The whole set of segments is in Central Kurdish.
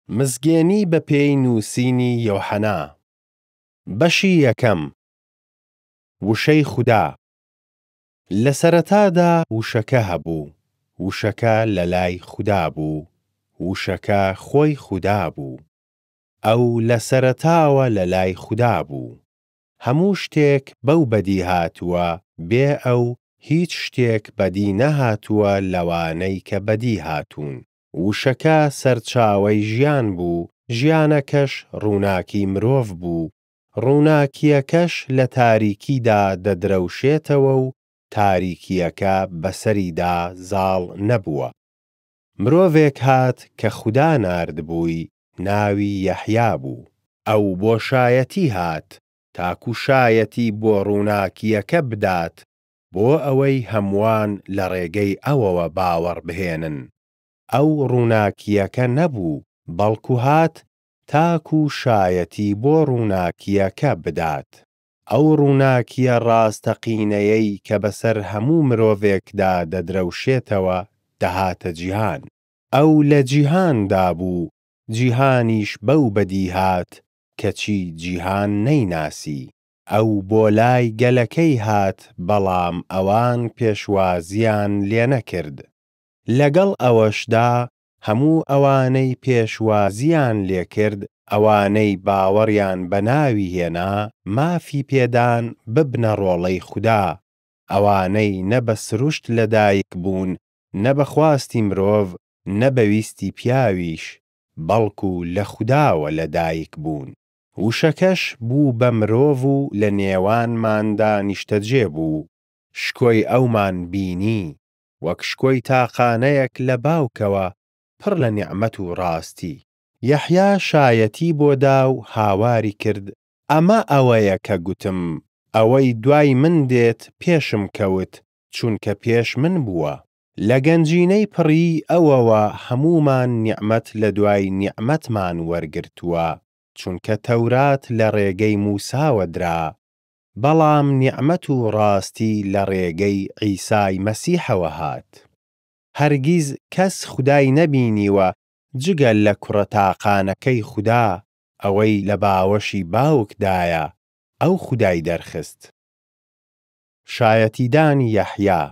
مزگێنی بەپێی نووسینی یۆحەنا، بەشی یەکەم. وشەی خودا. لە سەرەتادا وشەکە هەبوو، وشەکە لەلای خودا بوو، وشەکە خۆی خودا بوو. ئەو لە سەرەتاوە لەلای خودا بوو. هەموو شتێک بەو بەدیهاتووە، بێ ئەو هیچ شتێک بەدی نەهاتووە لەوانەی کە بەدیهاتوون. وشەکە سەرچاوەی ژیان بوو، ژیانەکەش ڕووناکی مرۆڤ بوو، ڕووناکییەکەش لە تاریکیدا دەدرەوشێتەوە و تاریکییەکە بەسەریدا زاڵ نەبووە. مرۆڤێک هات کە خودا ناردبووی، ناوی یەحیا بوو. ئەو بۆ شایەتی هات، تاکو شایەتی بۆ ڕووناکییەکە بدات، بۆ ئەوەی هەمووان لە ڕێگەی ئەوەوە باوەڕ بهێنن. ئەو ڕووناکییەکە نەبوو، بەڵکو هات تاکو شایەتی بۆ ڕووناکییەکە بدات. ئەو ڕووناکییە ڕاستەقینەیەی کە بەسەر هەموو مرۆڤێکدا دەدرەوشێتەوە، دەهاتە جیهان. ئەو لە جیهاندا بوو، جیهانیش بەو بەدیهات، کەچی جیهان نەیناسی. ئەو بۆ لای گەلەکەی هات، بەڵام ئەوان پێشوازییان لێ نەکرد. لەگەڵ ئەوەشدا هەموو ئەوانەی پێشوازییان لێکرد، ئەوانەی باوەڕیان بە ناوی هێنا، مافی پێدان ببنە ڕۆڵەی خودا، ئەوانەی نە بە سروشت لەدایک بوون، نە بە خواستی مرۆڤ، نە بە ویستی پیاویش، بەڵکو لە خوداوە لەدایک بوون. وشەکەش بوو بە مرۆڤ و لەنێوانماندا نیشتەجێ بوو، شکۆی ئەومان بینی، وەک شکۆی تاقانەیەک لە باوکەوە، پڕ لە نیعمەت و ڕاستی. یەحیا شایەتی بۆ دا و هاواری کرد: «ئەمە ئەوەیە کە گوتم: ”ئەوەی دوای من دێت پێشم کەوت، چونکە پێش من بووە.“» لە گەنجینەی پڕیی ئەوەوە هەموومان نیعمەت لەدوای نیعمەتمان وەرگرتووە، چونکە تەورات لە ڕێگەی موساوە درا، بەڵام نیعمەت و ڕاستی لە ڕێگەی عیسای مەسیحەوە هات. هەرگیز کەس خودای نەبینیوە جگە لە کوڕە تاقانەکەی خودا، ئەوەی لە باوەشی باوکدایە، ئەو خودای دەرخست. شایەتیدانی یەحیا.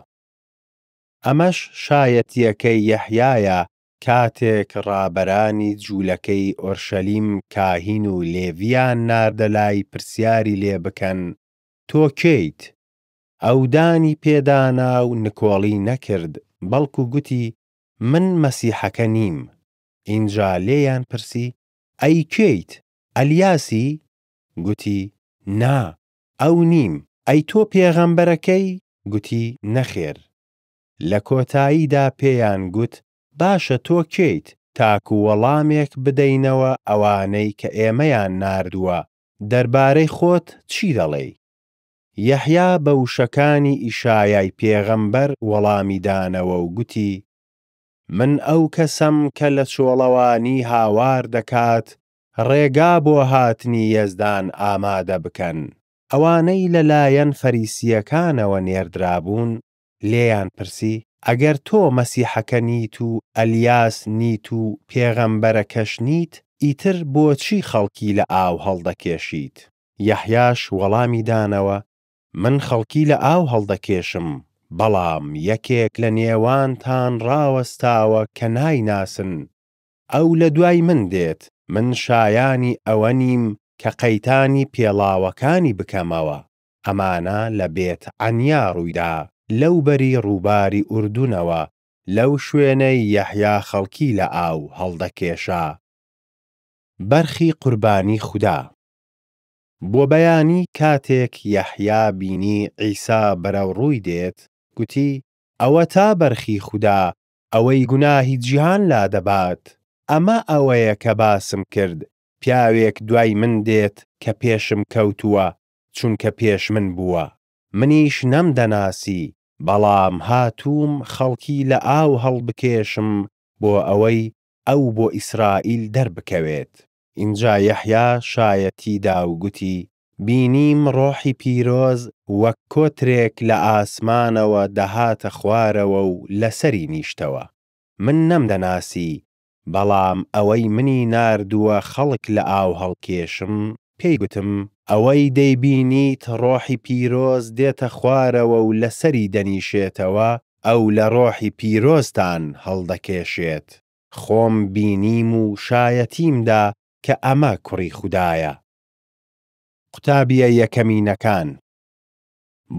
ئەمەش شایەتییەکەی یەحیایە کاتێک ڕابەرانی جولەکەی ئۆرشەلیم کاهین و لێڤییان ناردە لای پرسیاری لێ بکەن: «تۆ کێیت؟» ئەو دانی پێدا نا و نکۆڵی نەکرد، بەڵکو گوتی: «من مەسیحەکە نیم.» ئینجا لێیان پرسی: «ئەی کێیت؟ ئەلیاسی؟» گوتی: «نا، ئەو نیم.» «ئەی تۆ پێغەمبەرەکەی؟» گوتی: «نەخێر.» لە کۆتاییدا پێیان گوت: «باشە تۆ کێیت؟ تاکو وەڵامێک بدەینەوە ئەوانەی کە ئێمەیان ناردووە، دەربارەی خۆت چی دەڵێی؟» یەحیا بە وشەکانی ئیشایای پێغەمبەر وەڵامی دانەوە و گوتی: «من ئەو کەسەم کە لە چۆڵەوانی هاوار دەکات: ”ڕێگا بۆ هاتنی یەزدان ئامادە بکەن.“» ئەوانەی لەلایەن فەریسییەکانەوە نێردرابوون، لێیان پرسی: «ئەگەر تۆ مەسیحەکە نیت و ئەلیاس نیت و پێغەمبەرەکەش نیت، ئیتر بۆچی خەڵکی لە ئاو هەڵدەکێشیت؟» یەحیاش وەڵامی دانەوە: «من خەڵکی لە ئاو هەڵدەکێشم، بەڵام یەکێک لەنێوانتان ڕاوەستاوە کە نایناسن، ئەو لەدوای من دێت، من شایانی ئەوە نیم کە قەیتانی پێڵاوەکانی بکەمەوە.» ئەمانە لە بێت‌عەنیا ڕوویدا، لەوبەری ڕووباری ئوردونەوە، لەو شوێنەی یەحیا خەڵکی لە ئاو هەڵدەکێشا. بەرخی قوربانی خودا. بۆ بەیانی کاتێک یەحیا بینی عیسا بەرەو ڕووی دێت، گوتی: «ئەوەتا بەرخی خودا، ئەوەی گوناهی جیهان لادەبات. ئەمە ئەوەیە کە باسم کرد، پیاوێک دوای من دێت کە پێشم کەوتووە، چونکە پێش من بووە. منیش نەمدەناسی، بەڵام هاتووم خەڵکی لە ئاو هەڵبکێشم بۆ ئەوەی ئەو بۆ ئیسرائیل دەربکەوێت.» ئینجا یەحیا شایەتی دا و گوتی: «بینیم ڕۆحی پیرۆز وەک کۆترێک لە ئاسمانەوە دەهاتە خوارەوە و لەسەری نیشتەوە. من نەمدەناسی، بەڵام ئەوەی منی ناردووە خەڵک لە ئاو هەڵکێشم، پێی گوتم: ”ئەوەی دەیبینیت ڕۆحی پیرۆز دێتە خوارەوە و لەسەری دەنیشێتەوە، ئەو لە ڕۆحی پیرۆزتان هەڵدەکێشێت.“ خۆم بینیم و شایەتیم دا کە ئەمە کوڕی خودایە.» قوتابییە یەکەمینەکان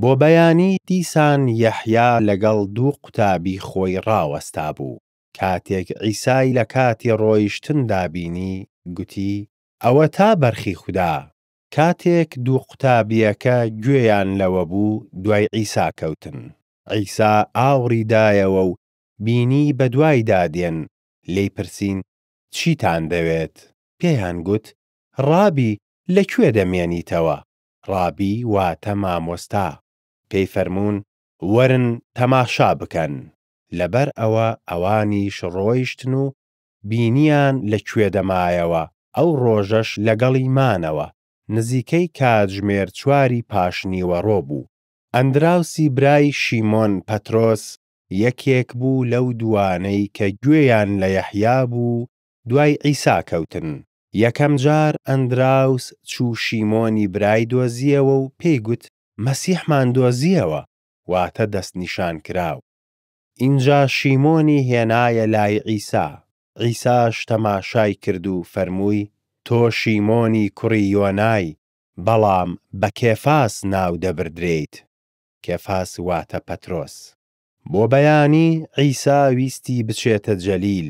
بۆ بەیانی دیسان یەحیا لەگەڵ دوو قوتابی خۆی ڕاوەستابوو. کاتێک عیسای لە کاتی ڕۆیشتندا بینی، گوتی: «ئەوەتا بەرخی خودا!» کاتێک دوو قوتابییەکە گوێیان لەوە بوو دوای عیسا کەوتن. عیسا ئاوڕی دایەوە و بینی بەدوایدا دێن، لێی پرسین: «چیتان دەوێت؟» پێیان گوت: «ڕابی، لەکوێ دەمێنیتەوە؟» ڕابی واتا مامۆستا. پێی فەرموون: «وەرن، تەماشا بکەن.» لەبەر ئەوە ئەوانیش ڕۆیشتن و بینییان لەکوێ دەمایەوە، ئەو ڕۆژەش لەگەڵی مانەوە. نزیکەی کاتژمێر چواری پاشنیوەڕۆ بوو. ئەندراوسی برای شیمۆن پەترۆس، یەکێک بوو لەو دووانەی کە گوێیان لە یەحیا بوو و دوای عیسا کەوتن. یەکەم جار ئەندراوس چوو شیمۆنی برای دۆزییەوە و پێی گوت: «مەسیحمان دۆزییەوە،» واتا دەستنیشانکراو. ئینجا شیمۆنی هێنایە لای عیسا. عیساش تەماشای کرد و فەرمووی: «تۆ شیمۆنی کوڕی یۆنای، بەڵام بە کێفاس ناودەبردرێیت.» کێفاس واتا پەترۆس. بۆ بەیانی عیسا ویستی بچێتە جەلیل.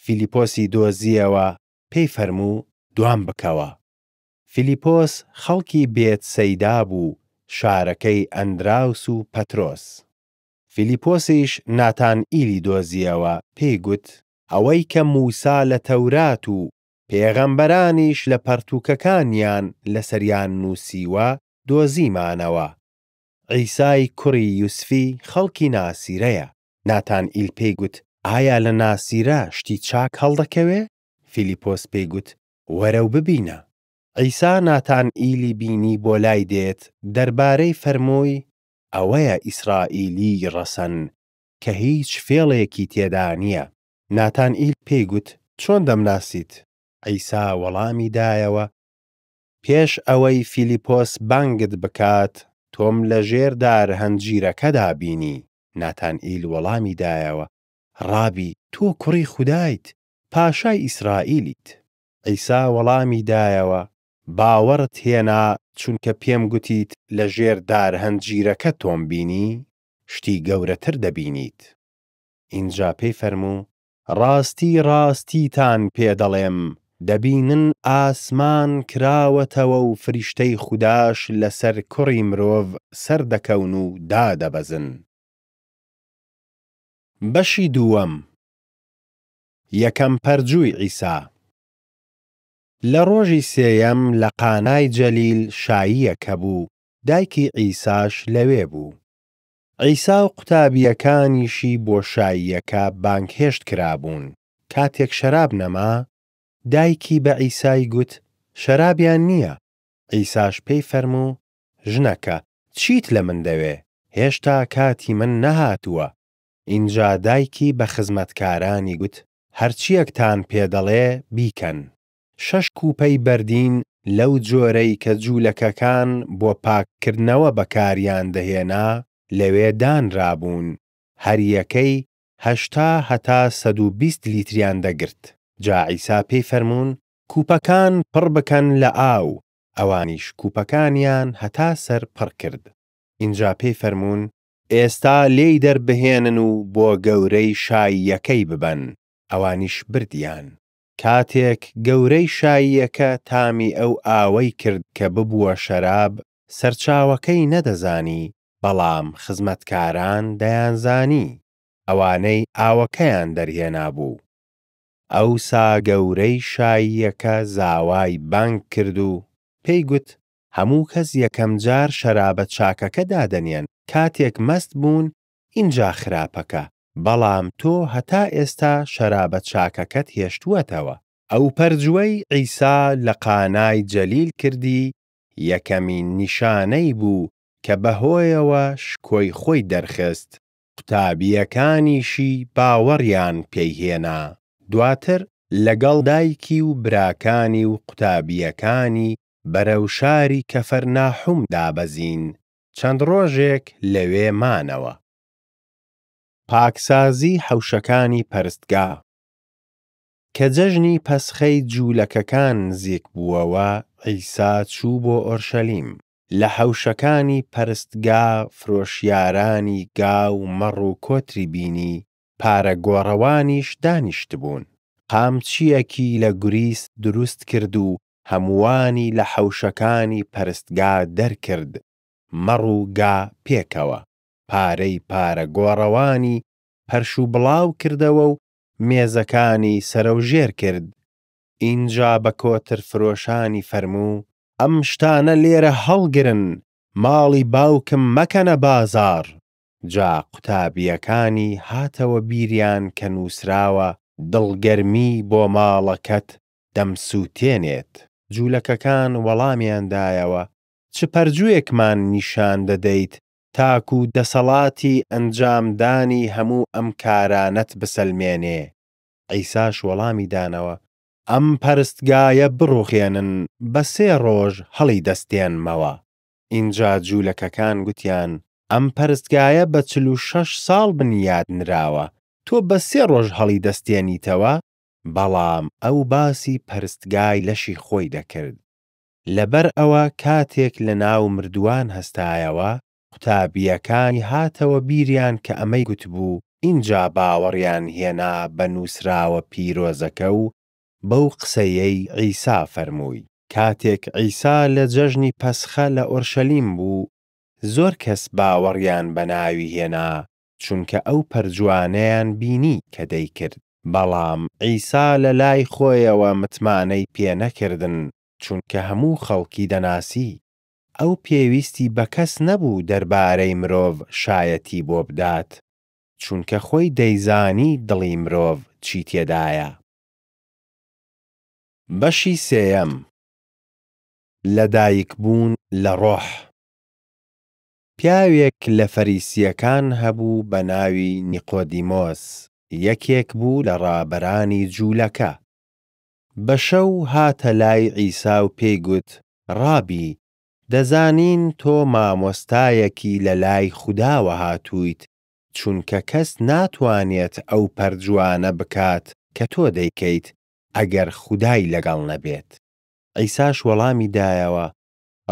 فیلیپۆسی دۆزییەوە، پێی فەرموو: «دوام بکەوە.» فیلیپۆس خەڵکی بێت‌سەیدا بوو، شارەکەی ئەندراوس و پەترۆس. فیلیپۆسیش ناتانئیلی دۆزییەوە، پێی گوت: «ئەوەی کە موسا لە تەورات و پێغەمبەرانیش لە پەڕتووکەکانیان لەسەریان نووسیوە، دۆزیمانەوە، عیسای کوڕی یوسفی خەڵکی ناسیرەیە.» ناتانئیل پێی گوت: «ئایا لە ناسیرە شتی چاک هەڵدەکەوێ؟» فیلیپۆس پێی گوت: «وەرە و ببینە.» عیسا ناتانئیلی بینی بۆ لای دێت، دەربارەی فەرمووی: «ئەوەیە ئیسرائیلیی ڕەسەن، کە هیچ فێڵێکی تێدا نییە.» ناتانئیل پێی گوت: «چۆن دەمناسیت؟» عیسا وەڵامی دایەوە: «پێش ئەوەی فیلیپۆس بانگت بکات، تۆم لەژێر دار هەنجیرەکەدا بینی.» ناتانئیل وەڵامی دایەوە: «ڕابی، تۆ کوڕی خودایت، پاشای ئیسرائیلیت.» عیسا وەڵامی دایەوە: «باوەڕت هێنا، چونکە پێم گوتیت لەژێر دار هەنجیرەکە تۆم بینی؟ شتی گەورەتر دەبینیت.» ئینجا پێی فەرموو: «ڕاستی ڕاستیتان پێ دەڵێم: دەبینن ئاسمان کراوەتەوە و فریشتەی خوداش لەسەر کوڕی مرۆڤ سەردەکەون و دادەبەزن.» بەشی دووەم: یەکەم پەرجووی عیسا لە ڕۆژی سێیەم لە قانای جەلیل شاییەک هەبوو، دایکی عیساش لەوێ بوو. عیسا و قوتابییەکانیشی بۆ شاییەکە بانگهێشت کرابوون. کاتێک شەراب نەما، دایکی بە عیسای گوت: «شەرابیان نییە.» عیساش پێی فەرموو: «ژنەکە، چیت لە من دەوێ؟ هێشتا کاتی من نەهاتووە.» ئینجا دایکی بە خزمەتکارانی گوت: «هەرچییەکتان پێ دەڵێ، بیکەن.» شەش کوپەی بەردین لەو جۆرەی کە جولەکەکان بۆ پاککردنەوە بەکاریاندەهێنا، لەوێ دانرابوون، هەریەکەی 80 هەتا 120 لیتریان دەگرت. جا عیسا پێی فەرموون: «کوپەکان پڕ بکەن لە ئاو.» ئەوانیش کوپەکانیان هەتا سەر پڕکرد. ئینجا پێی فەرموون: «ئێستا لێی دەربهێنن و بۆ گەورەی شاییەکەی ببەن.» ئەوانیش بردیان. کاتێک گەورەی شاییەکە تامی ئەو ئاوەی کرد کە ببووە شەراب، سەرچاوەکەی نەدەزانی، بەڵام خزمەتکاران دەیانزانی، ئەوانەی ئاوەکەیان دەرهێنابوو. ئەوسا گەورەی شاییەکە زاوای بانگکرد و پێی گوت: ”هەموو کەس یەکەم جار شەرابە چاکەکە دادەنێن، کاتێک مەست بوون ئینجا خراپەکە، بەڵام تۆ هەتا ئێستا شەرابە چاکەکەت هێشتووەتەوە.“ ئەو پەرجووەی عیسا لە قانای جەلیل کردی، یەکەمین نیشانەی بوو کە بەهۆیەوە شکۆی خۆی دەرخست، قوتابییەکانیشی باوەڕیان پێی هێنا. دواتر لەگەڵ دایکی و براکانی و قوتابییەکانی بەرەو شاری کەفەرناحوم دابەزین، چەند ڕۆژێک لەوێ مانەوە. پاکسازی حەوشەکانی پەرستگا کە جەژنی پەسخەی جولەکەکان نزیک بووەوە، عیسا چوو بۆ ئۆرشەلیم. لە حەوشەکانی پەرستگا فرۆشیارانی گا و مەڕ و کۆتری بینی، پارەگۆڕەوانیش دانیشتبوون. قامچییەکی لە گوریس دروستکرد و هەمووانی لە حەوشەکانی پەرستگا دەرکرد، مەڕ و گا پێکەوە. پارەی پارەگۆڕەوانی پەرشوبڵاو کردەوە و مێزەکانی سەرەوژێر کرد، ئینجا بە کۆترفرۆشانی فەرموو: «ئەم شتانە لێرە هەڵگرن! ماڵی باوکم مەکەنە بازاڕ!» جا قوتابییەکانی هاتەوە بیریان کە نووسراوە: «دڵگەرمی بۆ ماڵەکەت دەمسووتێنێت.» جولەکەکان وەڵامیان دایەوە: «چ پەرجووێکمان نیشان دەدەیت تاکو دەسەڵاتی ئەنجامدانی هەموو ئەم کارانەت بسەلمێنێ؟» عیساش وەڵامی دانەوە: «ئەم پەرستگایە بڕووخێنن، بە سێ ڕۆژ هەڵیدەستێنمەوە.» ئینجا جولەکەکان گوتیان: «ئەم پەرستگایە بە 46 ساڵ بنیاد نراوە، تۆ بە سێ ڕۆژ هەڵیدەستێنیتەوە؟» بەڵام ئەو باسی پەرستگای لەشی خۆی دەکرد. لەبەر ئەوە کاتێک لەناو مردووان هەستایەوە، قوتابییەکانی هاتەوە بیریان کە ئەمەی گوتبوو، ئینجا باوەڕیان هێنا بە نووسراوە پیرۆزەکە و بەو قسەیەی عیسا فەرمووی. کاتێک عیسا لە جەژنی پەسخە لە ئۆرشەلیم بوو، زۆر کەس باوەڕیان بە ناوی هێنا، چونکە ئەو پەرجووانەیان بینی کە دەیکرد. بەڵام عیسا لەلای خۆیەوە متمانەی پێ نەکردن، چونکە هەموو خەڵکی دەناسی. ئەو پێویستی بە کەس نەبوو دەربارەی مرۆڤ شایەتی بۆ بدات، چونکە خۆی دەیزانی دڵی مرۆڤ چی تێدایە. بەشی سێیەم: لەدایکبوون لە ڕۆح پیاوێک لە فەریسییەکان هەبوو بە ناوی نیقۆدیمۆس، یەکێک بوو لە ڕابەرانی جولەکە. بە شەو هاتە لای عیسا و پێی گوت: «ڕابی، دەزانین تۆ مامۆستایەکی لەلای خوداوە هاتوویت، چونکە کەس ناتوانێت ئەو پەرجووانە بکات کە تۆ دەیکەیت، ئەگەر خودای لەگەڵ نەبێت.» عیساش وەڵامی دایەوە: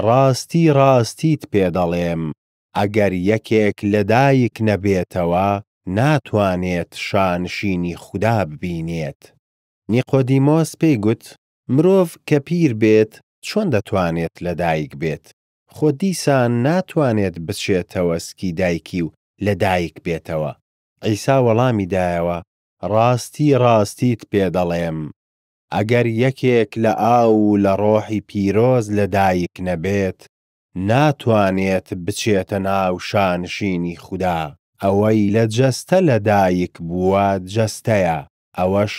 «ڕاستی ڕاستیت پێ دەڵێم: ئەگەر یەکێک لەدایک نەبێتەوە، ناتوانێت شانشینی خودا ببینێت.» نیقۆدیمۆس پێی گوت: «مرۆڤ کە پیر بێت، چۆن دەتوانێت لەدایک بێت؟ خۆ دیسان ناتوانێت بچێتەوە سکی دایکی و لەدایک بێتەوە!» عیسا وەڵامی دایەوە: «ڕاستی ڕاستیت پێ دەڵێم: ئەگەر یەکێک لە ئاو و لە ڕۆحی پیرۆز لەدایک نەبێت، ناتوانێت بچێتە ناو شانشینی خودا. ئەوەی لە جەستە لەدایک بووە جەستەیە، ئەوەش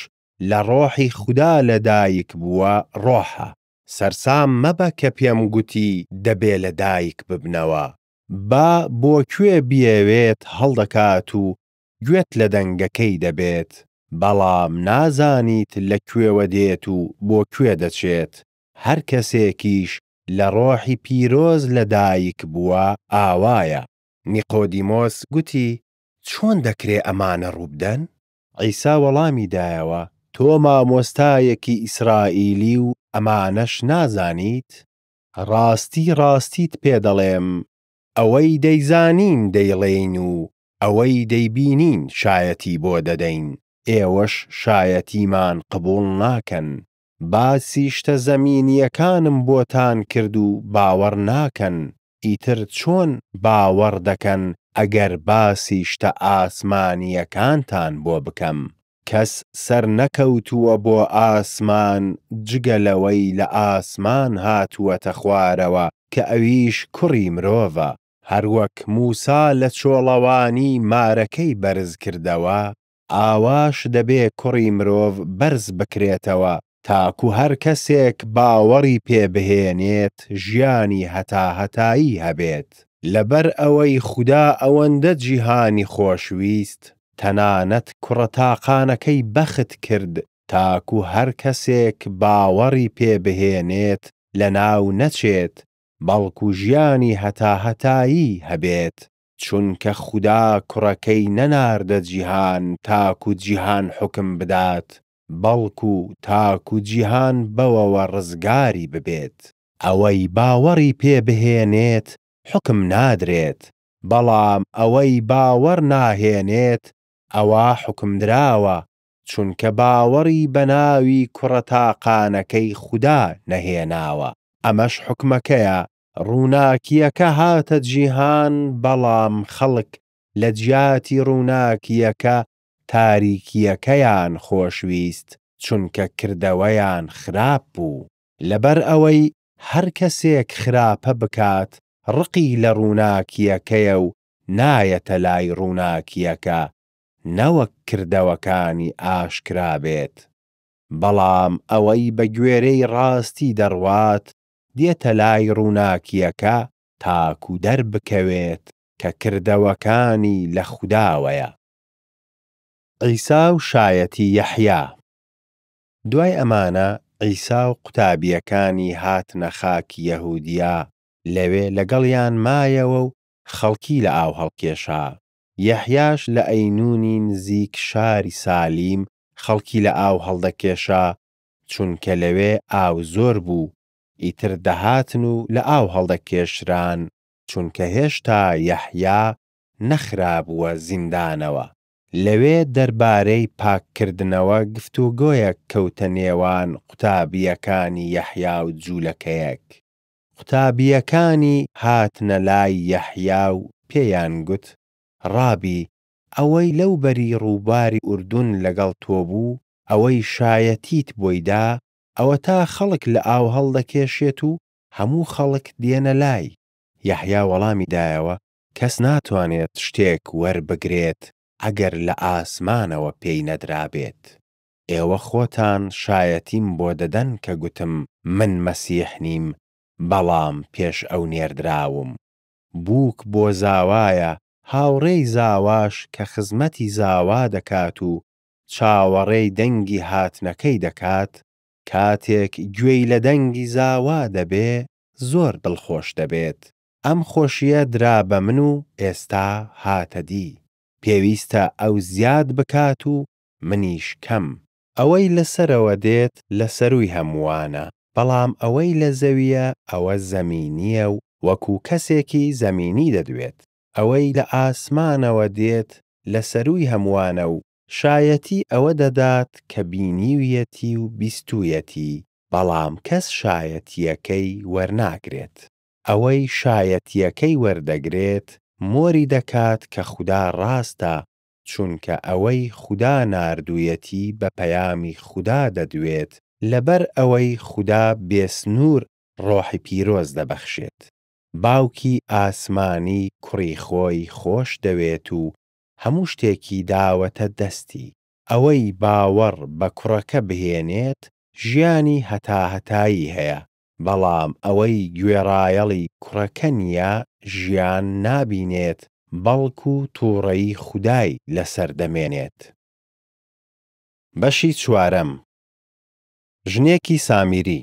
لە ڕۆحی خودا لەدایک بووە ڕۆحە. سەرسام مەبە کە پێم گوتی، ”دەبێ لەدایک ببنەوە.“ با بۆ کوێ بیەوێت هەڵدەکات و گوێت لە دەنگەکەی دەبێت، بەڵام نازانیت لەکوێوە دێت و بۆ کوێ دەچێت. هەرکەسێکیش لە ڕۆحی پیرۆز لەدایک بووە ئاوایە.» نیقۆدیمۆس گوتی: «چۆن دەکرێ ئەمانە ڕووبدەن؟» عیسا وەڵامی دایەوە: «تۆ مامۆستایەکی ئیسرائیلی و ئەمانەش نازانیت؟ ڕاستی ڕاستیت پێ دەڵێم: ئەوەی دەیزانین دەیڵێین و ئەوەی دەیبینین شایەتی بۆ دەدەین، ئێوەش شایەتیمان قبوڵ ناکەن. باسی شتە زەمینییەکانم بۆتان کرد و باوەڕ ناکەن، ئیتر چۆن باوەڕ دەکەن ئەگەر باسی شتە ئاسمانییەکانتان بۆ بکەم؟ کەس سەرنەکەوتووە بۆ ئاسمان جگە لەوەی لە ئاسمان هاتووەتە خوارەوە، کە ئەویش کوڕی مرۆڤە. هەروەک موسا لە چۆڵەوانی مارەکەی بەرزکردەوە، ئاواش دەبێ کوڕی مرۆڤ بەرز بکرێتەوە، تاکو هەرکەسێک باوەڕی پێ بهێنێت ژیانی هەتاهەتایی هەبێت. لەبەر ئەوەی خودا ئەوەندە جیهانی خۆشویست، تەنانەت کوڕە تاقانەکەی بەختکرد، تاکو هەرکەسێک باوەڕی پێ بهێنێت لەناو نەچێت، بەڵکو ژیانی هەتاهەتایی هەبێت، چونکە خودا کوڕەکەی نەناردە جیهان تاکو جیهان حوکم بدات، بەڵکو تاکو جیهان بەوەوە ڕزگاری ببێت. ئەوەی باوەڕی پێ بهێنێت حوکم نادرێت، بەڵام ئەوەی باوەڕ ناهێنێت ئەوا حوکم دراوە، چونکە باوەڕی بە ناوی کوڕە تاقانەکەی خودا نەهێناوە. ئەمەش حوکمەکەیە: ڕووناکییەکە هاتە جیهان بەڵام خەڵک لە جیاتی ڕووناکییەکە تاریکییەکەیان خۆشویست، چونکە کردەوەیان خراپ بوو. لەبەر ئەوەی هەرکەسێک خراپە بکات ڕقی لە ڕووناکییەکەیە و نایەتە لای ڕووناکییەکە، نەوەک کردەوەکانی ئاشکرا بێت. بەڵام ئەوەی بەگوێرەی ڕاستی دەڕوات، دێتە لای ڕووناکییەکە، تاکو دەربکەوێت کە کردەوەکانی لە خوداوەیە. عیسا و شایەتی یەحیا دوای ئەمانە عیسا و قوتابییەکانی هاتنە خاکی یەهودیا، لەوێ لەگەڵیان مایەوە و خەڵکی لە ئاو هەڵکێشا. یەحیاش لە ئەینۆنی نزیک شاری سالیم خەڵکی لە ئاو هەڵدەکێشا، چونکە لەوێ ئاو زۆر بوو، ئیتر دەهاتن و لە ئاو هەڵدەکێشران، چونکە هێشتا یەحیا نەخرابووە زیندانەوە. لەوێ دەربارەی پاککردنەوە گفتوگۆیەک کەوتە نێوان قوتابییەکانی یەحیا و جولەکەیەک. قوتابییەکانی هاتنە لای یەحیا و پێیان گوت: «ڕابی، ئەوەی لەوبەری ڕووباری ئوردون لەگەڵ تۆ بوو، ئەوەی شایەتیت بۆی دا، ئەوەتا خەڵک لە ئاو هەڵدەکێشێت و هەموو خەڵک دێنە لای.» یەحیا وەڵامی دایەوە: «کەس ناتوانێت شتێک وەربگرێت ئەگەر لە ئاسمانەوە پێی نەدرابێت. ئێوە خۆتان شایەتیم بۆ دەدەن کە گوتم: ”من مەسیح نیم، بەڵام پێش ئەو نێردراوم.“ بووک بۆ زاوایە، هاوڕێی زاواش کە خزمەتی زاوا دەکات و چاوەڕێی دەنگی هاتنەکەی دەکات، کاتێک گوێی لە دەنگی زاوا دەبێ، زۆر دڵخۆش دەبێت. ئەم خۆشییە درا بە من و ئێستا هاتە دی. پێویستە ئەو زیاد بکات و منیش کەم. «ئەوەی لە سەرەوە دێت لە سەرووی هەمووانە، بەڵام ئەوەی لە زەوییە ئەوە زەمینییە و وەکو کەسێکی زەمینی دەدوێت. ئەوەی لە ئاسمانەوە دێت لە سەرووی هەمووانە و شایەتی ئەوە دەدات کە بینیویەتی و بیستوویەتی، بەڵام کەس شایەتییەکەی وەرناگرێت. ئەوەی شایەتییەکەی وەردەگرێت، مۆری دەکات کە خودا ڕاستە، چونکە ئەوەی خودا ناردوویەتی بە پەیامی خودا دەدوێت، لەبەر ئەوەی خودا بێ سنوور ڕۆحی پیرۆز دەبەخشێت. باوکی ئاسمانی کوڕی خۆی خۆشدەوێت و هەموو شتێکی داوەتە دەستی. ئەوەی باوەڕ بە کوڕەکە بهێنێت ژیانی هەتاهەتایی هەیە، بەڵام ئەوەی گوێڕایەڵی کوڕەکە نییە ژیان نابینێت، بەڵکو تووڕەیی خودای لەسەر دەمێنێت. بەشی چوارەم: ژنێکی سامیری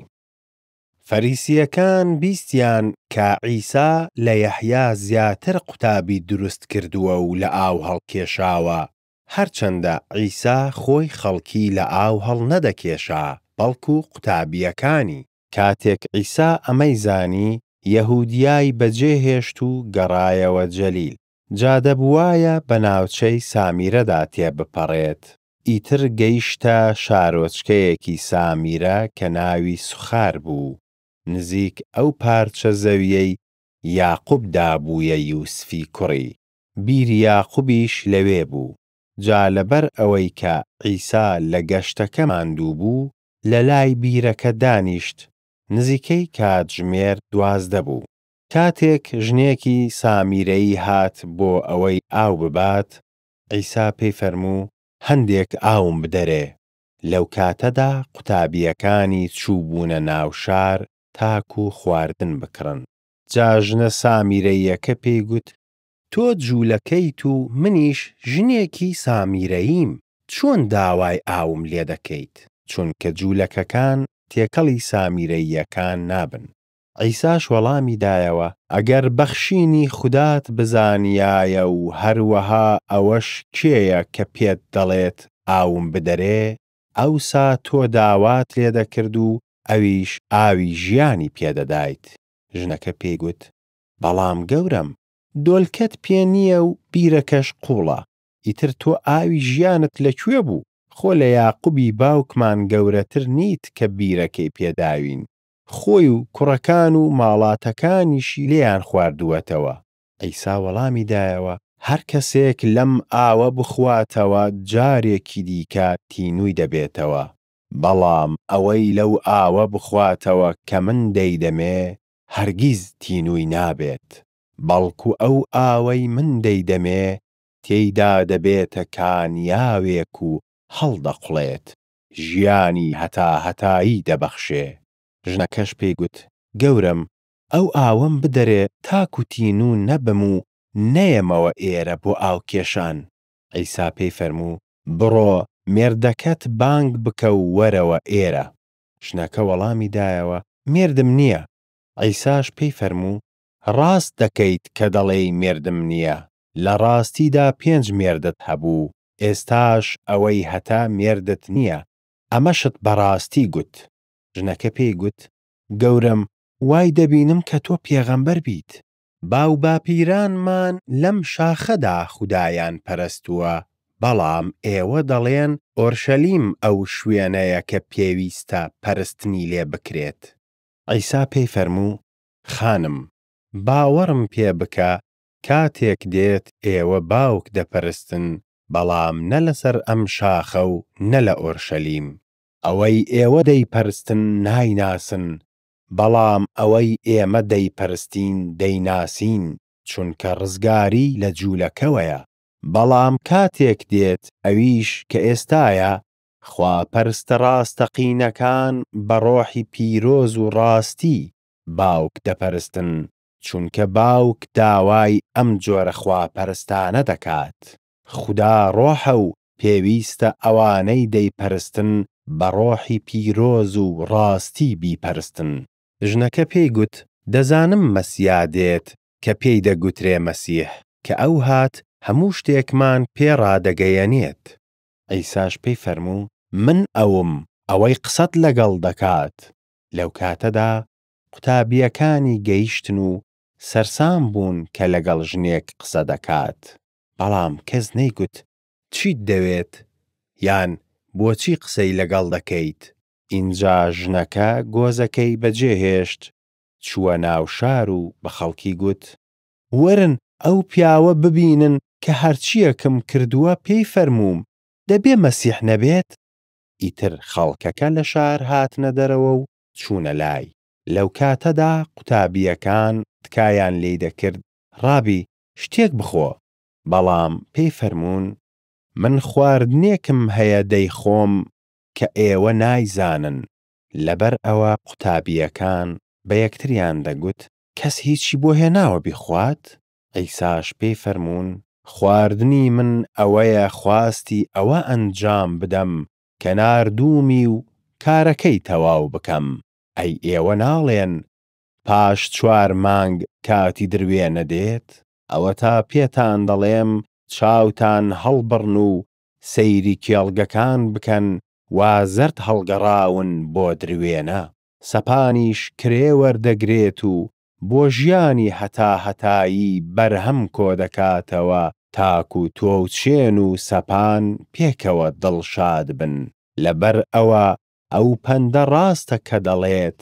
فەریسییەکان بیستیان کە عیسا لە یەحیا زیاتر قوتابی دروستکردووە و لەئاوهەڵکێشاوە، هەرچەندە عیسا خۆی خەڵکی لە ئاو هەڵنەدەکێشا، بەڵکو قوتابییەکانی. کاتێک عیسا ئەمەی زانی، یەهودیای بەجێهێشت و گەڕایەوە جەلیل. جا دەبووایە بە ناوچەی سامیرەدا تێبپەڕێت. ئیتر گەیشتە شارۆچکەیەکی سامیرە کە ناوی سوخار بوو، نزیک ئەو پارچە زەوییەی یاقوب دابوویە یوسفی کوڕی. بیری یاقوبیش لەوێ بوو. جا لەبەر ئەوەی کە عیسا لە گەشتەکە ماندوو بوو، لەلای بیرەکە دانیشت، نزیکەی کاتژمێر 12 بوو. کاتێک ژنێکی سامیرەیی هات بۆ ئەوەی ئاو ببات، عیسا پێی فەرموو: «هەندێک ئاوم بدەرێ.» لەو کاتەدا قوتابییەکانی چووبوونە ناو شار تاکو خواردن بکڕن. جا ژنە سامیرەییەکە پێی گوت: «تۆ جولەکەیت و منیش ژنێکی سامیرەییم، چۆن داوای ئاوم لێ دەکەیت؟» چونکە جولەکەکان تێکەڵی سامیرەییەکان نابن. عیساش وەڵامی دایەوە: «ئەگەر بەخشینی خودات بزانیایە و هەروەها ئەوەش کێیە کە پێت دەڵێت: ”ئاوم بدەرێ،“ ئەوسا تۆ داوات لێ دەکرد و ئەویش ئاوی ژیانی پێدەدایت.» ژنەکە پێی گوت: «بەڵام گەورەم، دۆلکەت پێ نییە و بیرەکەش قووڵە. ئیتر تۆ ئاوی ژیانت لەکوێ بوو؟ خۆ لە یاقوبی باوکمان گەورەتر نیت کە بیرەکەی پێداوین، خۆی و کوڕەکان و ماڵاتەکانیشی لێیان خواردووەتەوە.» عیسا وەڵامی دایەوە: «هەرکەسێک لەم ئاوە بخواتەوە جارێکی دیکە تینووی دەبێتەوە. بەڵام ئەوەی لەو ئاوە بخواتەوە کە من دەیدەمێ، هەرگیز تینووی نابێت. بەڵکو ئەو ئاوەی من دەیدەمێ تێیدا دەبێتە کانیاوێک و هەڵدەقوڵێت، ژیانی هەتاهەتایی دەبەخشێ.» ژنەکەش پێی گوت: «گەورەم، ئەو ئاوەم بدەرێ تاکو تینوو نەبم و نەیەمەوە ئێرە بۆ ئاوکێشان.» عیسا پێی فەرموو: «بڕۆ، مێردەکەت بانگ بکە و وەرەوە ئێرە.» ژنەکە وەڵامی دایەوە: «مێردم نییە.» عیساش پێی فەرموو: «ڕاست دەکەیت کە دەڵێی ”مێردم نییە.“ لە ڕاستیدا پێنج مێردت هەبوو، ئێستاش ئەوەی هەتە مێردت نییە. ئەمەشت بە ڕاستی گوت.» ژنەکە پێی گوت: «گەورەم، وای دەبینم کە تۆ پێغەمبەر بیت. باوباپیرانمان لەم شاخەدا خودایان پەرستووە، بەڵام ئێوە دەڵێن ئۆرشەلیم ئەو شوێنەیە کە پێویستە پەرستنی لێ بکرێت.» عیسا پێی فەرموو: «خانم، باوەڕم پێ بکە، کاتێک دێت ئێوە باوک دەپەرستن، بەڵام نە لەسەر ئەم شاخە و نە لە ئۆرشەلیم. ئەوەی ئێوە دەیپەرستن نایناسن، بەڵام ئەوەی ئێمە دەیپەرستین دەیناسین، چونکە ڕزگاری لە جولەکەوەیە. بەڵام کاتێک دێت ئەویش کە ئێستایە، خواپەرستە ڕاستەقینەکان بە ڕۆحی پیرۆز و ڕاستی باوک دەپەرستن، چونکە باوک داوای ئەم جۆرە خواپەرستانە دەکات. خودا ڕۆحە و پێویستە ئەوانەی دەیپەرستن بە ڕۆحی پیرۆز و ڕاستی بیپەرستن. ژنەکە پێی گوت: «دەزانم مەسیا دێت، کە پێی دەگوترێ مەسیح. کە ئەو هات هەموو شتێکمان پێ ڕادەگەیەنێت.» عیساش پێی فەرموو: «من ئەوم، ئەوەی قسەت لەگەڵ دەکات.» لەو کاتەدا قوتابییەکانی گەیشتن و سەرسام بوون کە لەگەڵ ژنێک قسە دەکات. بەڵام کەس نەیگوت: «چیت دەوێت؟» یان «بۆچی قسەی لەگەڵ دەکەیت؟» ئینجا ژنەکە گۆزەکەی بەجێهێشت، چووە ناو شار و بە خەڵکی گوت: «وەرن ئەو پیاوە ببینن کە هەرچییەکم کردووە پێی فەرمووم. دەبێ مەسیح نەبێت؟» ئیتر خەڵکەکە لە شار هاتنە دەرەوە و چوونە لای. لەو کاتەدا قوتابییەکان تکایان لێی دەکرد: «ڕابی، شتێک بخۆ.» بەڵام پێی فەرموون: «من خواردنێکم هەیە دەیخۆم کە ئێوە نایزانن.» لەبەر ئەوە قوتابییەکان بە یەکتریان دەگوت: «کەس هیچی بۆ هێناوە بیخوات؟» عیساش پێی فەرموون: «خواردنی من ئەوەیە خواستی ئەوە ئەنجام بدەم کە ناردوومی و کارەکەی تەواو بکەم. ئەی ئێوە ناڵێن: ”پاش چوار مانگ کاتی دروێنە دێت؟“ ئەوەتا پێتان دەڵێم چاوتان هەڵبڕن و سەیری کێڵگەکان بکەن وا زەرد هەڵگەڕاون بۆ دروێنە. سەپانیش کرێ وەردەگرێت و بۆ ژیانی هەتاهەتایی بەرهەم کۆدەکاتەوە، تاکو تۆوچێن و سەپان پێکەوە دڵشاد بن. لەبەر ئەوە ئەو پەندە ڕاستە کە دەڵێت: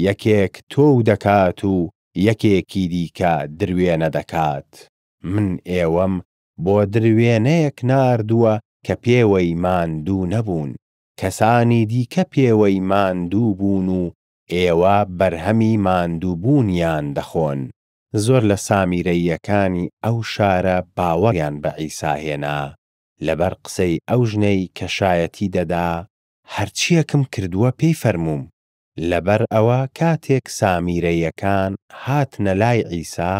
”یەکێک تۆو دەکات و یەکێکی دیکە دروێنە دەکات.“ من ئێوەم بۆ دروێنەیەک ناردووە کە پێوەی ماندوو نەبوون. کەسانی دیکە پێوەی ماندوو بوون و ئێوە بەرهەمی ماندووبوونیان دەخۆن.» زۆر لە سامیرەییەکانی ئەو شارە باوەڕیان بە عیسا هێنا، لەبەر قسەی ئەو ژنەی کە شایەتی دەدا: «هەرچییەکم کردووە پێی فەرمووم.» لەبەر ئەوە کاتێک سامیرەییەکان هاتنە لای عیسا،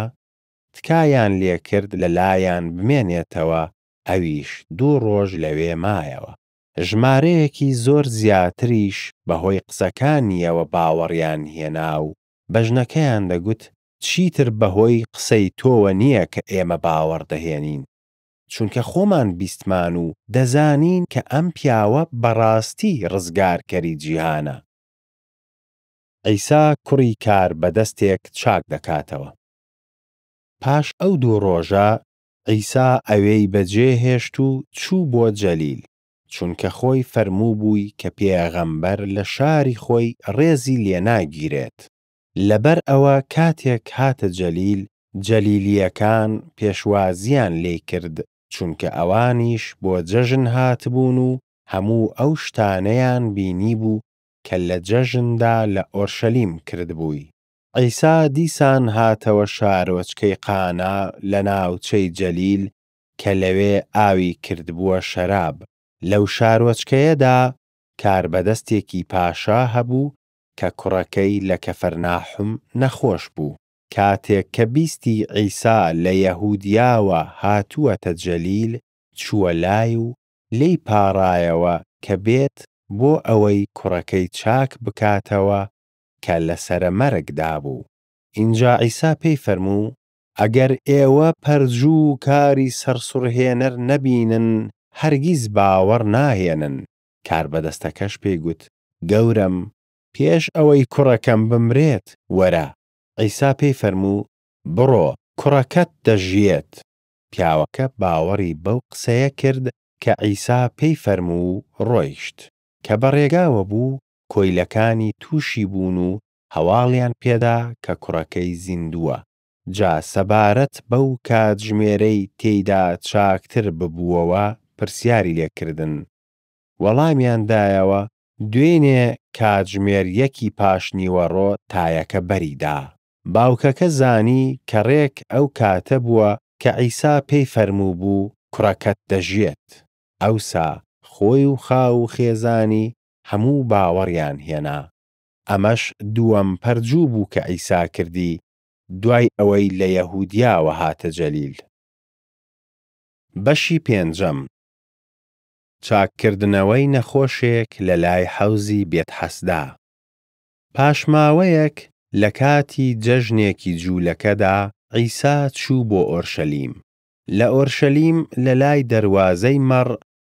تکایان لێکرد لەلایان بمێنێتەوە، ئەویش دوو ڕۆژ لەوێ مایەوە. ژمارەیەکی زۆر زیاتریش بەهۆی قسەکانییەوە باوەڕیان هێنا و بە ژنەکەیان دەگوت: «چیتر بەهۆی قسەی تۆوە نییە کە ئێمە باوەڕ دەهێنین، چونکە خۆمان بیستمان و دەزانین کە ئەم پیاوە بەڕاستی ڕزگارکەری جیهانە.» عیسا کوڕی کاربەدەستێک چاک دەکاتەوە. پاش ئەو دوو ڕۆژە، عیسا ئەوێی بەجێهێشت و چوو بۆ جەلیل، چونکە خۆی فەرمووبووی کە پێغەمبەر لە شاری خۆی ڕێزی لێ ناگیرێت. لەبەر ئەوە کاتێک هاتە جەلیل، جەلیلییەکان پێشوازییان لێی کرد، چونکە ئەوانیش بۆ جەژن هاتبوون و هەموو ئەو شتانەیان بینیبوو کە لە جەژندا لە ئۆرشەلیم کردبووی. عیسا دیسان هاتەوە شارۆچکەی قانا لە ناوچەی جەلیل کە لەوێ ئاوی کردبووە شەراب. لەو شارۆچکەیەدا کاربەدەستێکی پاشا هەبوو کە کوڕەکەی لە کەفەرناحوم نەخۆش بوو. کاتێک کە بیستی عیسا لە یەهودیاوە هاتووەتە جەلیل، چووە لای و لێی پاڕایەوە کە بێت بۆ ئەوەی کوڕەکەی چاک بکاتەوە کە لە سەرەمەرگدا بوو. ئینجا عیسا پێی فەرموو: «ئەگەر ئێوە پەرجوو و کاری سەرسوڕهێنەر نەبینن، هەرگیز باوەڕ ناهێنن.» کاربەدەستەکەش پێی گوت: «گەورەم، پێش ئەوەی کوڕەکەم بمرێت، وەرە.» عیسا پێی فەرموو: «بڕۆ، کوڕەکەت دەژیێت.» پیاوەکە باوەڕی بەو قسەیە کرد کە عیسا پێی فەرموو و ڕۆیشت. کە بە ڕێگاوە بوو، کۆیلەکانی تووشی بوون و هەواڵیان پێدا کە کوڕەکەی زیندووە. جا سەبارەت بەو کاتژمێرەی تێیدا چاکتر ببووەوە پرسیاری لێکردن. وەڵامیان دایەوە: «دوێنێ، کاتژمێر یەکی پاشنیوەڕۆ تایەکە بەریدا.» باوکەکە زانی کە ڕێک ئەو کاتە بووە کە عیسا پێی فەرمووبوو: «کوڕەکەت دەژیێت.» ئەوسا خۆی و خاووخێزانی هەموو باوەڕیان هێنا. ئەمەش دووەم پەرجوو بوو کە عیسا کردی، دوای ئەوەی لە یەهودیاوە هاتە جەلیل. بەشی پێنجەم: چاککردنەوەی نەخۆشێک لەلای حەوزی بێت‌حەسدا. پاش ماوەیەک، لە کاتی جەژنێکی جولەکەدا، عیسا چوو بۆ ئۆرشەلیم. لە ئۆرشەلیم لەلای دەروازەی مەڕ،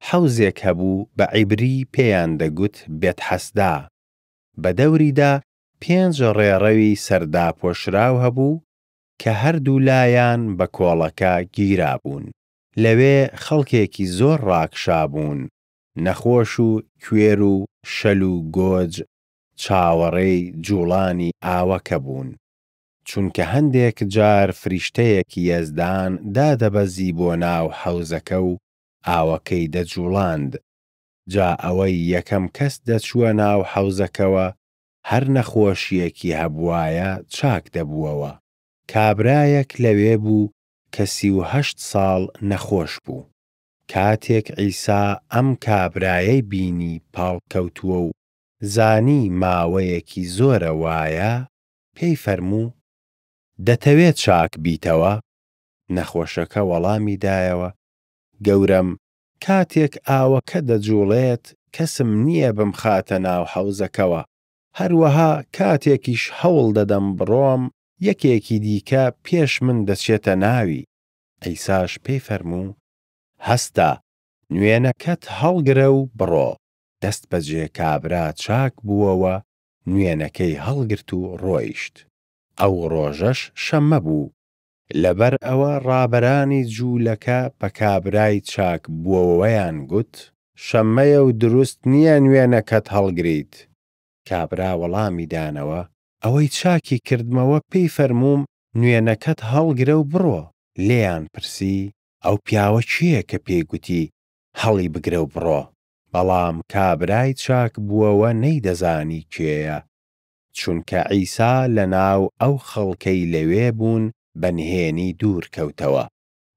حەوزێک هەبوو بە عیبری پێیان دەگوت بێت‌حەسدا، بە دەوریدا پێنج ڕێڕەوی سەر داپۆشراو هەبوو کە هەردوو لایان بە کۆڵەکە گیرابوون. لەوێ خەڵکێکی زۆر ڕاکشابوون، نەخۆش و کوێر و شەل و گۆج، چاوەڕێی جوڵانی ئاوەکە بوون. چونکە هەندێک جار فریشتەیەکی یەزدان دادەبەزی بۆ ناو حەوزەکە و ئاوەکەی دەجوڵاند، جا ئەوەی یەکەم کەس دەچووە ناو حەوزەکەوە، هەر نەخۆشییەکی هەبووایە چاک دەبووەوە. کابرایەک لەوێ بوو کە 38 ساڵ نەخۆش بوو. کاتێک عیسا ئەم کابرایەی بینی پاڵکەوتووە و زانی ماوەیەکی زۆرە وایە، پێی فەرموو: «دەتەوێ چاکبیتەوە؟» نەخۆشەکە وەڵامی دایەوە: «گەورەم، کاتێک ئاوەکە دەجوڵێت، کەسم نییە بمخاتە ناو حەوزەکەوە. هەروەها کاتێکیش هەوڵ دەدەم بڕۆم، یەکێکی دیکە پێش من دەچێتە ناوی.» عیساش پێی فەرموو: «هەستە، نوێنەکەت هەڵگرە و بڕۆ.» دەستبەجێ کابرا چاک بووەوە، نوێنەکەی هەڵگرت و ڕۆیشت. ئەو ڕۆژەش شەممە بوو، لەبەر ئەوە ڕابەرانی جولەکە بە کابرای چاکبووەوەیان گوت: «شەممەیە و دروست نییە نوێنەکەت هەڵگریت.» کابرا وەڵامی دانەوە: «ئەوەی چاکی کردمەوە پێی فەرمووم: ”نوێنەکەت هەڵگرە و بڕۆ.“» لێیان پرسی: «ئەو پیاوە کێیە کە پێی گوتی: ”هەڵیبگرە و بڕۆ“؟» بەڵام کابرای چاکبووەوە نەیدەزانی کێیە، چونکە عیسا لەناو ئەو خەڵکەی لەوێ بوون بە نهێنی دوور کەوتەوە.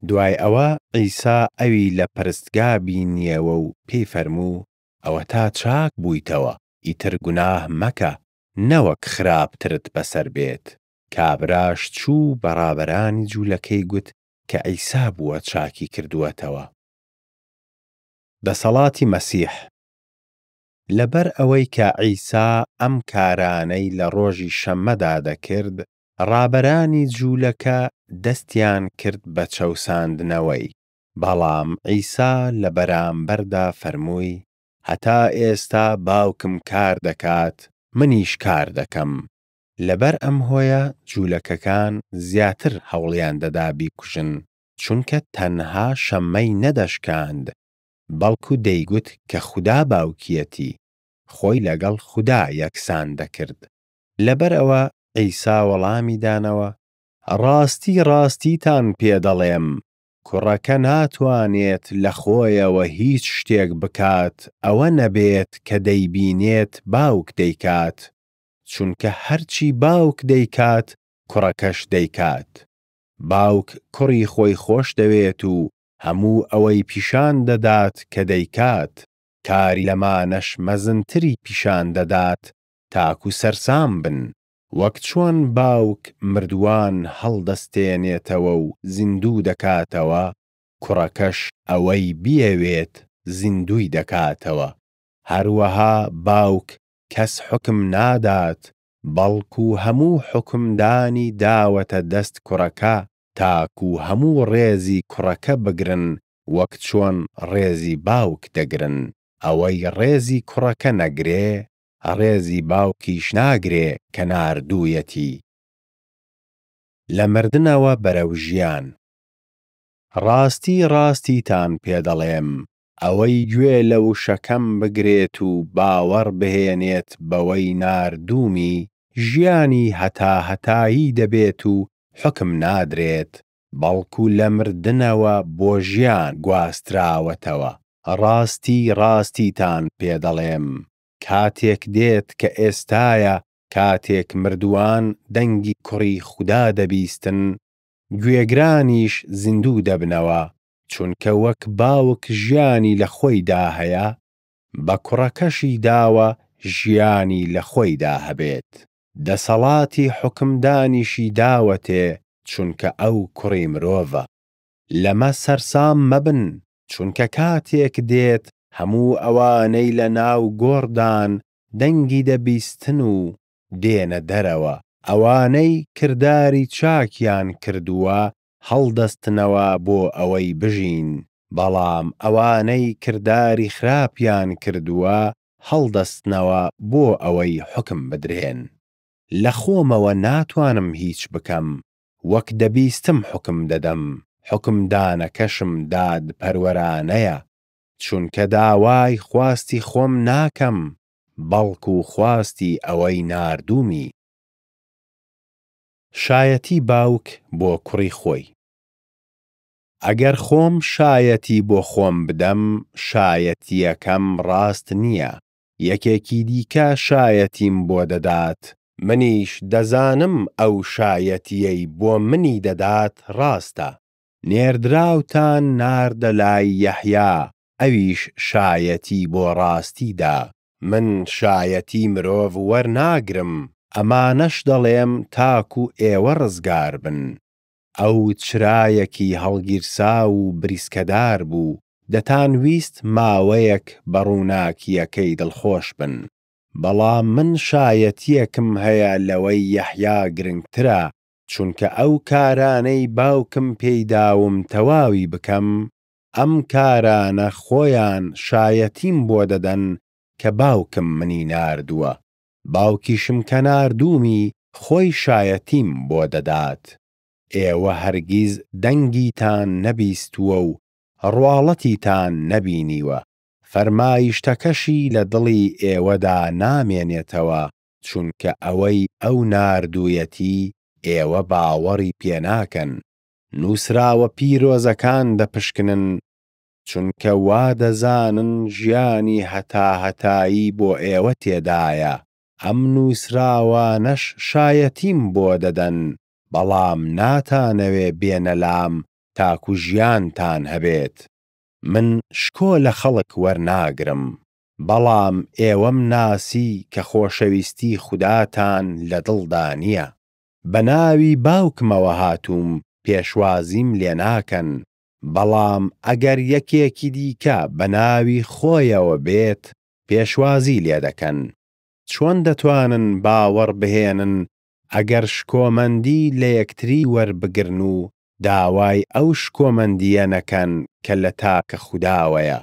دوای ئەوە عیسا ئەوی لە پەرستگا بینییەوە و پێی فەرموو: «ئەوەتا چاک بوویتەوە. ئیتر گوناه مەکە، نەوەک خراپترت بەسەربێت.» کابراش چوو و بە ڕابەرانی جولەکەی گوت کە عیسا بووە چاکیکردووەتەوە. دەسەڵاتی مەسیح لەبەر ئەوەی کە عیسا ئەم کارانەی لە ڕۆژی شەممەدا دەکرد، ڕابەرانی جولەکە دەستیان کرد بە چەوساندنەوەی. بەڵام عیسا لە بەرامبەردا فەرمووی: «هەتا ئێستا باوکم کار دەکات، منیش کار دەکەم.» لەبەر ئەم هۆیە جولەکەکان زیاتر هەوڵیان دەدا بیکوژن، چونکە تەنها شەممەی نەدەشکاند، بەڵکو دەیگوت کە خودا باوکیەتی، خۆی لەگەڵ خودا یەکسان دەکرد. لەبەر ئەوە عیسا وەڵامی دانەوە: «ڕاستی ڕاستیتان پێ دەڵێم: کوڕەکە ناتوانێت لە خۆیەوە هیچ شتێک بکات ئەوە نەبێت کە دەیبینێت باوک دەیکات، چونکە هەرچی باوک دەیکات، کوڕەکەش دەیکات. باوک کوڕی خۆی خۆشدەوێت و هەموو ئەوەی پیشان دەدات کە دەیکات. کاری لەمانەش مەزنتری پیشان دەدات، تاکو سەرسام بن. وەک چۆن باوک مردووان هەڵدەستێنێتەوە و زیندوو دەکاتەوە، کوڕەکەش ئەوەی بیەوێت زیندووی دەکاتەوە. هەروەها باوک کەس حوکم نادات، بەڵکو هەموو حوکمدانی داوەتە دەست کوڕەکە، تاکو هەموو ڕێزی کوڕەکە بگرن وەک چۆن ڕێزی باوک دەگرن. ئەوەی ڕێزی کوڕەکە نەگرێ، ڕێزی باوکیش ناگرێ کە ناردوویەتی. لە مردنەوە بەرەو ژیان ڕاستی ڕاستیتان پێ دەڵێم: ئەوەی گوێ لە وشەکەم بگرێت و باوەڕ بهێنێت بەوەی ناردوومی، ژیانی هەتاهەتایی دەبێت و حوکم نادرێت، بەڵکو لە مردنەوە بۆ ژیان گواستراوەتەوە. ڕاستی ڕاستیتان پێ دەڵێم: کاتێک دێت کە ئێستایە، کاتێک مردووان دەنگی کوڕی خودا دەبیستن، گوێگرانیش زیندوو دەبنەوە، چونکە وەک باوک ژیانی لە خۆیدا هەیە، بە کوڕەکەشی داوە ژیانی لە خۆیدا هەبێت. دەسەڵاتی حوکمدانیشی داوەتێ، چونکە ئەو کوڕی مرۆڤە. لەمە سەرسام مەبن، چونکە کاتێک دێت هەموو ئەوانەی لەناو گۆڕدان دەنگی دەبیستن و دێنە دەرەوە، ئەوانەی کرداری چاکیان کردووە هەڵدەستنەوە بۆ ئەوەی بژین، بەڵام ئەوانەی کرداری خراپیان کردووە هەڵدەستنەوە بۆ ئەوەی حوکم بدرێن. لە خۆمەوە ناتوانم هیچ بکەم، وەک دەبیستم حوکم دەدەم، حوکمدانەکەشم دادپەروەرانەیە، چونکە داوای خواستی خۆم ناکەم، بەڵکو خواستی ئەوەی ناردوومی. شایەتی باوک بۆ کوڕی خۆی ئەگەر خۆم شایەتی بۆ خۆم بدەم، شایەتییەکەم ڕاست نییە. یەکێکی دیکە شایەتیم بۆ دەدات، منیش دەزانم ئەو شایەتییەی بۆ منی دەدات ڕاستە. نێردراوتان ناردە لای یەحیا، ئەویش شایەتی بۆ ڕاستی دا. من شایەتی مرۆڤ وەرناگرم، ئەمانەش دەڵێم تاکو ئێوە ڕزگاربن. ئەو چرایەکی هەڵگیرساو و بریسکەدار بوو، دەتانویست ماوەیەک بە ڕووناکییەکەی دڵخۆش بن. بەڵام من شایەتییەکم هەیە لەوەی یەحیا گرنگترە، چونکە ئەو کارانەی باوکم پێیداوم تەواوی بکەم، ئەم کارانە خۆیان شایەتیم بۆ دەدەن کە باوکم منی ناردووە. باوکیشم کە ناردوومی، خۆی شایەتیم بۆ دەدات. ئێوە هەرگیز دەنگیتان نەبیستووە و ڕواڵەتیتان نەبینیوە، فەرمایشتەکەشی لە دڵی ئێوەدا نامێنێتەوە، چونکە ئەوەی ئەو ناردوویەتی ئێوە باوەڕی پێ ناکەن. نووسراوە پیرۆزەکان دەپشکنن، چونکە وا دەزانن ژیانی هەتاهەتایی بۆ ئێوە تێدایە. ئەم نووسراوانەش شایەتیم بۆ دەدەن، بەڵام ناتانەوێ بێنە لام تاکو ژیانتان هەبێت. «من شکۆ لە خەڵک وەرناگرم. بەڵام ئێوەم ناسی کە خۆشەویستی خوداتان لە دڵدا نییە. بە ناوی باوکمەوە هاتووم، پێشوازیم لێ ناکەن. بەڵام ئەگەر یەکێکی دیکە بە ناوی خۆیەوە بێت، پێشوازی لێدەکەن. چۆن دەتوانن باوەڕ بهێنن ئەگەر شکۆمەندی لە یەکتری وەربگرن و داوای ئەو شکۆمەندییە نەکەن کە لە تاکە خوداوەیە؟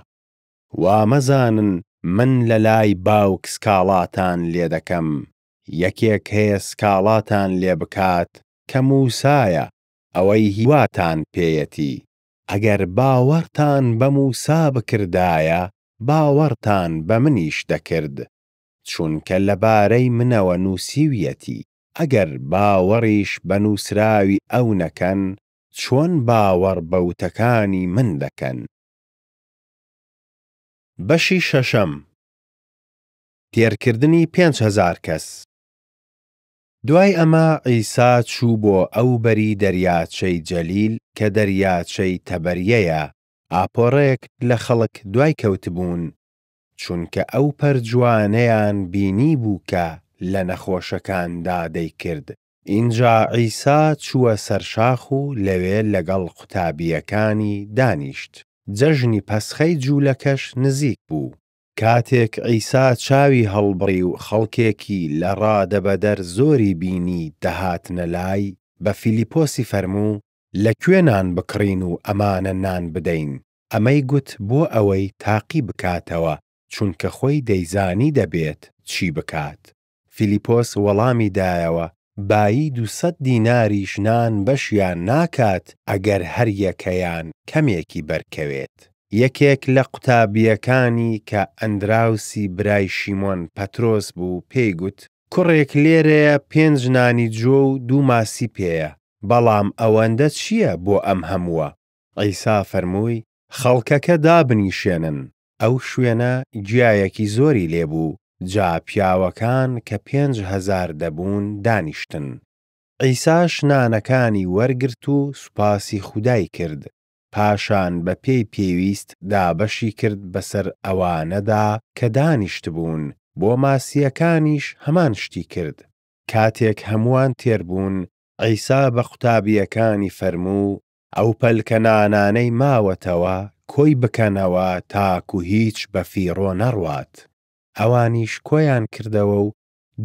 وا مەزانن من لەلای باوک سکاڵاتان لێ دەکەم. یەکێک هەیە سکاڵاتان لێ بکات، کە موسایە، ئەوەی هیواتان پێیەتی. ئەگەر باوەڕتان بە موسا بکردایە، باوەڕتان بە منیش دەکرد، چونکە لەبارەی منەوە نووسیویەتی. ئەگەر باوەڕیش بە نووسراوی ئەو نەکەن، چۆن باوەڕ بە وتەکانی من دەکەن؟» بەشی شەشەم: تێرکردنی 5000 کەس دوای ئەمە عیسا چوو بۆ ئەوبەری دەریاچەی جەلیل کە دەریاچەی تەبەرییەیە، ئاپۆرەیەک لە خەڵک دوای کەوتبوون، چونکە ئەو پەرجووانەیان بینیبوو کە لە نەخۆشەکاندا دەیکرد. ئینجا عیسا چووە سەر شاخ و لەوێ لەگەڵ قوتابییەکانی دانیشت. جەژنی پەسخەی جولەکەش نزیک بوو. کاتێک عیسا چاوی هەڵبڕی و خەڵکێکی لە ڕادەبەدەر زۆری بینی دەهاتنە لای، بە فیلیپۆسی فەرموو: «لەکوێ نان بکڕین و ئەمانە نان بدەین؟» ئەمەی گوت بۆ ئەوەی تاقی بکاتەوە، چونکە خۆی دەیزانی دەبێت چی بکات. فیلیپۆس وەڵامی دایەوە: «بایی 200 دیناریش نان بەشیان ناکات، ئەگەر هەریەکەیان کەمێکی بەرکەوێت.» یەکێک لە قوتابییەکانی کە ئەندراوسی برای شیمۆن پەترۆس بوو، پێی گوت: «کوڕێک لێرەیە پێنج نانی جۆ و دوو ماسی پێیە، بەڵام ئەوەندە چییە بۆ ئەم هەمووە؟» عیسا فەرمووی: «خەڵکەکە دابنیشێنن.» ئەو شوێنە گیایەکی زۆری لێبوو، جا پیاوەکان کە 5000 دەبوون دانیشتن. عیساش نانەکانی وەرگرت و سوپاسی خودای کرد، پاشان بەپێی پێویست دابەشی کرد بەسەر ئەوانەدا کە دانیشتبوون، بۆ ماسییەکانیش هەمان شتی کرد. کاتێک هەمووان تێربوون، عیسا بە قوتابییەکانی فەرموو: «ئەو پەلکەنانەی ماوەتەوە کۆی بکەنەوە تاکو هیچ بەفیڕۆ نەڕوات.» ئەوانیش کۆیان کردەوە و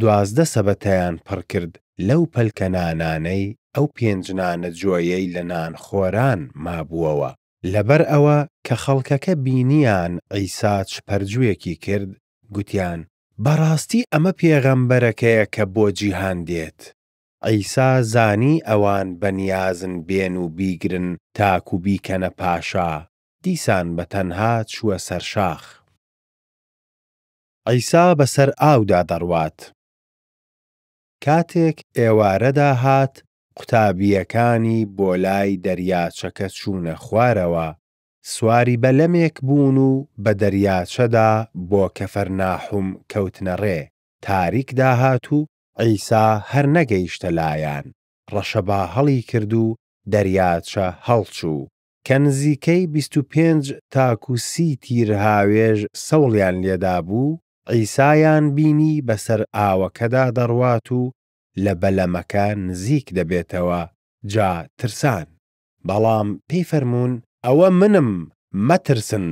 12 سەبەتەیان پڕکرد لەو پەلکەنانەی ئەو پێنج نانە جۆیەی لە نانخۆران مابووەوە. لەبەر ئەوە کە خەڵکەکە بینییان عیسا چ پەرجووێکی کرد، گوتیان: «بەڕاستی ئەمە پێغەمبەرەکەیە کە بۆ جیهان دێت.» عیسا زانی ئەوان بە نیازن بێن و بیگرن تاکو بیکەنە پاشا، دیسان بە تەنها چووە سەر شاخ. عیسا بەسەر ئاودا دەڕوات. کاتێک ئێوارە داهات، قوتابییەکانی بۆ لای دەریاچەکە چوونە خوارەوە، سواری بەلەمێک بوون و بە دەریاچەدا بۆ کەفەرناحوم کەوتنە ڕێ. تاریک داهات و عیسا هەر نەگەیشتە لایان. ڕەشەبا هەڵیکرد و دەریاچە هەڵچوو، کە نزیکەی 25 تاکو 30 تیرهاوێژ سەوڵیان لێدابوو، عیسایان بینی بەسەر ئاوەکەدا دەڕوات و لە بەلەمەکە نزیک دەبێتەوە، جا ترسان. بەڵام پێی فەرموون: «ئەوە منم، مەترسن!»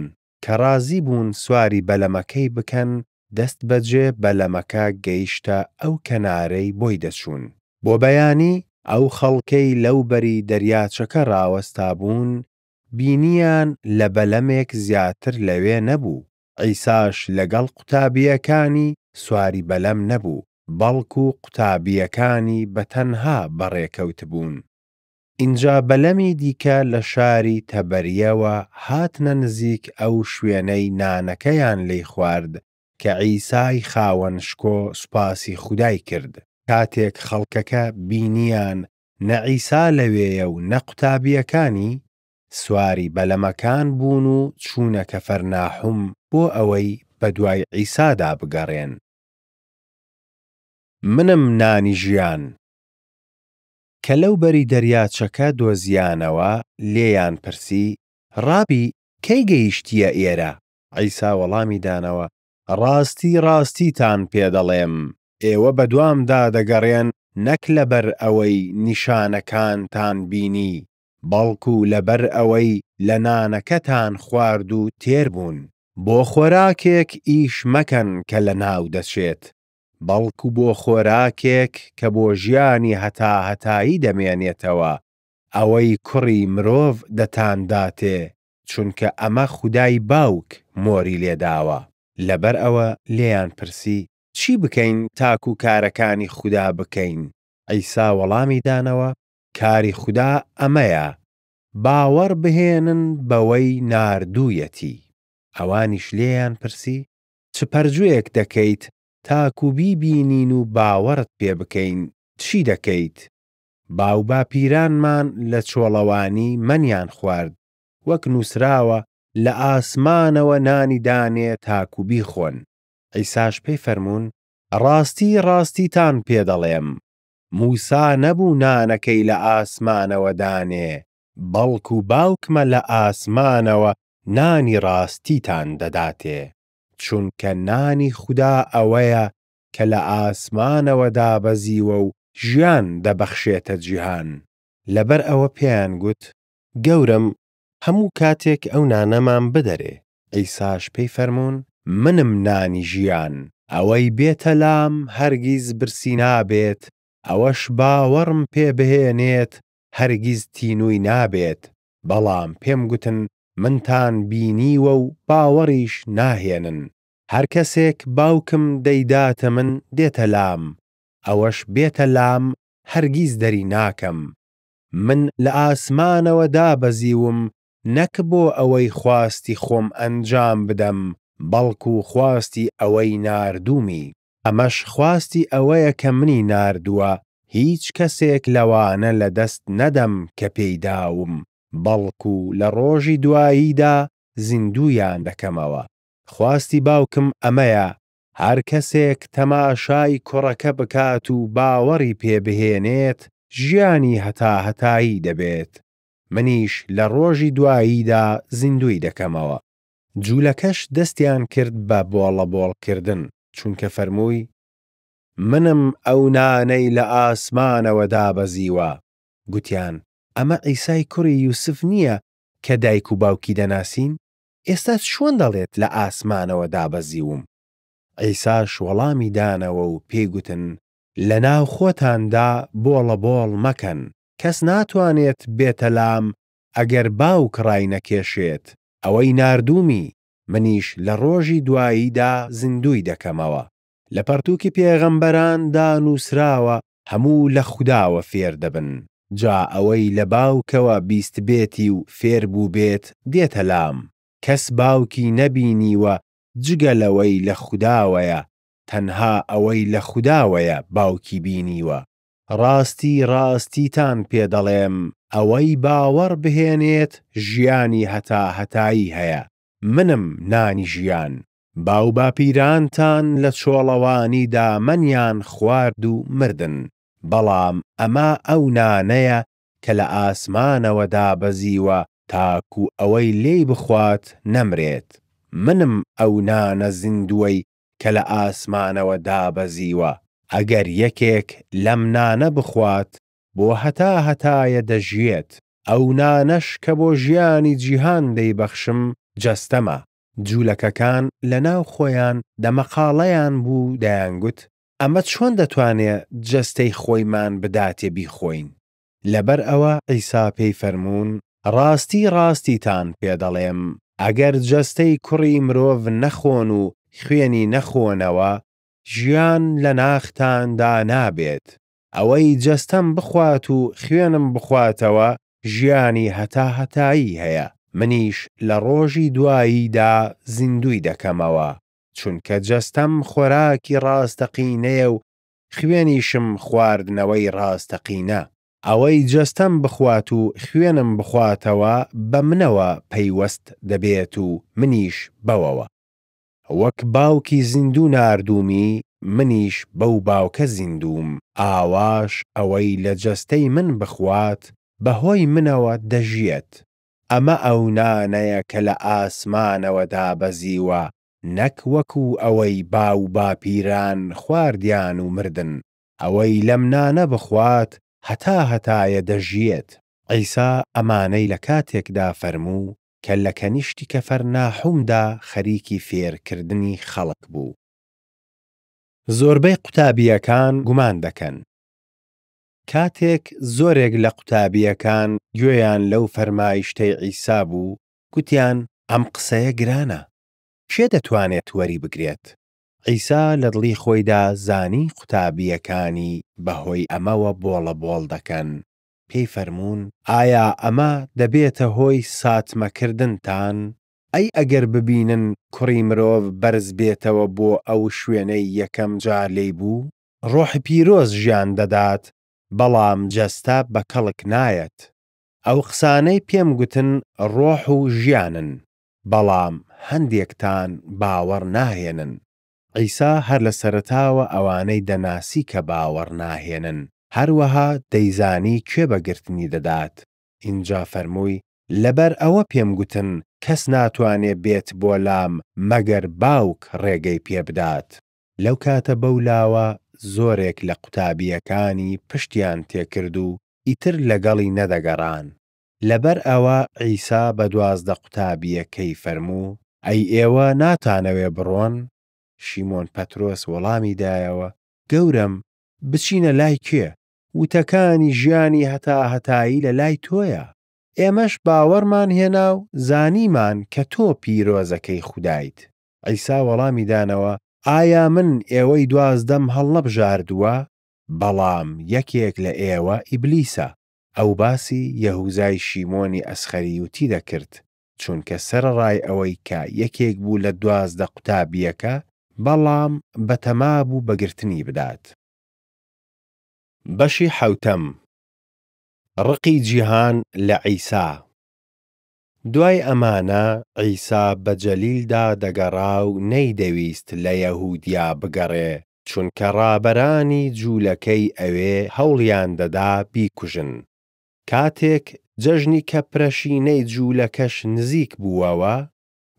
کە ڕازی بوون سواری بەلەمەکەی بکەن، دەستبەجێ بەلەمەکە گەیشتە ئەو کەنارەی بۆی دەچوون. بۆ بەیانی، ئەو خەڵکەی لەوبەری دەریاچەکە ڕاوەستابوون، بینییان لە بەلەمێک زیاتر لەوێ نەبوو، عیساش لەگەڵ قوتابییەکانی سواری بەلەم نەبوو، بەڵکو قوتابییەکانی بە تەنها بەڕێکەوتبوون. ئینجا بەلەمی دیکە لە شاری تەبەرییەوە هاتنە نزیک ئەو شوێنەی نانەکەیان لێی خوارد کە عیسای خاوەن شکۆ سوپاسی خودای کرد. کاتێک خەڵکەکە بینییان نە عیسا لەوێیە و نە قوتابییەکانی، سواری بەلەمەکان بوون و چوونە کەفەرناحوم بۆ ئەوەی بەدوای عیسادا بگەڕێن. منم نانی ژیان. کە لەوبەری دەریاچەکە دۆزیانەوە، لێیان پرسی: «ڕابی، کەی گەیشتییە ئێرە؟» عیسا وەڵامی دانەوە: «ڕاستی ڕاستیتان پێ دەڵێم: ئێوە بەدوامدا دەگەڕێن نەک لەبەر ئەوەی نیشانەکانتان بینی، بەڵکو لەبەر ئەوەی لە نانەکەتان خوارد و تێربوون. بۆ خۆراکێک ئیش مەکەن کە لەناودەچێت، بەڵکو بۆ خۆراکێک کە بۆ ژیانی هەتاهەتایی دەمێنێتەوە، ئەوەی کوڕی مرۆڤ دەتانداتێ، چونکە ئەمە خودای باوک مۆری لێداوە.» لەبەر ئەوە لێیان پرسی: «چی بکەین تاکو کارەکانی خودا بکەین؟» عیسا وەڵامی دانەوە: «کاری خودا ئەمەیە: باوەڕ بهێنن بەوەی ناردوویەتی.» ئەوانیش لێیان پرسی: «چ پەرجووێک دەکەیت تاکو بیبینین و باوەڕت پێ بکەین؟ چی دەکەیت؟ باوباپیرانمان لە چۆڵەوانی مەنیان خوارد، وەک نووسراوە: ”لە ئاسمانەوە نانی دانێ تاکو بیخۆن.“» عیساش پێی فەرموون: «ڕاستی ڕاستیتان پێ دەڵێم: موسا نەبوو نانەکەی لە ئاسمانەوە دانێ، بەڵکو باوکمە لە ئاسمانەوە نانی ڕاستیتان دەداتێ. چونکە نانی خودا ئەوەیە کە لە ئاسمانەوە دابەزیوە و ژیان دەبەخشێتە جیهان.» لەبەر ئەوە پێیان گوت: «گەورەم، هەموو کاتێک ئەو نانەمان بدەرێ.» عیساش پێی فەرموون: «منم نانی ژیان. ئەوەی بێتە لام هەرگیز برسی نابێت، ئەوەش باوەڕم پێ بهێنێت هەرگیز تینووی نابێت. بەڵام پێم گوتن منتان بینیوە و باوەڕیش ناهێنن. هەرکەسێک باوکم دەیداتە من دێتە لام، ئەوەش بێتە لام هەرگیز دەریناکەم. من لە ئاسمانەوە دابەزیوم، نەک بۆ ئەوەی خواستی خۆم ئەنجام بدەم، بەڵکو خواستی ئەوەی ناردوومی. ئەمەش خواستی ئەوەیە کە منی ناردووە، هیچ کەسێک لەوانە لەدەست نەدەم کە پێیداوم، بەڵکو لە ڕۆژی دواییدا زیندوویان دەکەمەوە. خواستی باوکم ئەمەیە: هەرکەسێک تەماشای کوڕەکە بکات و باوەڕی پێ بهێنێت ژیانی هەتاهەتایی دەبێت، منیش لە ڕۆژی دواییدا زیندووی دەکەمەوە.» جولەکەش دەستیان کرد بە بۆڵەبۆڵکردن، چونکە فەرمووی: «منم ئەو نانەی لە ئاسمانەوە دابەزیوە.» گوتیان: «ئەمە عیسای کوڕی یوسف نییە کە دایک و باوکی دەناسین؟ ئێستا چۆن دەڵێت ”لە ئاسمانەوە دابەزیوم؟“» عیساش وەڵامی دانەوە و پێی گوتن: «لەناو خۆتاندا بۆڵەبۆڵ مەکەن. کەس ناتوانێت بێتە لام ئەگەر باوک ڕاینەکێشێت، ئەوەی ناردوومی، منیش لە ڕۆژی دواییدا زیندووی دەکەمەوە. لە پەڕتووکی پێغەمبەراندا نووسراوە: ”هەموو لە خوداوە فێردەبن.“ جا ئەوەی لە باوکەوە بیستبێتی و فێربووبێت دێتە لام. کەس باوکی نەبینیوە جگە لەوەی لە خوداوەیە، تەنها ئەوەی لە خوداوەیە باوکی بینیوە. ڕاستی ڕاستیتان پێ دەڵێم: ئەوەی باوەڕ بهێنێت ژیانی هەتاهەتایی هەیە. منم نانی ژیان. باوباپیرانتان لە چۆڵەوانیدا مەنیان خوارد و مردن. بەڵام ئەمە ئەو نانەیە کە لە ئاسمانەوە دابەزیوە، تاکو ئەوەی لێی بخوات نەمرێت. منم ئەو نانە زیندووەی کە لە ئاسمانەوە دابەزیوە. ئەگەر یەکێک لەم نانە بخوات بۆ هەتاهەتایە دەژیێت. ئەو نانەش کە بۆ ژیانی جیهان دەیبەخشم، جەستەمە.» جولەکەکان لەناو خۆیان دەمەقاڵەیان بوو و دەیانگوت: «ئەمە چۆن دەتوانێ جەستەی خۆیمان بداتێ بیخۆین؟» لەبەر ئەوە عیسا پێی فەرموون: «ڕاستی ڕاستیتان پێ دەڵێم: ئەگەر جەستەی کوڕی مرۆڤ نەخۆن و خوێنی نەخۆنەوە، ژیان لە ناختاندا نابێت. ئەوەی جەستەم بخوات و خوێنم بخواتەوە ژیانی هەتاهەتایی هەیە، منیش لە ڕۆژی دواییدا زیندووی دەکەمەوە، چونکە جەستەم خۆراکی ڕاستەقینەیە و خوێنیشم خواردنەوەی ڕاستەقینە. ئەوەی جەستەم بخوات و خوێنم بخواتەوە بە منەوە پەیوەست دەبێت و منیش بەوەوە. وەک باوکی زیندوو ناردوومی، منیش بەو باوکە زیندووم، ئاواش ئەوەی لە جەستەی من بخوات بەهۆی منەوە دەژیێت. ئەمە ئەو نانەیە کە لە ئاسمانەوە دابەزیوە، نەک وەکو ئەوەی باوباپیران خواردیان و مردن. ئەوەی لەم نانە بخوات هەتاهەتایە دەژیێت.» عیسا ئەمانەی لە کاتێکدا فەرموو کە لە کەنیشتی کەفەرناحومدا خەریکی فێرکردنی خەڵک بوو. زۆربەی قوتابییەکان گومان دەکەن کاتێک زۆرێک لە قوتابییەکان گوێیان لەو فەرمایشتەی عیسا بوو، گوتیان: «ئەم قسەیە گرانە، کێ دەتوانێت وەریبگرێت؟» عیسا لە دڵی خۆیدا زانی قوتابییەکانی بەهۆی ئەمەوە بۆڵەبۆڵ دەکەن، پێی فەرموون: «ئایا ئەمە دەبێتە هۆی ساتمەکردنتان؟ ئەی ئەگەر ببینن کوڕی مرۆڤ بەرزبێتەوە بۆ ئەو شوێنەی یەکەم جار لێی بوو؟ ڕۆحی پیرۆز ژیان دەدات، بەڵام جەستە بەکەڵک نایەت. ئەو قسانەی پێم گوتن ڕۆح و ژیانن. بەڵام هەندێکتان باوەڕ ناهێنن.» عیسا هەر لە سەرەتاوە ئەوانەی دەناسی کە باوەڕ ناهێنن، هەروەها دەیزانی کێ بە گرتنی دەدات. ئینجا فەرمووی: «لەبەر ئەوە پێم گوتن کەس ناتوانێ بێت بۆ لام، مەگەر باوک ڕێگەی پێبدات.» لەو کاتە بەولاوە زۆرێک لە قوتابییەکانی پشتیان تێکرد و ئیتر لەگەڵی نەدەگەڕان. لەبەر ئەوە عیسا بە 12 قوتابییەکەی فەرموو: «ئەی ئێوە ناتانەوێ بڕۆن؟» شیمۆن پەترۆس وەڵامی دایەوە: «گەورەم، بچینە لای کێ؟ وتەکانی ژیانی هەتاهەتایی لەلای تۆیە. ئێمەش باوەڕمان هێنا و زانیمان کە تۆ پیرۆزەکەی خودایت.» عیسا وەڵامی دانەوە: «ئایا من ئێوەی دوازدەم هەڵنەبژاردووە؟ بەڵام یەکێک لە ئێوە ئیبلیسە.» ئەو باسی یەهوزای شیمۆنی ئەسخەریوتی دەکرد، چونکە سەرەڕای ئەوەی کە یەکێک بوو لە 12 قوتابییەکە، بەڵام بەتەمابوو بە گرتنی بدات. بەشی حەوتەم: ڕقی جیهان لە عیسا دوای ئەمانە، عیسا بە جەلیلدا دەگەڕا و نەیدەویست لە یەهودیا بگەڕێ، چونکە ڕابەرانی جولەکەی ئەوێ هەوڵیان دەدا بیکوژن. کاتێک جەژنی کەپرەشینەی جولەکەش نزیک بووەوە،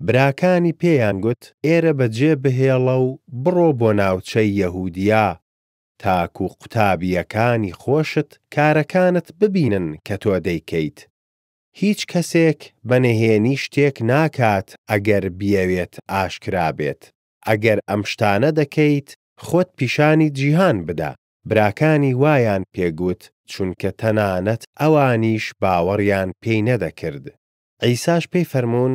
براکانی پێیان گوت: «ئێرە بەجێبهێڵە و بڕۆ بۆ ناوچەی یەهودیا، تاکو قوتابییەکانی خۆشت کارەکانت ببینن کە تۆ دەیکەیت. هیچ کەسێک بە نهێنی شتێک ناکات ئەگەر بیەوێت ئاشکرا بێت. ئەگەر ئەم شتانە دەکەیت، خۆت پیشانی جیهان بدە.» براکانی وایان پێ گوت، چونکە تەنانەت ئەوانیش باوەڕیان پێی نەدەکرد. عیساش پێی فەرموون: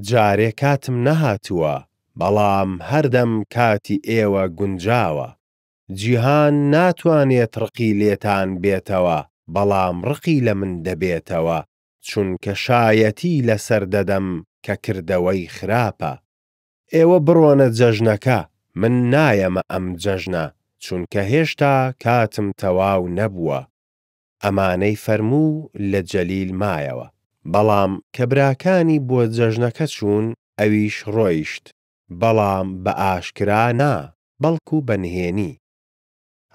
«جارێ کاتم نەهاتووە، بەڵام هەردەم کاتی ئێوە گونجاوە. جیهان ناتوانێت ڕقی لێتان بێتەوە، بەڵام ڕقی لە من دەبێتەوە، چونکە شایەتی لەسەر دەدەم کە کردەوەی خراپە. ئێوە بڕۆنە جەژنەکە، من نایەمە ئەم جەژنە، چونکە هێشتا کاتم تەواو نەبووە.» ئەمانەی فەرموو و لە جەلیل مایەوە. بەڵام کە براکانی بۆ جەژنەکە چوون، ئەویش ڕۆیشت، بەڵام بە ئاشکرا نا، بەڵکو بە نهێنی.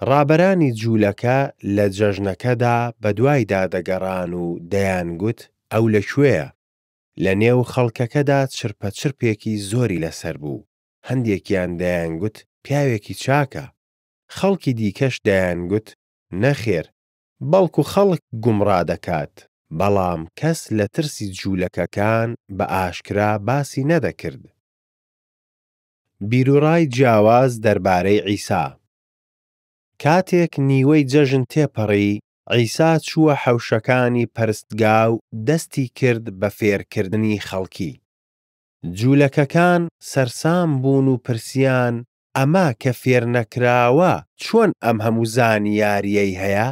ڕابەرانی جولەکە لە جەژنەکەدا بەدوایدا دەگەڕان و دەیانگوت ئەو لەکوێیە؟ لەنێو خەڵکەکەدا چرپەچرپێکی زۆری لەسەر بوو. هەندێکیان دەیانگوت: «پیاوێکی چاکە.» خەڵکی دیکەش دەیانگوت: «نەخێر، بەڵکو خەڵک گومڕا دەکات.» بەڵام کەس لە ترسی جولەکەکان بە ئاشکرا باسی نەدەکرد. بیروڕای جیاواز دەربارەی عیسا کاتێک نیوەی جەژن تێپەڕی، عیسا چووە حەوشەکانی پەرستگا و دەستی کرد بە فێرکردنی خەڵکی. جولەکەکان سەرسام بوون و پرسییان: «ئەمە کە فێرنەکراوە، چۆن ئەم هەموو زانیارییەی هەیە؟»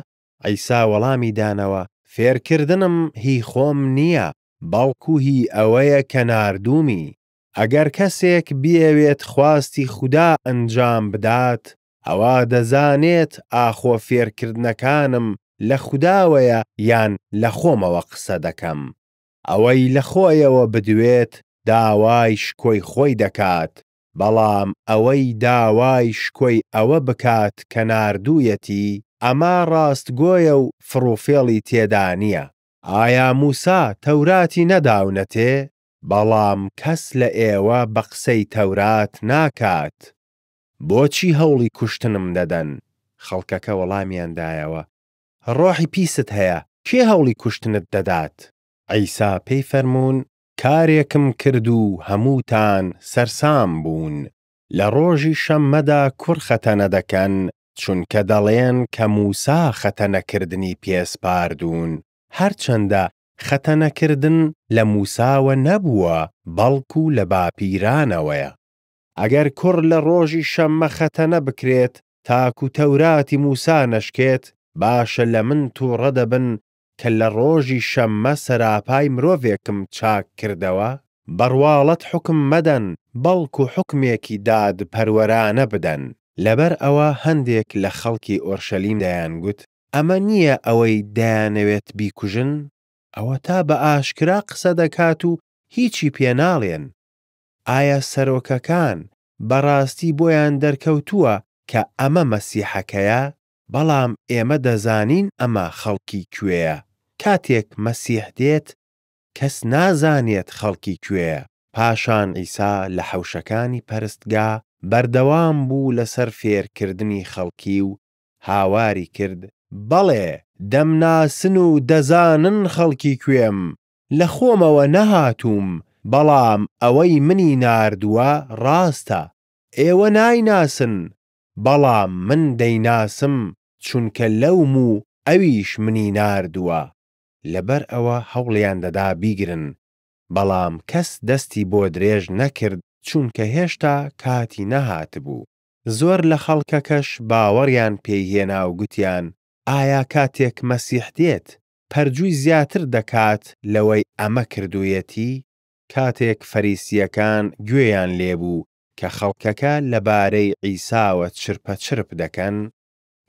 عیسا وەڵامی دانەوە: «فێرکردنم هی خۆم نییە، بەڵکو هی ئەوەیە کە ناردوومی. ئەگەر کەسێک بیەوێت خواستی خودا ئەنجام بدات، ئەوا دەزانێت ئاخۆ فێرکردنەکانم لە خوداوەیە یان لە خۆمەوە قسە دەکەم. ئەوەی لە خۆیەوە بدوێت، داوای شکۆی خۆی دەکات، بەڵام ئەوەی داوای شکۆی ئەوە بکات کە ناردوویەتی، ئەمە ڕاستگۆیە و فڕوفێڵی تێدا نییە. ئایا موسا تەوراتی نەداونەتێ؟ بەڵام کەس لە ئێوە بە قسەی تەورات ناکات. بۆچی هەوڵی کوشتنم دەدەن؟» خەڵکەکە وەڵامیان دایەوە: «ڕۆحی پیست هەیە، کێ هەوڵی کوشتنت دەدات؟» عیسا پێی فەرموون: «کارێکم کرد و هەمووتان سەرسام بوون. لە ڕۆژی شەممەدا کوڕ خەتەنە دەکەن، چونکە دەڵێن کە موسا خەتەنەکردنی پێ سپاردوون، هەرچەندە خەتەنەکردن لە موساوە نەبووە، بەڵکو لە باپیرانەوەیە. ئەگەر کوڕ لە ڕۆژی شەممە خەتەنە بکرێت تاکو تەوراتی موسا نەشکێت، باشە لە من تووڕە دەبن کە لە ڕۆژی شەممە سەراپای مرۆڤێکم چاککردەوە؟ بە ڕواڵەت حوکم مەدەن، بەڵکو حوکمێکی دادپەروەرانە بدەن.» لەبەر ئەوە هەندێک لە خەڵکی ئۆرشەلیم دەیانگوت: «ئەمە نییە ئەوەی دەیانەوێت بیکوژن؟ ئەوەتا بە ئاشکرا قسە دەکات و هیچی پێ ناڵێن. ئایا سەرۆکەکان بەڕاستی بۆیان دەرکەوتووە کە ئەمە مەسیحەکەیە؟ بەڵام ئێمە دەزانین ئەمە خەڵکی کوێیە. کاتێک مەسیح دێت، کەس نازانێت خەڵکی کوێیە.» پاشان عیسا لە حەوشەکانی پەرستگا بەردەوام بوو لەسەر فێرکردنی خەڵکی و هاواری کرد: «بەڵێ، دەمناسن و دەزانن خەڵکی کوێم. لە خۆمەوە نەهاتووم، بەڵام ئەوەی منی ناردووە ڕاستە. ئێوە نایناسن، بەڵام من دەیناسم، چونکە لەوم و ئەویش منی ناردووە.» لەبەر ئەوە هەوڵیان دەدا بیگرن، بەڵام کەس دەستی بۆ درێژ نەکرد، چونکە هێشتا کاتی نەهاتبوو. زۆر لە خەڵکەکەش باوەڕیان پێی هێنا و گوتیان: «ئایا کاتێک مەسیح دێت، پەرجووی زیاتر دەکات لەوەی ئەمە کردوویەتی؟» کاتێک فەریسییەکان گوێیان لێبوو کە خەڵکەکە لەبارەی عیساوە چرپەچرپ دەکەن،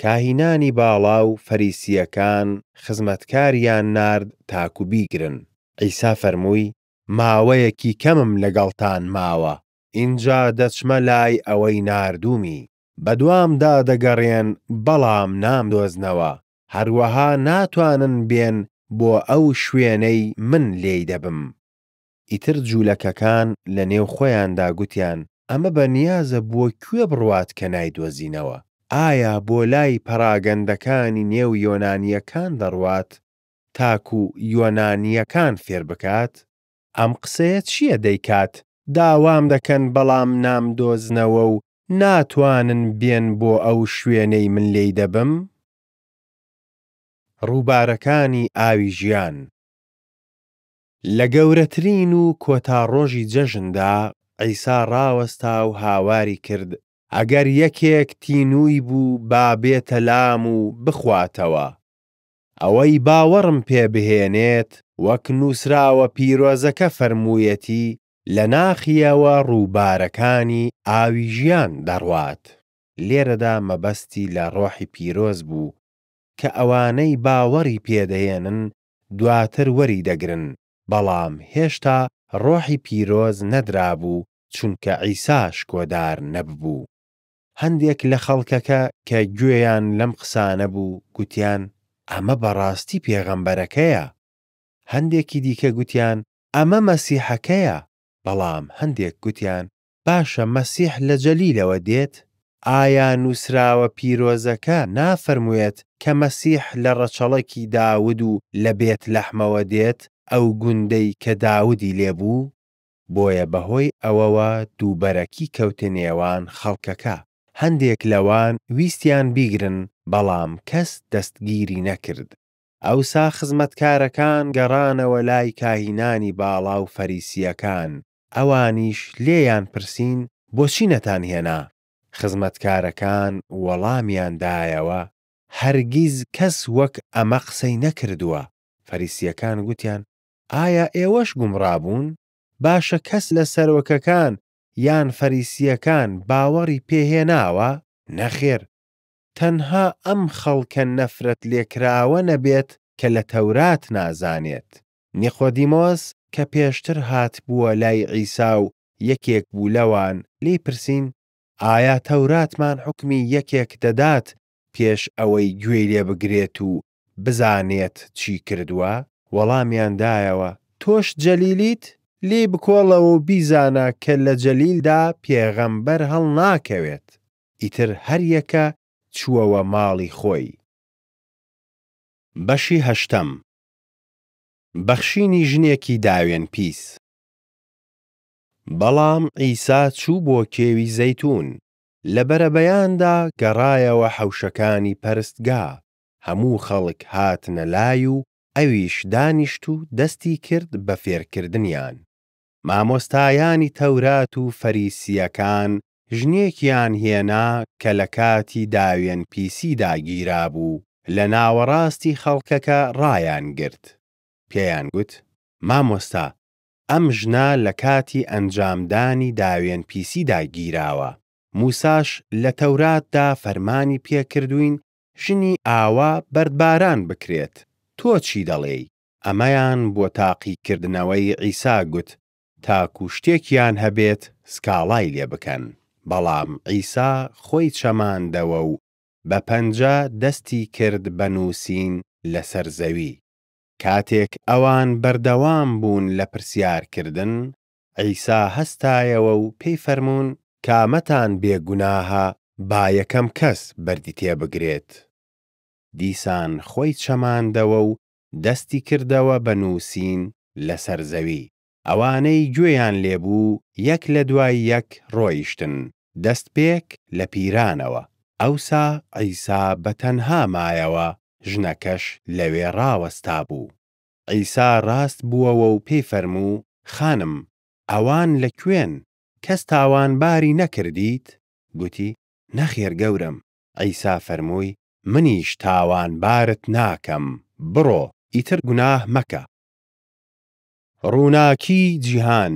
کاهینانی باڵا و فەریسییەکان خزمەتکاریان نارد تاکو بیگرن. عیسا فەرمووی: «ماوەیەکی کەمم لەگەڵتان ماوە، ئینجا دەچمە لای ئەوەی ناردوومی. بەدوامدا دەگەڕێن بەڵام نامدۆزنەوە، هەروەها ناتوانن بێن بۆ ئەو شوێنەی من لێی دەبم.» ئیتر جولەکەکان لەنێو خۆیاندا گوتیان: «ئەمە بە نیازە بۆ کوێ بڕوات کە نایدۆزینەوە؟ ئایا بۆ لای پەراگەندەکانی نێو یۆنانییەکان دەڕوات، تاکو یۆنانییەکان فێر بکات؟ ئەم قسەیە چییە دەیکات: ”داوام دەکەن بەڵام نامدۆزنەوە“ و ”ناتوانن بێن بۆ ئەو شوێنەی من لێی دەبم؟“» ڕووبارەکانی ئاوی ژیان. لە گەورەترین و کۆتا ڕۆژی جەژندا، عیسا ڕاوەستا و هاواری کرد: «ئەگەر یەکێک تینووی بوو با بێتە لام و بخواتەوە. ئەوەی باوەڕم پێ بهێنێت، وەک نووسراوە پیرۆزەکە فەرموویەتی، لە ناخیەوە ڕووبارەکانی ئاوی ژیان دەڕوات.» لێرەدا مەبەستی لە ڕۆحی پیرۆز بوو، کە ئەوانەی باوەڕی پێ دەهێنن دواتر وەریدەگرن، بەڵام هێشتا ڕۆحی پیرۆز نەدرابوو، چونکە عیسا شکۆدار نەببوو. هەندێک لە خەڵکەکە کە گوێیان لەم قسانە بوو، گوتیان: «ئەمە بەڕاستی پێغەمبەرەکەیە.» هەندێکی دیکە گوتیان: «ئەمە مەسیحەکەیە.» بەڵام هەندێک گوتیان: «باشە مەسیح لە جەلیلەوە دێت؟ ئایا نووسراوە پیرۆزەکە نافەرموێت کە مەسیح لە ڕەچەڵەکی داود و لە بێت‌لەحمەوە دێت، ئەو گوندەی کە داودی لێبوو؟» بۆیە بەهۆی ئەوەوە دووبەرەکی کەوتە نێوان خەڵکەکە. هەندێک لەوان ویستیان بیگرن، بەڵام کەس دەستگیری نەکرد. ئەوسا خزمەتکارەکان گەڕانەوە لای کاهینانی باڵا و فەریسییەکان، ئەوانیش لێیان پرسین: «بۆچی نەتانهێنا؟» خزمەتکارەکان وەڵامیان دایەوە: «هەرگیز کەس وەک ئەمە قسەی نەکردووە.» فەریسییەکان گوتیان: «ئایا ئێوەش گومڕا بوون؟ باشە کەس لە سەرۆکەکان یان فەریسییەکان باوەڕی پێ هێناوە؟ نەخێر، تەنها ئەم خەڵکە نەفرەت لێکراوە نەبێت کە لە تەورات نازانێت.» نیقۆدیمۆس کە پێشتر هاتبووە لای عیسا و یەکێک بوو لەوان، لێی پرسین: «ئایا تەوراتمان حوکمی یەکێک دەدات پێش ئەوەی گوێی لێ بگرێت و بزانێت چی کردووە؟» وەڵامیان دایەوە: «تۆش جەلیلیت؟ لێی بکۆڵەوە و بیزانە کە لە جەلیلدا پێغەمبەر هەڵناکەوێت.» ئیتر هەریەکە چووەوە ماڵی خۆی. بەشی هەشتەم: بەخشینی ژنێکی داوێنپیس بەڵام عیسا چوو بۆ کێوی زەیتوون. لە بەرەبەیاندا گەڕایەوە حەوشەکانی پەرستگا، هەموو خەڵک هاتنە لای و ئەویش دانیشت و دەستی کرد بە فێرکردنیان. مامۆستایانی تەورات و فەریسییەکان ژنێکیان هێنا کە لە کاتی داوێنپیسیدا گیرابوو، لە ناوەڕاستی خەڵکەکە ڕایانگرت. پێیان گوت: «مامۆستا، ئەم ژنە لە کاتی ئەنجامدانی داوێنپیسیدا گیراوە. موساش لە تەوراتدا فەرمانی پێ کردووین ژنی ئاوا بەردباران بکرێت. تۆ چی دەڵێی؟» ئەمەیان بۆ تاقیکردنەوەی عیسا گوت، تاکو شتێکیان هەبێت سکاڵای لێ بکەن. بەڵام عیسا خۆی چەماندەوە و بە پەنجە دەستی کرد بە نووسین لەسەر زەوی. کاتێک ئەوان بەردەوام بوون لە پرسیارکردن، عیسا هەستایەوە و پێی فەرموون: «کامەتان بێ گوناهە، با یەکەم کەس بەردی تێبگرێت.» دیسان خۆی چەماندەوە و دەستی کردەوە بە نووسین لەسەر زەوی. ئەوانەی گوێیان لێبوو، یەک لەدوای یەک ڕۆیشتن، دەستپێک لە پیرانەوە. ئەوسا عیسا بە تەنها مایەوە، ژنەکەش لەوێ ڕاوەستابوو. عیسا ڕاستبووەوە و پێی فەرموو: «خانم، ئەوان لەکوێن؟ کەس تاوانباری نەکردیت؟» گوتی: «نەخێر گەورەم.» عیسا فەرمووی: «منیش تاوانبارت ناکەم. بڕۆ، ئیتر گوناه مەکە.» ڕووناکیی جیهان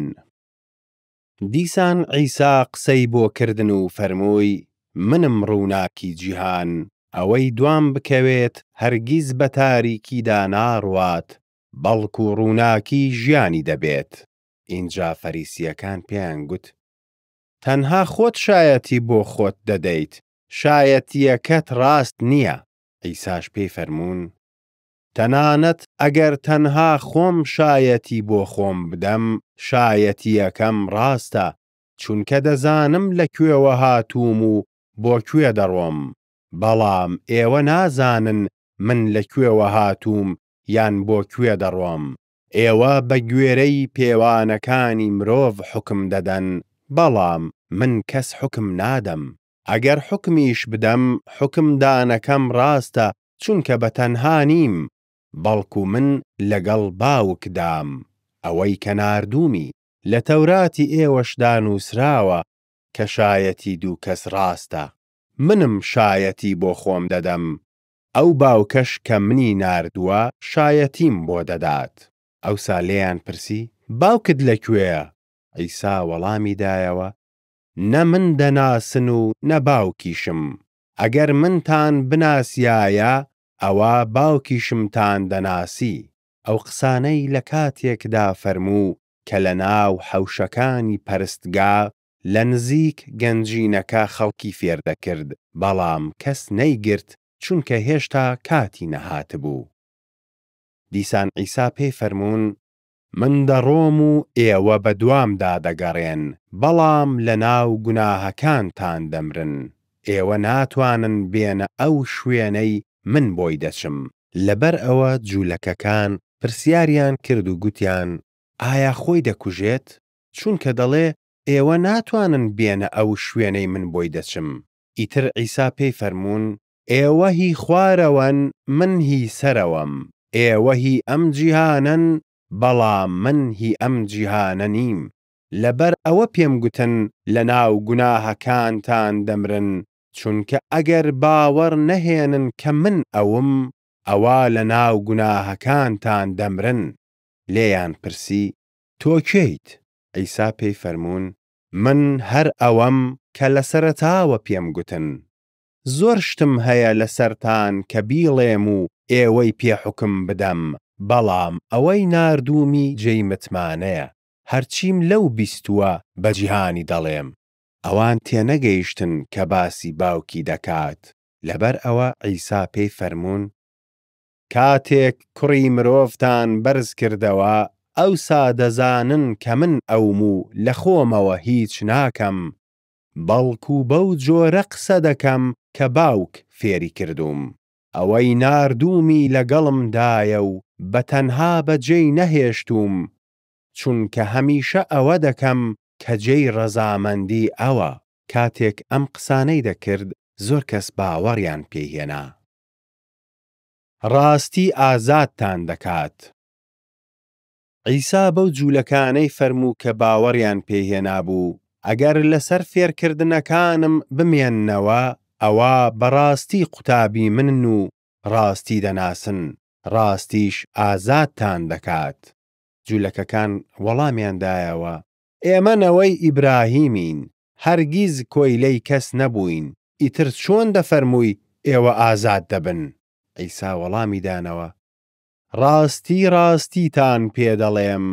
دیسان عیسا قسەی بۆ کردن و فەرمووی: «منم ڕووناکی جیهان. ئەوەی دوام بکەوێت هەرگیز بە تاریکیدا ناڕوات، بەڵکو ڕووناکی ژیانی دەبێت.» ئینجا فەریسییەکان پێیان گوت: «تەنها خۆت شایەتی بۆ خۆت دەدەیت، شایەتییەکەت ڕاست نییە.» عیساش پێی فەرموون: «تەنانەت ئەگەر تەنها خۆم شایەتی بۆ خۆم بدەم، شایەتییەکەم ڕاستە، چونکە دەزانم لەکوێوە هاتووم و بۆ کوێ دەڕۆم. بەڵام ئێوە نازانن من لەکوێوە هاتووم یان بۆ کوێ دەڕۆم. ئێوە بەگوێرەی پێوانەکانی مرۆڤ حوکم دەدەن، بەڵام من کەس حوکم نادەم. ئەگەر حوکمیش بدەم، حوکمدانەکەم ڕاستە، چونکە بە تەنها نیم، بەڵکو من لەگەڵ باوکدام، ئەوەی کە ناردوومی. لە تەوراتی ئێوەشدا نووسراوە کە شایەتی دوو کەس ڕاستە. منم شایەتی بۆ خۆم دەدەم، ئەو باوکەش کە منی ناردووە شایەتیم بۆ دەدات.» ئەوسا لێیان پرسی: «باوکت لەکوێیە؟» عیسا وەڵامی دایەوە: «نە من دەناسن و نە باوکیشم. ئەگەر منتان بناسیایە ئەوا باوکیشمتان دەناسی.» ئەو قسانەی لە کاتێکدا فەرموو کە لەناو حەوشەکانی پەرستگا لە نزیک گەنجینەکە خەڵکی فێردەکرد. بەڵام کەس نەیگرت، چونکە هێشتا کاتی نەهاتبوو. دیسان عیسا پێی فەرموون: «من دەڕۆم و ئێوە بەدوامدا دەگەڕێن، بەڵام لەناو گوناهەکانتان دەمرن. ئێوە ناتوانن بێنە ئەو شوێنەی من بۆی دەچم.» لەبەر ئەوە جولەکەکان پرسیاریان کرد و گوتیان: «ئایا خۆی دەکوژێت؟ چونکە دەڵێ: ”ئێوە ناتوانن بێنە ئەو شوێنەی من بۆی دەچم.“» ئیتر عیسا پێی فەرموون: «ئێوە هی خوارەوەن، من هی سەرەوەم. ئێوە هی ئەم جیهانەن، بەڵام من هی ئەم جیهانە نیم. لەبەر ئەوە پێم گوتن لەناو گوناهەکانتان دەمرن، چونکە ئەگەر باوەڕ نەهێنن کە من ئەوم، ئەوا لەناو گوناهەکانتان دەمرن.» لێیان پرسی: «تۆ کێیت؟» عیسا پێی فەرموون: «من هەر ئەوەم کە لە سەرەتاوە پێم گوتن. زۆر شتم هەیە لەسەرتان کە بیڵێم و ئێوەی پێ حوکم بدەم، بەڵام ئەوەی ناردوومی جێی متمانەیە، هەرچیم لەو بیستووە بە جیهانی دەڵێم.» ئەوان تێنەگەیشتن کە باسی باوکی دەکات. لەبەر ئەوە عیسا پێی فەرموون: «کاتێک کوڕی مرۆڤتان بەرزکردەوە، ئەوسا دەزانن کە من ئەوم و لە خۆمەوە هیچ ناکەم، بەڵکو بەو جۆرە قسە دەکەم کە باوک فێری کردووم. ئەوەی ناردوومی لەگەڵمدایە و بە تەنها بەجێی نەهێشتووم، چونکە هەمیشە ئەوە دەکەم کە جێی ڕەزامەندی ئەوە.» کاتێک ئەم قسانەی دەکرد، زۆر کەس باوەڕیان پێی هێنا. ڕاستی ئازادتان دەکات عیسا بەو جولەکانەی فەرموو کە باوەڕیان پێی هێنابوو: «ئەگەر لەسەر فێرکردنەکانم بمێننەوە، ئەوا بەڕاستی قوتابی منن و ڕاستی دەناسن، ڕاستیش ئازادتان دەکات.» جولەکەکان وەڵامیان دایەوە: «ئێمە نەوەی ئیبراهیمین، هەرگیز کۆیلەی کەس نەبووین. ئیتر چۆن دەفەرمووی: ”ئێوە ئازاد دەبن“؟» عیسا وەڵامی دانەوە: «ڕاستی ڕاستیتان پێ دەڵێم: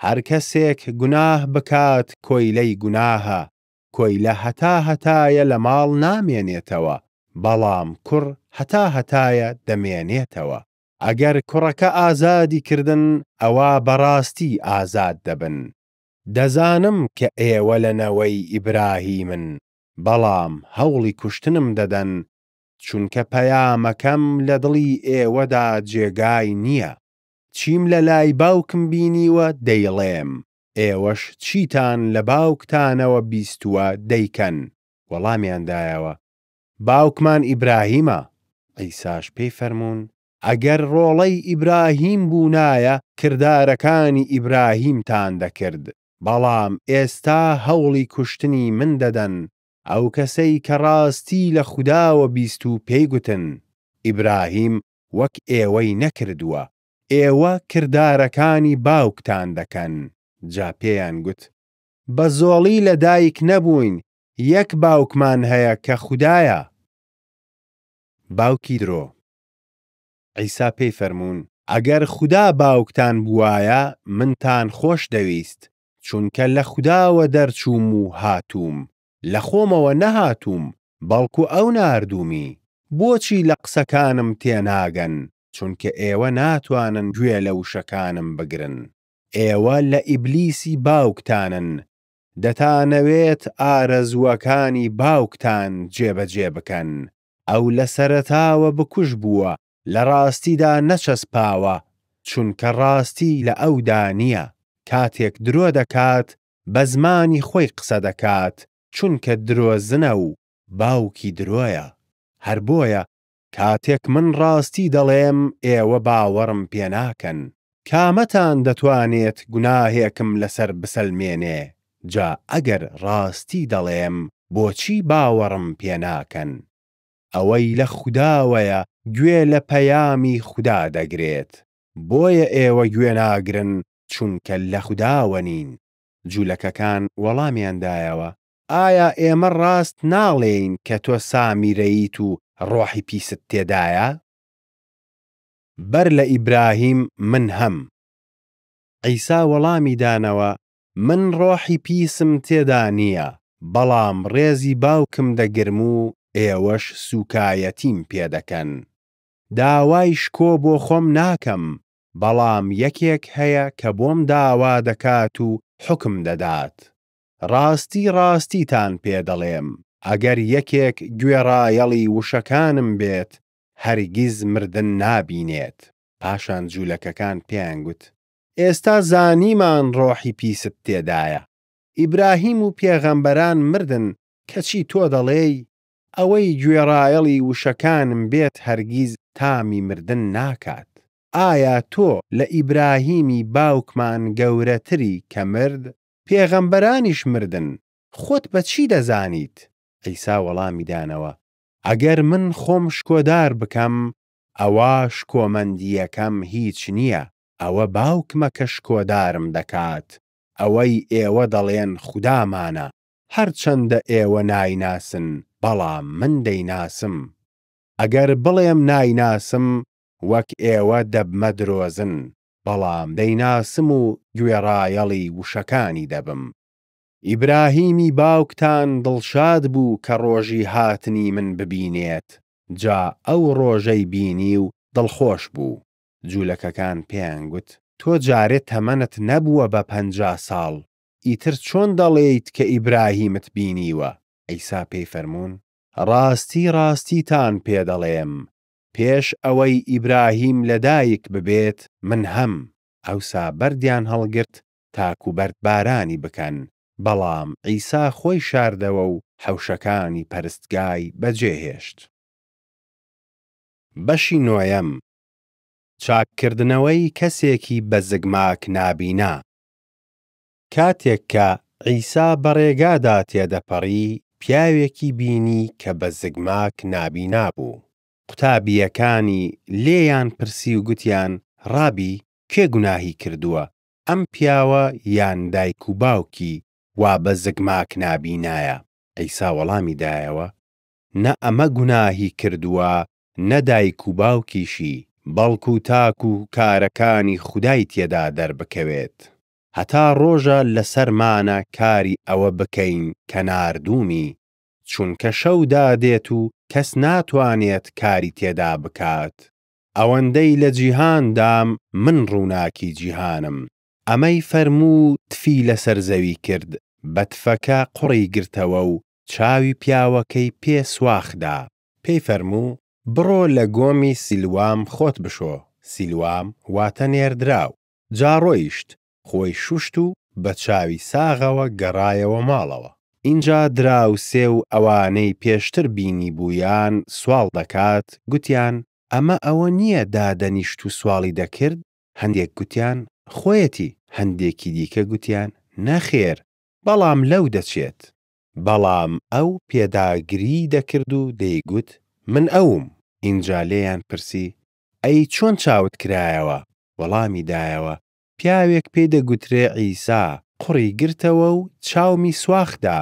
هەرکەسێک گوناه بکات کۆیلەی گوناهە. کۆیلە هەتاهەتایە لە ماڵ نامێنێتەوە، بەڵام کوڕ هەتاهەتایە دەمێنێتەوە. ئەگەر کوڕەکە ئازادی کردن، ئەوا بەڕاستی ئازاد دەبن. دەزانم کە ئێوە لە نەوەی ئیبراهیمن، بەڵام هەوڵی کوشتنم دەدەن، چونکە پەیامەکەم لە دڵی ئێوەدا جێگای نییە. چیم لەلای باوکم بینیوە دەیڵێم، ئێوەش چیتان لە باوکتانەوە بیستووە دەیکەن.» وەڵامیان دایەوە: «باوکمان ئیبراهیمە.» عیساش پێی فەرموون: «ئەگەر ڕۆڵەی ئیبراهیم بوونایە، کردارەکانی ئیبراهیمتان دەکرد. بەڵام ئێستا هەوڵی کوشتنی من دەدەن، ئەو کەسەی کە ڕاستیی لە خوداوە بیست و پێی گوتن. ئیبراهیم وەک ئێوەی نەکردووە. ئێوە کردارەکانی باوکتان دەکەن.» جا پێیان گوت: «بە زۆڵی لەدایک نەبووین، یەک باوکمان هەیە کە خودایە.» باوکی درۆ عیسا پێی فەرموون: «ئەگەر خودا باوکتان بووایە، منتان خۆشدەویست، چونکە لە خوداوە دەرچووم و هاتووم. لە خۆمەوە نەهاتووم، بەڵکو ئەو ناردوومی. بۆچی لە قسەکانم تێناگەن؟ چونکە ئێوە ناتوانن گوێ لە وشەکانم بگرن. ئێوە لە ئیبلیسی باوکتانن، دەتانەوێت ئارەزووەکانی باوکتان جێبەجێ بکەن. ئەو لە سەرەتاوە بکوژ بووە، لە ڕاستیدا نەچەسپاوە، چونکە ڕاستی لە ئەودا نییە. کاتێک درۆ دەکات، بە زمانی خۆی قسە دەکات، چونکە درۆزنە و باوکی درۆیە. هەر بۆیە کاتێک من ڕاستی دەڵێم ئێوە باوەڕم پێ ناکەن. کامەتان دەتوانێت گوناهێکم لەسەر بسەلمێنێ؟ جا ئەگەر ڕاستی دەڵێم، بۆچی باوەڕم پێ ناکەن؟ ئەوەی لە خوداوەیە گوێ لە پەیامی خودا دەگرێت. بۆیە ئێوە گوێ ناگرن، چونکە لە خوداوە نین.» جولەکەکان وەڵامیان دایەوە: «ئایا ئێمە ڕاست ناڵێین کە تۆ سامیرەییت و ڕۆحی پیست تێدایە؟» بەر لە ئیبراهیم من هەم. عیسا وەڵامی دانەوە: «من ڕۆحی پیسم تێدا نییە، بەڵام ڕێزی باوکم دەگرم و ئێوەش سووکایەتیم پێ دەکەن. داوای شکۆ بۆ خۆم ناکەم، بەڵام یەکێک هەیە کە بۆم داوا دەکات و حوکم دەدات. ڕاستی ڕاستیتان پێ دەڵێم: ئەگەر یەکێک گوێڕایەڵی وشەکانم بێت، هەرگیز مردن نابینێت.» پاشان جولەکەکان پێیان گوت: «ئێستا زانیمان ڕۆحی پیست تێدایە. ئیبراهیم و پێغەمبەران مردن، کەچی تۆ دەڵێی: ”ئەوەی گوێڕایەڵی وشەکانم بێت هەرگیز تامی مردن ناکات.“ ئایا تۆ لە ئیبراهیمی باوکمان گەورەتری کە مرد؟ پێغەمبەرانیش مردن. خۆت بە چی دەزانیت؟» عیسا وەڵامی دانەوە: «ئەگەر من خۆم شکۆدار بکەم، ئەوا شکۆمەندییەکەم هیچ نییە. ئەوە باوکمە کە شکۆدارم دەکات، ئەوەی ئێوە دەڵێن خودامانە. هەرچەندە ئێوە نایناسن، بەڵام من دەیناسم. ئەگەر بڵێم نایناسم، وەک ئێوە دەبمە درۆزن. بەڵام دەیناسم و گوێڕایەڵی وشەکانی دەبم. ئیبراهیمی باوکتان دڵشاد بوو کە ڕۆژی هاتنی من ببینێت، جا ئەو ڕۆژەی بینی و دڵخۆش بوو.» جولەکەکان پێیان گوت: «تۆ جارێ تەمەنت نەبووە بە 50 ساڵ، ئیتر چۆن دەڵێیت کە ئیبراهیمت بینیوە؟» عیسا پێی فەرموون: ڕاستی ڕاستیتان پێ دەڵێم: پێش ئەوەی ئیبراهیم لەدایک ببێت، من هەم. ئەوسا بەردیان هەڵگرت تاکو بەردبارانی بکەن، بەڵام عیسا خۆی شاردەوە و حەوشەکانی پەرستگای بەجێهێشت. بەشی نۆیەم: چاککردنەوەی کەسێکی بە زگماک نابینا. کاتێک کە عیسا بە ڕێگادا تێدەپەڕی، پیاوێکی بینی کە بە زگماک نابینا بوو. قوتابییەکانی لێیان پرسی و گوتیان: «ڕابی، کێ گوناهی کردووە، ئەم پیاوە یان دایک و باوکی، وا بە زگماک نابینایە؟» عیسا وەڵامی دایەوە: «نە ئەمە گوناهی کردووە، نە دایک و باوکیشی، بەڵکو تاکو کارەکانی خودای تێدا دەربکەوێت. هەتا ڕۆژە لەسەرمانە کاری ئەوە بکەین کە ناردوومی، چونکە شەو دادێت و کەس ناتوانێت کاری تێدا بکات. ئەوەندەی لە جیهاندام، من ڕووناکی جیهانم.» ئەمەی فەرموو و تفی لەسەر زەوی کرد، بە تفەکە قوڕی گرتەوە و چاوی پیاوەکەی پێ سواخ دا. پێی فەرموو: «بڕۆ لە گۆمی سیلوام خۆت بشۆ.» سیلوام واتا نێردراو. جا ڕۆیشت، خۆی شوشت و بە چاوی ساغەوە گەڕایەوە ماڵەوە. ئینجا دراوسێ و ئەوانەی پێشتر بینیبوویان سواڵ دەکات، گوتیان: «ئەمە ئەوە نییە دادەنیشت و سواڵی دەکرد؟» هەندێک گوتیان: «خۆیەتی.» هەندێکی دیکە گوتیان: «نەخێر، بەڵام لەو دەچێت.» بەڵام ئەو پێداگریی دەکرد و دەیگوت: «من ئەوم.» ئینجا لێیان پرسی: «ئەی چۆن چاوت کرایەوە؟» وەڵامی دایەوە: «پیاوێک پێی دەگوترێ عیسا، قوڕی گرتەوە و چاومی سواخ دا،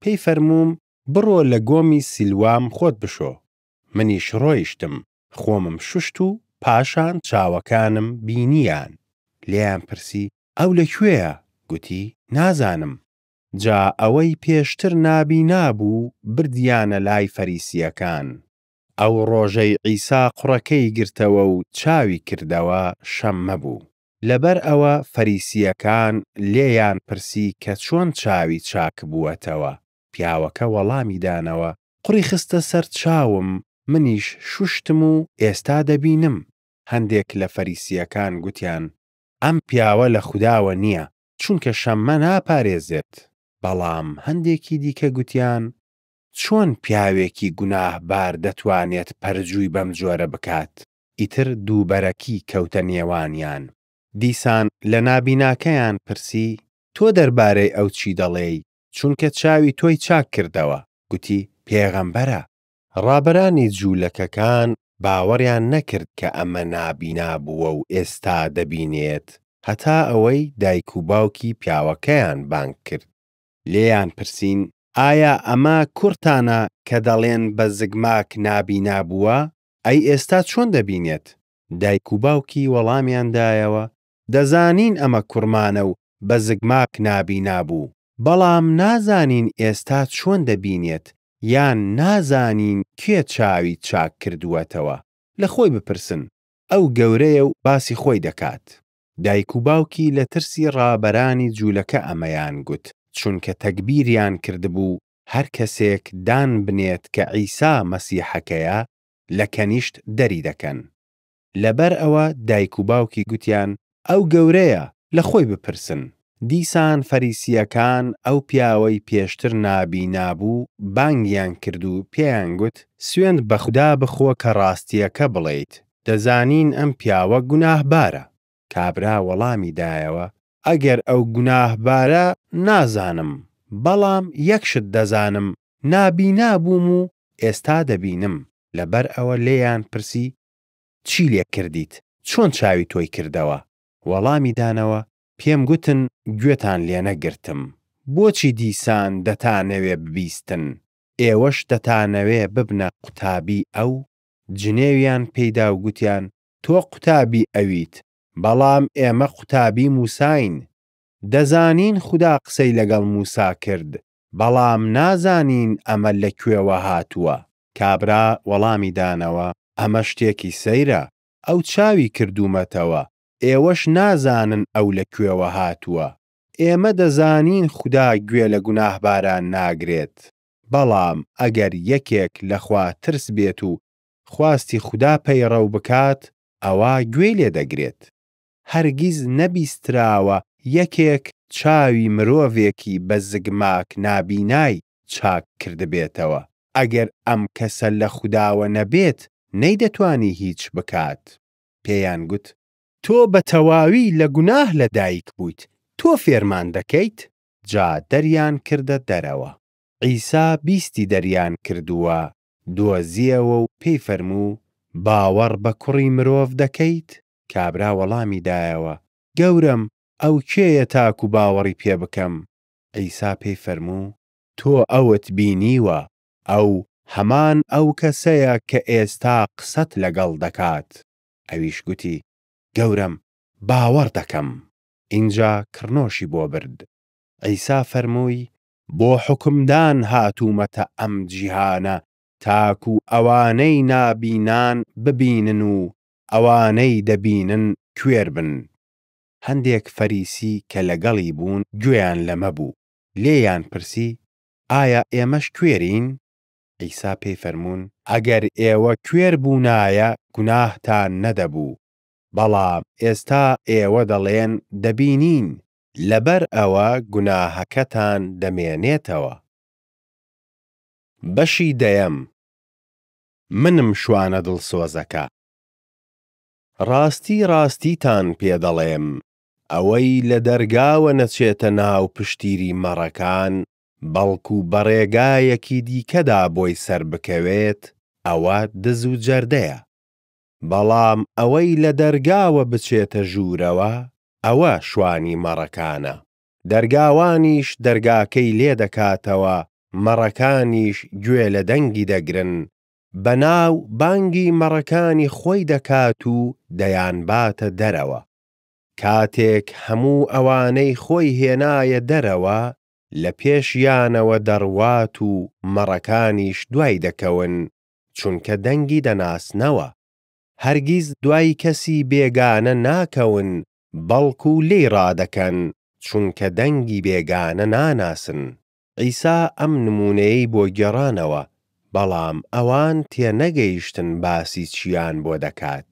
پێی فەرمووم: ”بڕۆ لە گۆمی سیلوام خۆت بشۆ.“ منیش ڕۆیشتم، خۆمم شوشت و پاشان چاوەکانم بینییان.» لێیان پرسی: «ئەو لەکوێیە؟» گوتی: «نازانم.» جا ئەوەی پێشتر نابینا بوو بردیانە لای فەریسییەکان. ئەو ڕۆژەی عیسا قوڕەکەی گرتەوە و چاوی کردەوە شەممە بوو. لەبەر ئەوە فەریسییەکان لێیان پرسی کە چۆن چاوی چاک بووەتەوە. پیاوەکە وەڵامی دانەوە: «قوڕی خستە سەر چاوم، منیش شوشتم و ئێستا دەبینم.» هەندێک لە فەریسییەکان گوتیان: «ئەم پیاوە لە خوداوە نییە، چونکە شەممە ناپارێزێت.» بەڵام هەندێکی دیکە گوتیان: «چۆن پیاوێکی گوناهبار دەتوانێت پەرجووی بەم جۆرە بکات؟» ئیتر دووبەرەکی کەوتە نێوانیان. دیسان لە نابیناکەیان پرسی: «تۆ دەربارەی ئەو چی دەڵێی، چونکە چاوی تۆی چاک کردەوە؟» گوتی: «پێغەمبەرە.» ڕابەرانی جولەکەکان باوەڕیان نەکرد کە ئەمە نابینا بووە و ئێستا دەبینێت، هەتا ئەوەی دایک و باوکی پیاوەکەیان بانگکرد. لێیان پرسین: «ئایا ئەمە کوڕتانە کە دەڵێن بە زگماک نابینا بووە؟ ئەی ئێستا چۆن دەبینێت؟» دایک و باوکی وەڵامیان دایەوە: «دەزانین ئەمە کوڕمانە و بە زگماک نابینا بوو. بەڵام نازانین ئێستا چۆن دەبینێت، یان نازانین کێ چاوی چاک کردووەتەوە. لە خۆی بپرسن، ئەو گەورەیە و باسی خۆی دەکات.» دایک و باوکی لە ترسی ڕابەرانی جولەکە ئەمەیان گوت، چونکە تەگبیریان کردبوو هەرکەسێک دانبنێت کە عیسا مەسیحەکەیە، لە کەنیشت دەریدەکەن. لەبەر ئەوە دایک و باوکی گوتیان: «ئەو گەورەیە، لە خۆی بپرسن.» دیسان فەریسییەکان ئەو پیاوەی پێشتر نابینا بوو بانگیان کرد و پێیان گوت: «سوێند بە خودا بخۆ کە ڕاستییەکە بڵێیت، دەزانین ئەم پیاوە گوناهبارە.» کابرا وەڵامی دایەوە: «ئەگەر ئەو گوناهبارە، نازانم، بەڵام یەک شت دەزانم، نابینا بووم و ئێستا دەبینم.» لەبەر ئەوە لێیان پرسی: «چی لێکردیت؟ چۆن چاوی تۆی کردەوە؟» وەڵامی دانەوە: «پێم گوتن، گوێتان لێ نەگرتم. بۆچی دیسان دەتانەوێ ببیستن؟ ئێوەش دەتانەوێ ببنە قوتابی ئەو؟» جنێویان پێیدا و گوتیان: «تۆ قوتابی ئەویت، بەڵام ئێمە قوتابی موساین. دەزانین خودا قسەی لەگەڵ موسا کرد، بەڵام نازانین ئەمە لەکوێوە هاتووە.» کابرا وەڵامی دانەوە: «ئەمە شتێکی سەیرە! ئەو چاوی کردوومەتەوە، ئێوەش نازانن ئەو لەکوێوە هاتووە. ئێمە دەزانین خودا گوێ لە گوناهباران ناگرێت. بەڵام ئەگەر یەکێک لەخواترس بێت و خواستی خودا پەیڕەو بکات، ئەوا گوێی لێ دەگرێت. هەرگیز نەبیستراوە یەکێک چاوی مرۆڤێکی بە زگماک نابینای چاک کردبێتەوە. ئەگەر ئەم کەسە لە خوداوە نەبێت نەیدەتوانی هیچ بکات.» پێیان گوت: «تۆ بە تەواوی لە گوناه لەدایک بوویت، تۆ فێرمان دەکەیت؟» جا دەریانکردە دەرەوە. عیسا بیستی دەریانکردووە، دۆزییەوە و پێی فەرموو: «باوەڕ بە کوڕی مرۆڤ دەکەیت؟» کابرا وەڵامی دایەوە: «گەورەم، ئەو کێیە تاکو باوەڕی پێ بکەم؟» عیسا پێی فەرموو: «تۆ ئەوت بینیوە، ئەو هەمان ئەو کەسەیە کە ئێستا قسەت لەگەڵ دەکات.» ئەویش گوتی: «گەورەم، باوەڕ دەکەم.» ئینجا کڕنۆشی بۆ برد. عیسا فەرمووی: «بۆ حوکمدان هاتوومەتە ئەم جیهانە، تاکو ئەوانەی نابینان ببینن و ئەوانەی دەبینن کوێر بن.» هەندێک فەریسی کە لەگەڵی بوون گوێیان لەمە بوو، لێیان پرسی: «ئایا ئێمەش کوێرین؟» عیسا پێی فەرموون: «ئەگەر ئێوە کوێر بوونایە گوناهتان نەدەبوو. بەڵام ئێستا ئێوە دەڵێن: ”دەبینین.“ لەبەر ئەوە گوناهەکەتان دەمێنێتەوە.» بەشی دەیەم. منم شوانە دڵسۆزەکە. ڕاستی ڕاستیتان پێ دەڵێم: ئەوەی لە دەرگاوە نەچێتە ناو پشتیری مەڕەکان، بەڵکو بە ڕێگایەکی دیکەدا بۆی سەربکەوێت، ئەوە دز و جەردەیە. بەڵام ئەوەی لە دەرگاوە بچێتە ژوورەوە، ئەوە شوانی مەڕەکانە. دەرگاوانیش دەرگاکەی لێ دەکاتەوە، مەڕەکانیش گوێ لە دەنگی دەگرن، بە ناو بانگی مەڕەکانی خۆی دەکات و دەیانباتە دەرەوە. کاتێک هەموو ئەوانەی خۆی هێنایە دەرەوە، لەپێشیانەوە دەڕوات و مەڕەکانیش دوای دەکەون، چونکە دەنگی دەناسنەوە. هەرگیز دوای کەسی بێگانە ناکەون، بەڵکو لێی ڕادەکەن، چونکە دەنگی بێگانە ناناسن.» عیسا ئەم نموونەیەی بۆ گێڕانەوە، بەڵام ئەوان تێنەگەیشتن باسی چییان بۆ دەکات.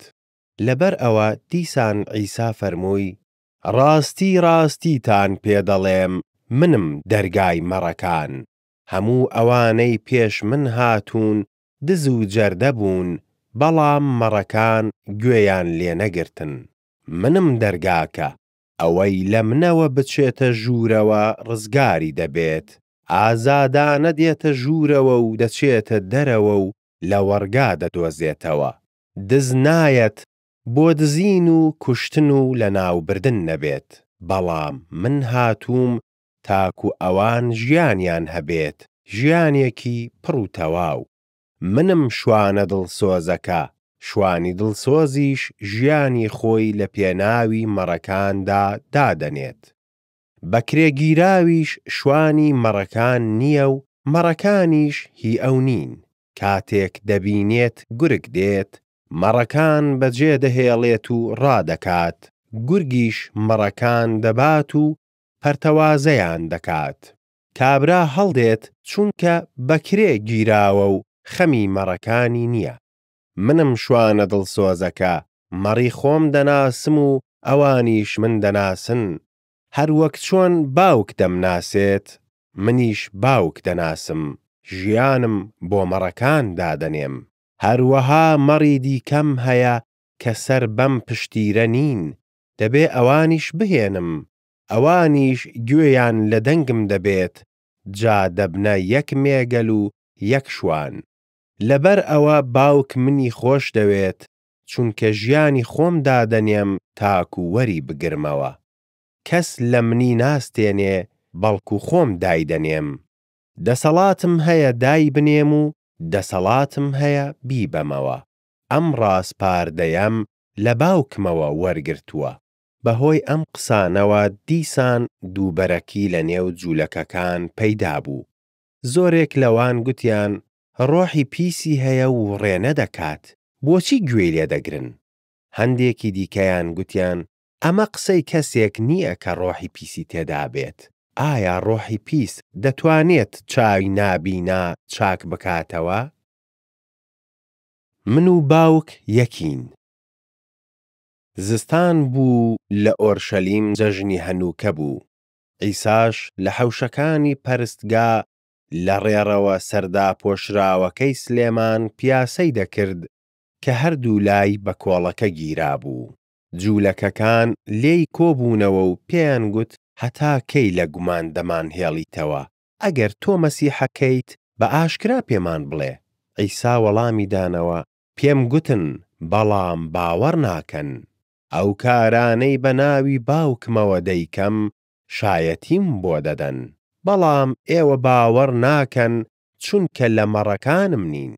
لەبەر ئەوە دیسان عیسا فەرمووی: «ڕاستی ڕاستیتان پێ دەڵێم: منم دەرگای مەڕەکان. هەموو ئەوانەی پێش من هاتوون دز و جەردە بوون، بەڵام مەڕەکان گوێیان لێ نەگرتن. منم دەرگاکە. ئەوەی لە منەوە بچێتە ژوورەوە ڕزگاری دەبێت، ئازادانە دێتە ژوورەوە و دەچێتە دەرەوە و لەوەڕگا دەدۆزێتەوە. دز نایەت، بۆ دزین و کوشتن و لەناوبردن نەبێت. بەڵام من هاتووم تاکو ئەوان ژیانیان هەبێت، ژیانێکی پڕ و تەواو. منم شوانە دڵسۆزەکە، شوانی دڵسۆزیش ژیانی خۆی لە پێناوی مەڕەکاندا دادەنێت. «بەکرێگیراویش شوانی مەڕەکان نییە و مەڕەکانیش هی ئەو نین. کاتێک دەبینێت گورگ دێت، مەڕەکان بەجێدەهێڵێت و ڕادەکات، گورگیش مەڕەکان دەبات و پەرتەوازەیان دەکات. کابرا هەڵدێت، چونکە بەکرێ گیراوە و خەمی مەڕەکانی نییە. منم شوانە دڵسۆزەکە، مەڕی خۆم دەناسم و ئەوانیش من دەناسن، هەروەک چۆن باوک دەمناسێت، منیش باوک دەناسم، ژیانم بۆ مەڕەکان دادەنێم. هەروەها مەڕی دیکەم هەیە کە سەر بەم پشتیرە نین، دەبێ ئەوانیش بهێنم، ئەوانیش گوێیان لە دەنگم دەبێت، جا دەبنە یەک مێگەل و یەک شوان. لەبەر ئەوە باوک منی خۆشدەوێت، چونکە ژیانی خۆم دادەنێم تاکو وەریبگرمەوە. کەس لە منی ناستێنێ، بەڵکو خۆم دایدەنێم. دەسەڵاتم هەیە دایبنێم و دەسەڵاتم هەیە بیبەمەوە. ئەم ڕاسپاردەیەم لە باوکمەوە وەرگرتووە.» بەهۆی ئەم قسانەوە دیسان دووبەرەکی لەنێو جولەکەکان پەیدابوو. زۆرێک لەوان گوتیان: «ڕۆحی پیسی هەیە و وڕێنە دەکات، بۆچی گوێی لێ دەگرن؟» هەندێکی دیکەیان گوتیان: «ئەمە قسەی کەسێک نییە کە ڕۆحی پیسی تێدابێت. ئایا ڕۆحی پیس دەتوانێت چاوی نابینا چاک بکاتەوە؟ من و باوک یەکین. زستان بوو و لە ئۆرشەلیم جەژنی هەنووکە بوو، عیساش لە حەوشەکانی پەرستگا لە ڕێڕەوە سەر داپۆشراوەکەی سلێمان پیاسەی دەکرد، کە هەردوو لای بە کۆڵەکە گیرابوو. جولەکەکان لێی کۆبوونەوە و پێیان گوت: «هەتا کەی لە گومان دەمانهێڵیتەوە؟ ئەگەر تۆ مەسیحەکەیت، بە ئاشکرا پێمان بڵێ.» عیسا وەڵامی دانەوە: «پێم گوتن، بەڵام باوەڕ ناکەن. ئەو کارانەی بە ناوی باوکمەوە دەیکەم، شایەتیم بۆ دەدەن. بەڵام ئێوە باوەڕ ناکەن، چونکە لە مەڕەکانم نین.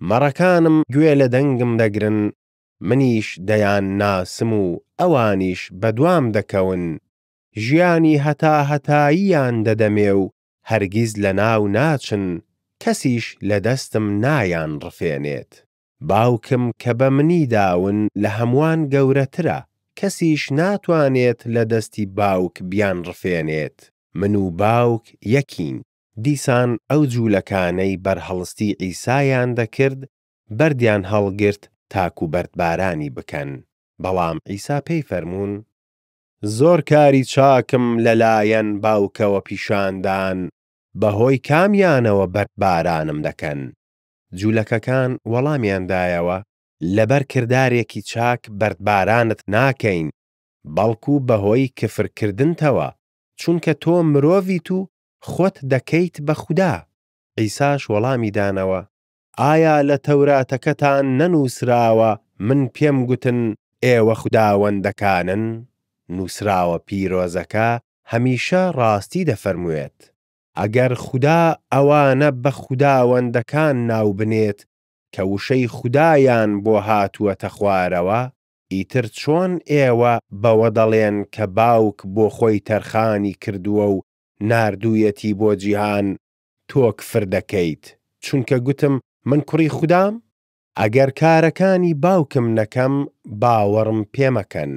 مەڕەکانم گوێ لە دەنگم دەگرن، منیش دەیانناسم و ئەوانیش بەدوام دەکەون، ژیانی هەتاهەتاییان دەدەمێ و هەرگیز لەناو ناچن، کەسیش لە دەستم نایانڕفێنێت. باوکم کە بە منی داون لە هەمووان گەورەترە، کەسیش ناتوانێت لە دەستی باوک بیانڕفێنێت. من و باوک یەکین.» دیسان ئەو جولەکانەی بەرهەڵستی عیسایان دەکرد بەردیان هەڵگرت تاکو بەردبارانی بکەن. بەڵام عیسا پێی فەرموون: «زۆر کاری چاکم لەلایەن باوکەوە پیشاندان، بەهۆی کامیانەوە بەردبارانم دەکەن؟» جولەکەکان وەڵامیان دایەوە: «لەبەر کردارێکی چاک بەردبارانت ناکەین، بەڵکو بەهۆی کفرکردنتەوە، چونکە تۆ مرۆڤیت و خۆت دەکەیت بە خودا.» عیساش وەڵامی دانەوە: «ئایا لە تەوراتەکەتان نەنووسراوە، ”من پێم گوتن، ئێوە خوداوەندەکانن“؟ نووسراوە پیرۆزەکە هەمیشە ڕاستی دەفەرموێت. ئەگەر خودا ئەوانە بە ”خوداوەندەکان“ ناو بنێت کە وشەی خودایان بۆ هاتووەتە خوارەوە، ئیتر چۆن ئێوە بەوە دەڵێن کە باوک بۆ خۆی تەرخانی کردووە و ناردوویەتی بۆ جیهان: ”تۆ کفر دەکەیت،“ چونکە گوتم: ”من کوڕی خودام؟“ ئەگەر کارەکانی باوکم نەکەم، باوەڕم پێ مەکەن.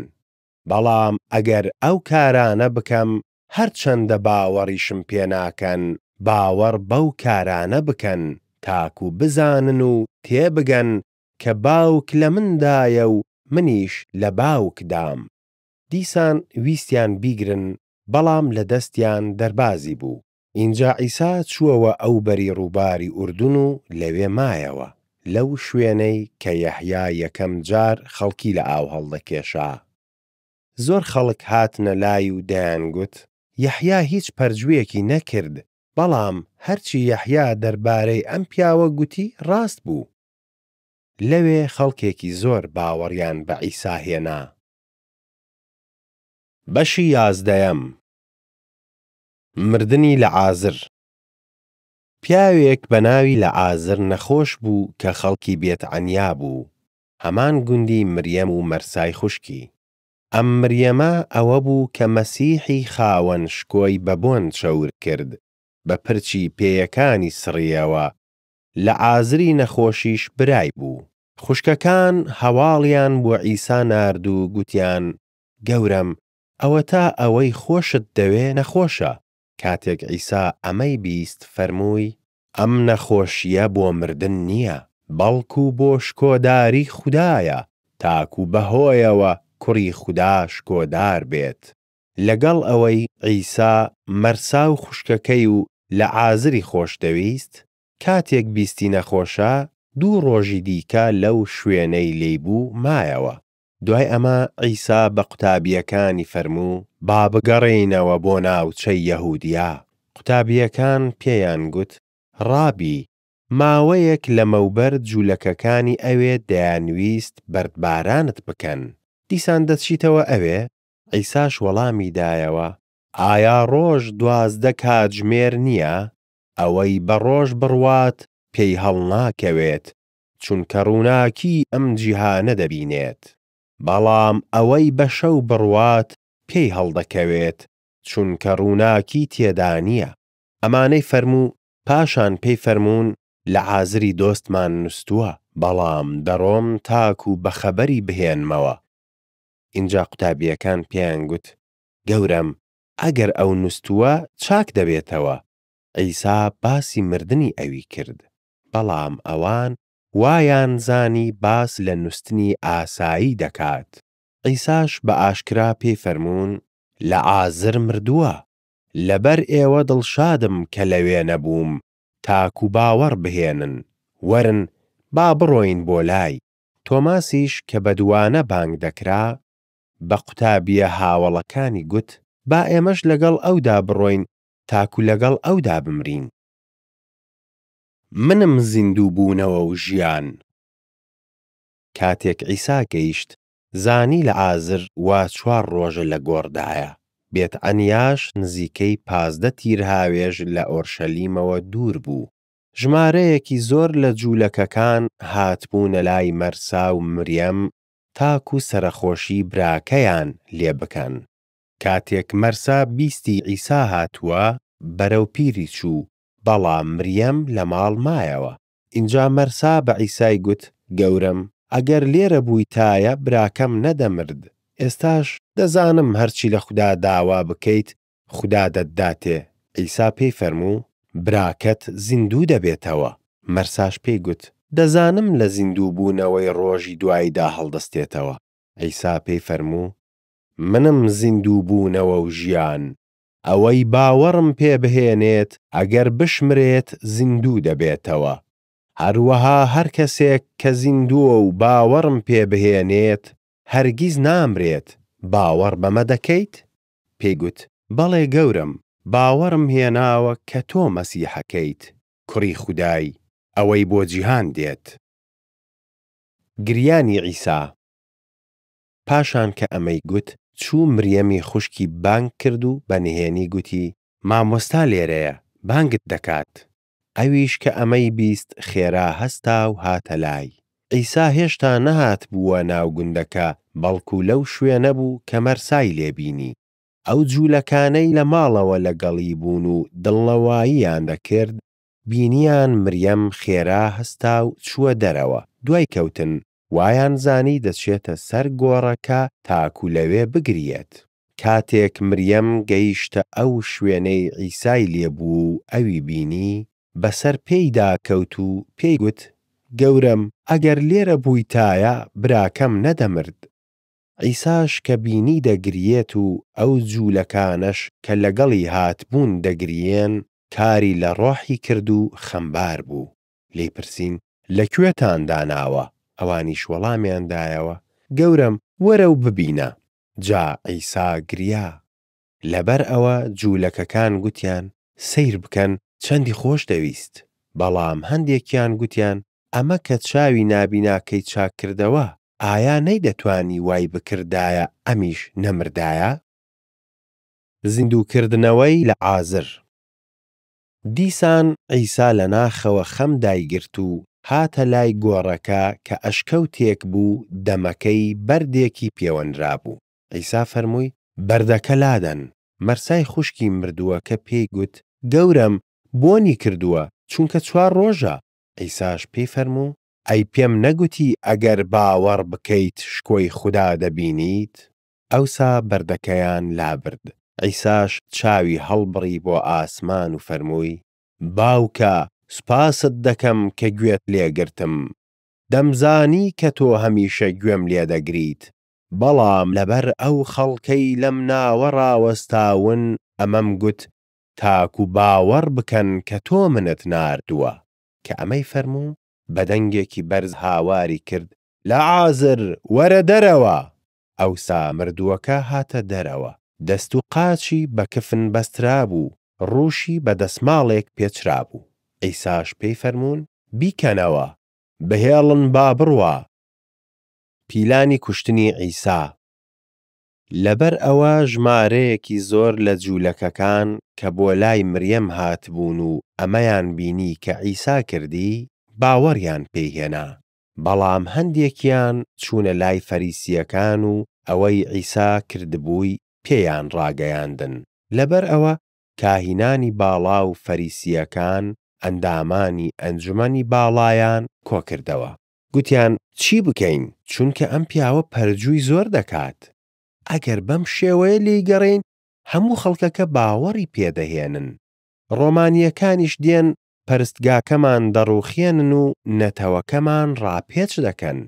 بەڵام ئەگەر ئەو کارانە بکەم، هەرچەندە باوەڕیشم پێ ناکەن، باوەڕ بەو کارانە بکەن، تاکو بزانن و تێبگەن کە باوک لە مندایە و منیش لە باوکدام.» دیسان ویستیان بیگرن، بەڵام لە دەستیان دەربازی بوو. ئینجا عیسا چووەوە ئەوبەری ڕووباری ئوردون و لەوێ مایەوە، لەو شوێنەی کە یەحیا یەکەم جار خەڵکی لە ئاو هەڵدەکێشا. زۆر خەڵک هاتنە لای و دەیانگوت: «یەحیا هیچ پەرجووێکی نەکرد، بەڵام هەرچی یەحیا دەربارەی ئەم پیاوە گوتی ڕاست بوو.» لەوێ خەڵکێکی زۆر باوەڕیان بە عیسا هێنا. بەشی یازدەیەم. مردنی لەعازر پیاوێک بە ناوی لەعازر نەخۆش بوو کە خەڵکی بێت‌عەنیا بوو، هەمان گوندی مریەم و مەرسای خوشکی. ئەم مریەمە ئەوە بوو کە مەسیحی خاوەن شکۆی بە بۆن چەورکرد، بە پرچی پێیەکانی سڕییەوە، لەعازری نەخۆشیش برای بوو. خوشکەکان هەواڵیان بۆ عیسا نارد و گوتیان: «گەورەم، ئەوەتا ئەوەی خۆشت دەوێ نەخۆشە.» کاتێک عیسا ئەمەی 20 فەرمووی: «ئەم نەخۆشییە بۆ مردن نییە، بەڵکو بۆ شکۆداری خودایە، تاکو بەهۆیەوە کوڕی خودا شکۆدار بێت.» لەگەڵ ئەوەی عیسا مەرسا و خوشکەکەی و لەعازری خۆشدەویست، کاتێک بیستی نەخۆشە، دوو ڕۆژی دیکە لەو شوێنەی لێی بوو مایەوە. دوای ئەمە عیسا بە قوتابییەکانی فەرموو: «با بگەڕێینەوە بۆ ناوچەی یەهودیا.» قوتابییەکان پێیان گوت: «ڕابی، ماوەیەک لەمەوبەر جولەکەکانی ئەوێ دەیانویست بەردبارانت بکەن، دیسان دەچیتەوە ئەوێ؟» عیساش وەڵامی دایەوە: «ئایا ڕۆژ 12 کاتژمێر نییە؟ ئەوەی بە ڕۆژ بڕوات پێی هەڵناکەوێت، چونکە ڕووناکیی ئەم جیهانە دەبینێت. بەڵام ئەوەی بە شەو بڕوات پێی هەڵدەکەوێت، چونکە ڕووناکی تێدا نییە.» ئەمانەی فەرموو، پاشان پێی فەرموون: «لەعازری دۆستمان نوستووە، بەڵام دەڕۆم تاکو بەخەبەری بهێنمەوە.» ئینجا قوتابییەکان پێیان گوت: «گەورەم، ئەگەر ئەو نوستووە، چاک دەبێتەوە.» عیسا باسی مردنی ئەوی کرد. بەڵام ئەوان وایانزانی باس لە نوستنی ئاسایی دەکات. عیساش بە ئاشکرا پێی فەرموون: «لەعازر مردووە. لەبەر ئێوە دڵشادم کە لەوێ نەبووم، تاکو باوەڕ بهێنن. وەرن، با بڕۆین بۆ لای.» تۆماسیش کە بە دووانە بانگ دەکرا، بە قوتابییە هاوەڵەکانی گوت: «با ئێمەش لەگەڵ ئەودا بڕۆین تاکو لەگەڵ ئەودا بمرین.» منم زیندووبوونەوە و ژیان. کاتێک عیسا گەیشت، زانی لەعازر وا چوار ڕۆژە لە گۆڕدایە. بێت‌عەنیاش نزیکەی 15 تیرهاوێژ لە ئۆرشەلیمەوە دوور بوو. ژمارەیەکی زۆر لە جولەکەکان هاتبوونە لای مەرسا و مریەم تاکو سەرەخۆشی براکەیان لێ بکەن. کاتێک مەرسا بیستی عیسا هاتووە، بەرەوپیری چوو، بەڵام مریەم لە ماڵ مایەوە. ئینجا مەرسا بە عیسای گوت: «گەورەم، ئەگەر لێرە بوویتایە براکەم نەدەمرد. ئێستاش دەزانم هەرچی لە خودا داوا بکەیت، خودا دەتداتێ.» عیسا پێی فەرموو: «براکەت زیندوو دەبێتەوە.» مەرساش پێی گوت: «دەزانم لە زیندووبوونەوەی ڕۆژی دواییدا هەڵدەستێتەوە.» عیسا پێی فەرموو: «منم زیندووبوونەوە و ژیان. ئەوەی باوەڕم پێ بهێنێت، ئەگەر بشمرێت زیندوو دەبێتەوە. هەروەها هەرکەسێک کە زیندووە و باوەڕم پێ بهێنێت، هەرگیز نامرێت. باوەڕ بەمە دەکەیت؟» پێی گوت: «بەڵێ گەورەم، باوەڕم هێناوە کە تۆ مەسیحەکەیت، کوڕی خودای، ئەوەی بۆ جیهان دێت.» گریانی عیسا. پاشان کە ئەمەی گوت، چوو مریەمی خوشکی بانگکرد و بە نهێنی گوتی: «مامۆستا لێرەیە، بانگت دەکات.» ئەویش کە ئەمەی 20 خێرا هەستا و هاتە لای. عیسا هێشتا نەهاتبووە ناو گوندەکە، بەڵکو لەو شوێنە بوو کە مەرسای لێ بینی. ئەو جولەکانەی لە ماڵەوە لەگەڵی بوون و دڵنەواییان دەکرد، بینییان مریەم خێرا هەستا و چووە دەرەوە، دوای کەوتن، وایانزانی دەچێتە سەر گۆڕەکە تاکو لەوێ بگریێت. کاتێک مریەم گەیشتە ئەو شوێنەی عیسای لێبوو و ئەوی بینی، بەسەر پێیدا کەوت و پێی گوت: «گەورەم، ئەگەر لێرە بوویتایە، براکەم نەدەمرد.» عیساش کە بینی دەگریێت و ئەو جولەکانەش کە لەگەڵی هاتبوون دەگریێن، کاری لە ڕۆحی کرد و خەمبار بوو. لێی پرسین: «لەکوێتان داناوە؟» ئەوانیش وەڵامیان دایەوە: «گەورەم، وەرە و ببینە.» جا عیسا گریا. لەبەر ئەوە جولەکەکان گوتیان: «سەیر بکەن، چەندی خۆشدەویست!» بەڵام هەندێکیان گوتیان: «ئەمە کە چاوی نابیناکەی چاک کردەوە، ئایا نەیدەتوانی وای بکردایە ئەمیش نەمردایە؟» زیندووکردنەوەی لەعازر. دیسان عیسا لە ناخەوە خەم دایگرت و هاتە لای گۆڕەکە کە ئەشکەوتێک بوو دەمەکەی بەردێکی پێوەنرابوو. عیسا فەرمووی: «بەردەکە لادەن.» مەرسای خوشکی مردووەکە پێی گوت: «گەورەم، بۆنی کردووە، چونکە چوار ڕۆژە.» عیساش پێی فەرموو: «ئەی پێم نەگوتی ئەگەر باوەڕ بکەیت شکۆی خودا دەبینیت؟» ئەوسا بەردەکەیان لابرد. عیساش چاوی هەڵبڕی بۆ ئاسمان و فەرمووی: «باوکە، سوپاست دەکەم کە گوێت لێ گرتم. دەمزانی کە تۆ هەمیشە گوێم لێ دەگریت، بەڵام لەبەر ئەو خەڵکەی لەم ناوە ڕاوەستاون ئەمەم گوت، تاکو باوەڕ بکەن کە تۆ منت ناردووە.» کە ئەمەی فەرموو، بە دەنگێکی بەرز هاواری کرد: «لەعازر، وەرە دەرەوە!» ئەوسا مردووەکە هاتە دەرەوە، دەست و قاچی بە کفن بەسترابوو، ڕووشی بە دەسماڵێک پێچرابوو. عیساش پێی فەرموون: «بیکەنەوە، بهێڵن با بڕوا.» پیلانی کوشتنی عیسا. لەبەر ئەوە ژمارەیەکی زۆر لە جولەکەکان کە بۆ لای مریەم هاتبوون و ئەمەیان بینی کە عیسا کردی، باوەڕیان پێی هێنا. بەڵام هەندێکیان چوونە لای فەریسییەکان و ئەوەی عیسا کردبووی پێیان ڕاگەیاندن. لەبەر ئەوە کاهینانی باڵا و فەریسییەکان ئەندامانی ئەنجومەنی باڵایان کۆکردەوە. گوتیان: «چی بکەین؟ چونکە ئەم پیاوە پەرجووی زۆر دەکات. ئەگەر بەم شێوەیە لێیگەڕێین، هەموو خەڵکەکە باوەڕی پێ دەهێنن. ڕۆمانییەکانیش دێن، پەرستگاکەمان دەڕووخێنن و نەتەوەکەمان ڕاپێچ دەکەن.»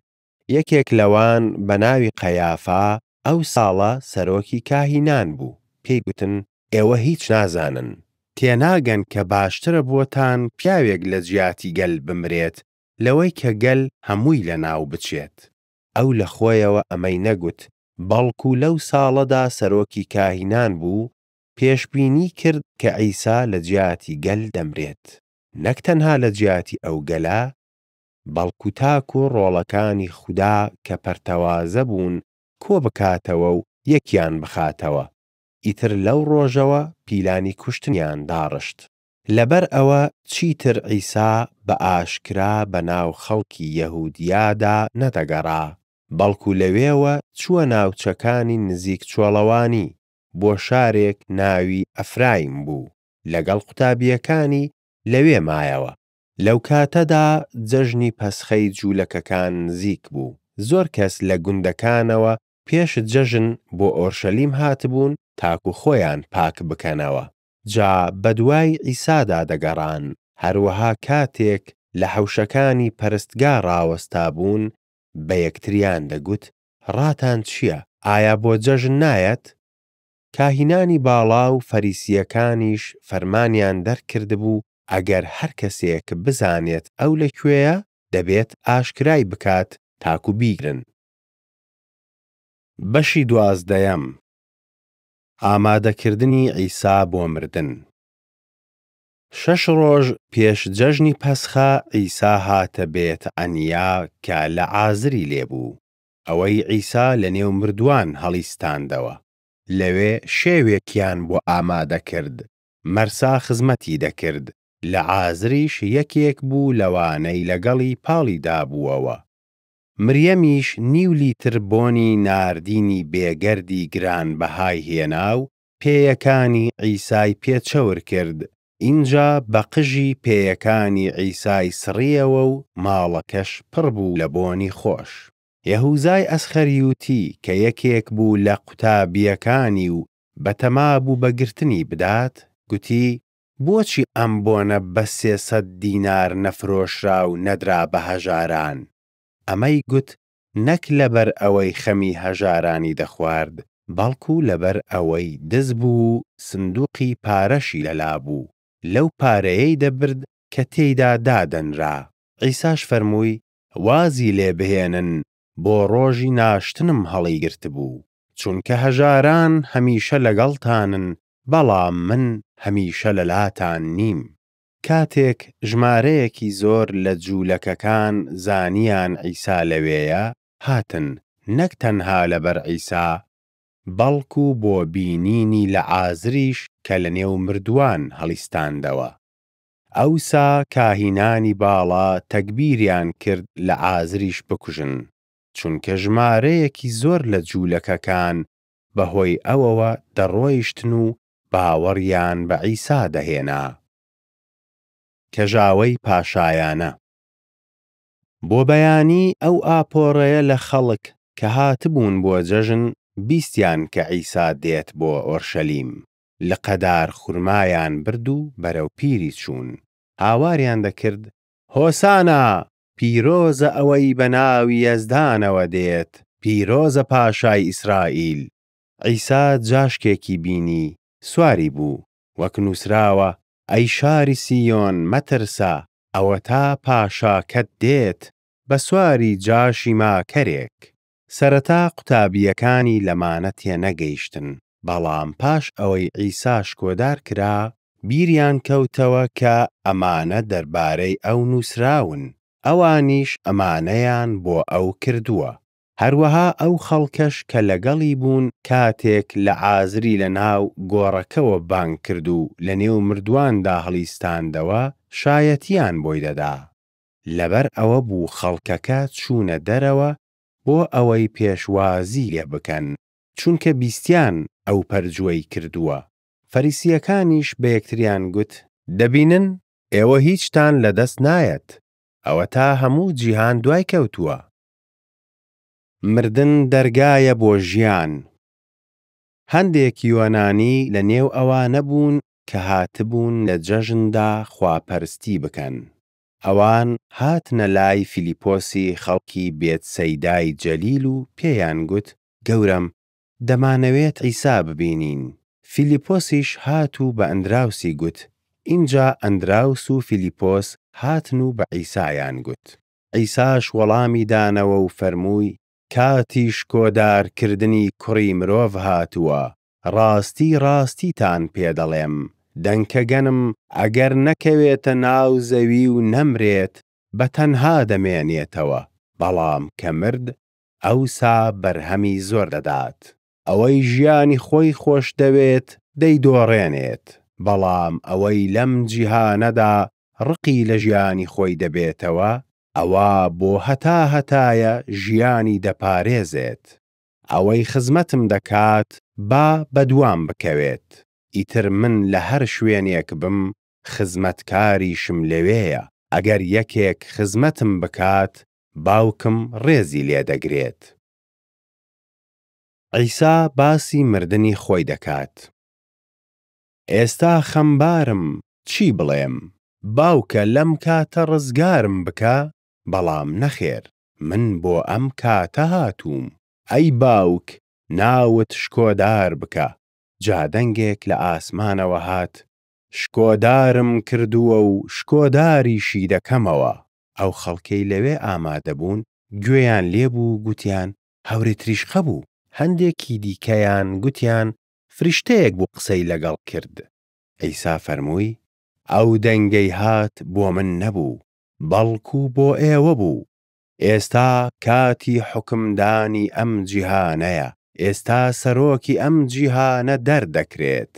یەکێک لەوان بە ناوی قەیافا، ئەو ساڵە سەرۆکی کاهینان بوو، پێی گوتن: «ئێوە هیچ نازانن! تێناگەن کە باشترە بۆتان پیاوێک لە جیاتی گەل بمرێت، لەوەی کە گەل هەمووی لەناوبچێت.» ئەو لە خۆیەوە ئەمەی نەگوت، بەڵکو لەو ساڵەدا سەرۆکی کاهینان بوو، پێشبینیی کرد کە عیسا لە جیاتی گەل دەمرێت، نەک تەنها لە جیاتی ئەو گەلە، بەڵکو تاکو ڕۆڵەکانی خودا کە پەرتەوازە بوون کۆبکاتەوە و یەکیانبخاتەوە. ئیتر لەو ڕۆژەوە پیلانی کوشتنیان داڕشت. لەبەر ئەوە چیتر عیسا بە ئاشکرا بەناو خەڵکی یەهودیادا نەدەگەڕا، بەڵکو لەوێوە چووە ناوچەکانی نزیک چۆڵەوانی، بۆ شارێک ناوی ئەفرایم بوو، لەگەڵ قوتابییەکانی لەوێ مایەوە. لەو کاتەدا جەژنی پەسخەی جولەکەکان نزیک بوو. زۆر کەس لە گوندەکانەوە پێش جەژن بۆ ئۆرشەلیم هاتبوون تاکو خۆیان پاک بکەنەوە. جا بەدوای عیسادا دەگەڕان، هەروەها کاتێک لە حەوشەکانی پەرستگا ڕاوەستابوون، بە یەکتریان دەگوت: «ڕاتان چییە؟ ئایا بۆ جەژن نایەت؟» کاهینانی باڵا و فەریسییەکانیش فەرمانیان دەرکردبوو ئەگەر هەرکەسێک بزانێت ئەو لەکوێیە، دەبێت ئاشکرای بکات، تاکو بیگرن. بەشی دوازدەیەم. ئامادەکردنی عیسا بۆ مردن. شەش ڕۆژ پێش جەژنی پەسخە، عیسا هاتە بێت‌عەنیا کە لەعازری لێبوو، ئەوەی عیسا لەنێو مردووان هەڵیستاندەوە. لەوێ شێوێکیان بۆ ئامادە کرد، مەرسا خزمەتی دەکرد، لەعازریش یەکێک بوو لەوانەی لەگەڵی پاڵیدابووەوە. مریەمیش نیو لیتر بۆنی ناردینی بێگەردی گرانبەهای هێنا و پێیەکانی عیسای پێ چەورکرد، ئینجا بە قژی پێیەکانی عیسای سڕییەوە و ماڵەکەش پڕبوو لە بۆنی خۆش. یەهوزای ئەسخەریوتی کە یەکێک بوو لە قوتابییەکانی و بەتەمابوو بە گرتنی بدات، گوتی: «بۆچی ئەم بۆنە بە 300 دینار نەفرۆشرا و نەدرا بە هەژاران؟» ئەمەی گوت نەک لەبەر ئەوەی خەمی هەژارانی دەخوارد، بەڵکو لەبەر ئەوەی دز بوو و سندوقی پارەشی لەلابوو، لەو پارەیەی دەبرد کە تێیدا دادەنرا. عیساش فەرمووی: «وازی لێ بهێنن، بۆ ڕۆژی ناشتنم هەڵیگرتبوو. چونکە هەژاران هەمیشە لەگەڵتانن، بەڵام من هەمیشە لەلاتان نیم.» کاتێک ژمارەیەکی زۆر لە جولەکەکان زانییان عیسا لەوێیە، هاتن، نەک تەنها لەبەر عیسا، بەڵکو بۆ بینینی لەعازریش کە لەنێو مردووان هەڵیستاندەوە. ئەوسا کاهینانی باڵا تەگبیریان کرد لەعازریش بکوژن، چونکە ژمارەیەکی زۆر لە جولەکەکان بەهۆی ئەوەوە دەڕۆیشتن و باوەڕیان بە عیسا دەهێنا. کەژاوەی پاشایانە. بۆ بەیانی ئەو ئاپۆرەیە لە خەڵک کە هاتبوون بۆ جەژن، بیستیان کە عیسا دێت بۆ ئۆرشەلیم. لقە دار خورمایان برد و بەرەوپیری چوون، هاواریان دەکرد: «هۆسانا! پیرۆزە ئەوەی بە ناوی یەزدانەوە دێت! پیرۆزە پاشای ئیسرائیل!» عیسا جاشکێکی بینی، سواری بوو، وەک نووسراوە: «ئەی شاری سییۆن مەترسە، ئەوەتا پاشاکەت دێت، بە سواری جاشی ماکەرێک.» سەرەتا قوتابییەکانی لەمانە تێنەگەیشتن، بەڵام پاش ئەوەی عیسا شکۆدار کرا، بیریان کەوتەوە کە ئەمانە دەربارەی ئەو نووسراون، ئەوانیش ئەمانەیان بۆ ئەو کردووە. هەروەها ئەو خەڵکەش کە لەگەڵی بوون کاتێک لەعازری لەناو گۆڕەکەوە بانگکرد و لەنێو مردوواندا هەڵیستاندەوە، شایەتییان بۆی دەدا. لەبەر ئەوە بوو خەڵکەکە چوونە دەرەوە بۆ ئەوەی پێشوازیی لێ بکەن، چونکە بیستیان ئەو پەرجووەی کردووە. فەریسییەکانیش بە یەکتریان گوت: «دەبینن، ئێوە هیچتان لەدەست نایەت. ئەوەتا هەموو جیهان دوای کەوتووە!» مردن دەرگایە بۆ ژیان. هەندێک یۆنانی لەنێو ئەوانە بوون کە هاتبوون لە جەژندا خواپەرستی بکەن. ئەوان هاتنە لای فیلیپۆسی خەڵکی بێت‌سەیدای جەلیل و پێیان گوت: «گەورەم، دەمانەوێت عیسا ببینین.» فیلیپۆسیش هات و بە ئەندراوسی گوت، ئینجا ئەندراوس و فیلیپۆس هاتن و بە عیسایان گوت. عیساش وەڵامی دانەوە و فەرمووی: «کاتی شکۆدارکردنی کوڕی مرۆڤ هاتووە. ڕاستی ڕاستیتان پێ دەڵێم: دەنکە گەنم ئەگەر نەکەوێتە ناو زەوی و نەمرێت، بە تەنها دەمێنێتەوە. بەڵام کە مرد، ئەوسا بەرهەمی زۆر دەدات. ئەوەی ژیانی خۆی خۆشدەوێت، دەیدۆڕێنێت، بەڵام ئەوەی لەم جیهانەدا ڕقی لە ژیانی خۆی دەبێتەوە، ئەوا بۆ هەتاهەتایە ژیانی دەپارێزێت. ئەوەی خزمەتم دەکات، با بەدوام بکەوێت. ئیتر من لە هەر شوێنێک بم، خزمەتکاریشم لەوێیە. ئەگەر یەکێک خزمەتم بکات، باوکم ڕێزی لێ دەگرێت. عیسا باسی مردنی خۆی دەکات. ئێستا خەمبارم، چی بڵێم؟ ”باوکە لەم کاتە ڕزگارم بکە؟“ بەڵام نەخێر، من بۆ ئەم کاتە هاتووم. ئەی باوک، ناوت شکۆدار بکە!» جا دەنگێک لە ئاسمانەوە هات: «شکۆدارم کردووە و شکۆداریشی دەکەمەوە.» ئەو خەڵکەی لەوێ ئامادەبوون گوێیان لێبوو و گوتیان: «هەورەتریشقە بوو.» هەندێکی دیکەیان گوتیان: «فریشتەیەک بوو قسەی لەگەڵ کرد.» عیسا فەرمووی: «ئەو دەنگەی هات بۆ من نەبوو، بەڵکو بۆ ئێوە بوو. ئێستا کاتی حوکمدانی ئەم جیهانەیە، ئێستا سەرۆکی ئەم جیهانە دەردەکرێت.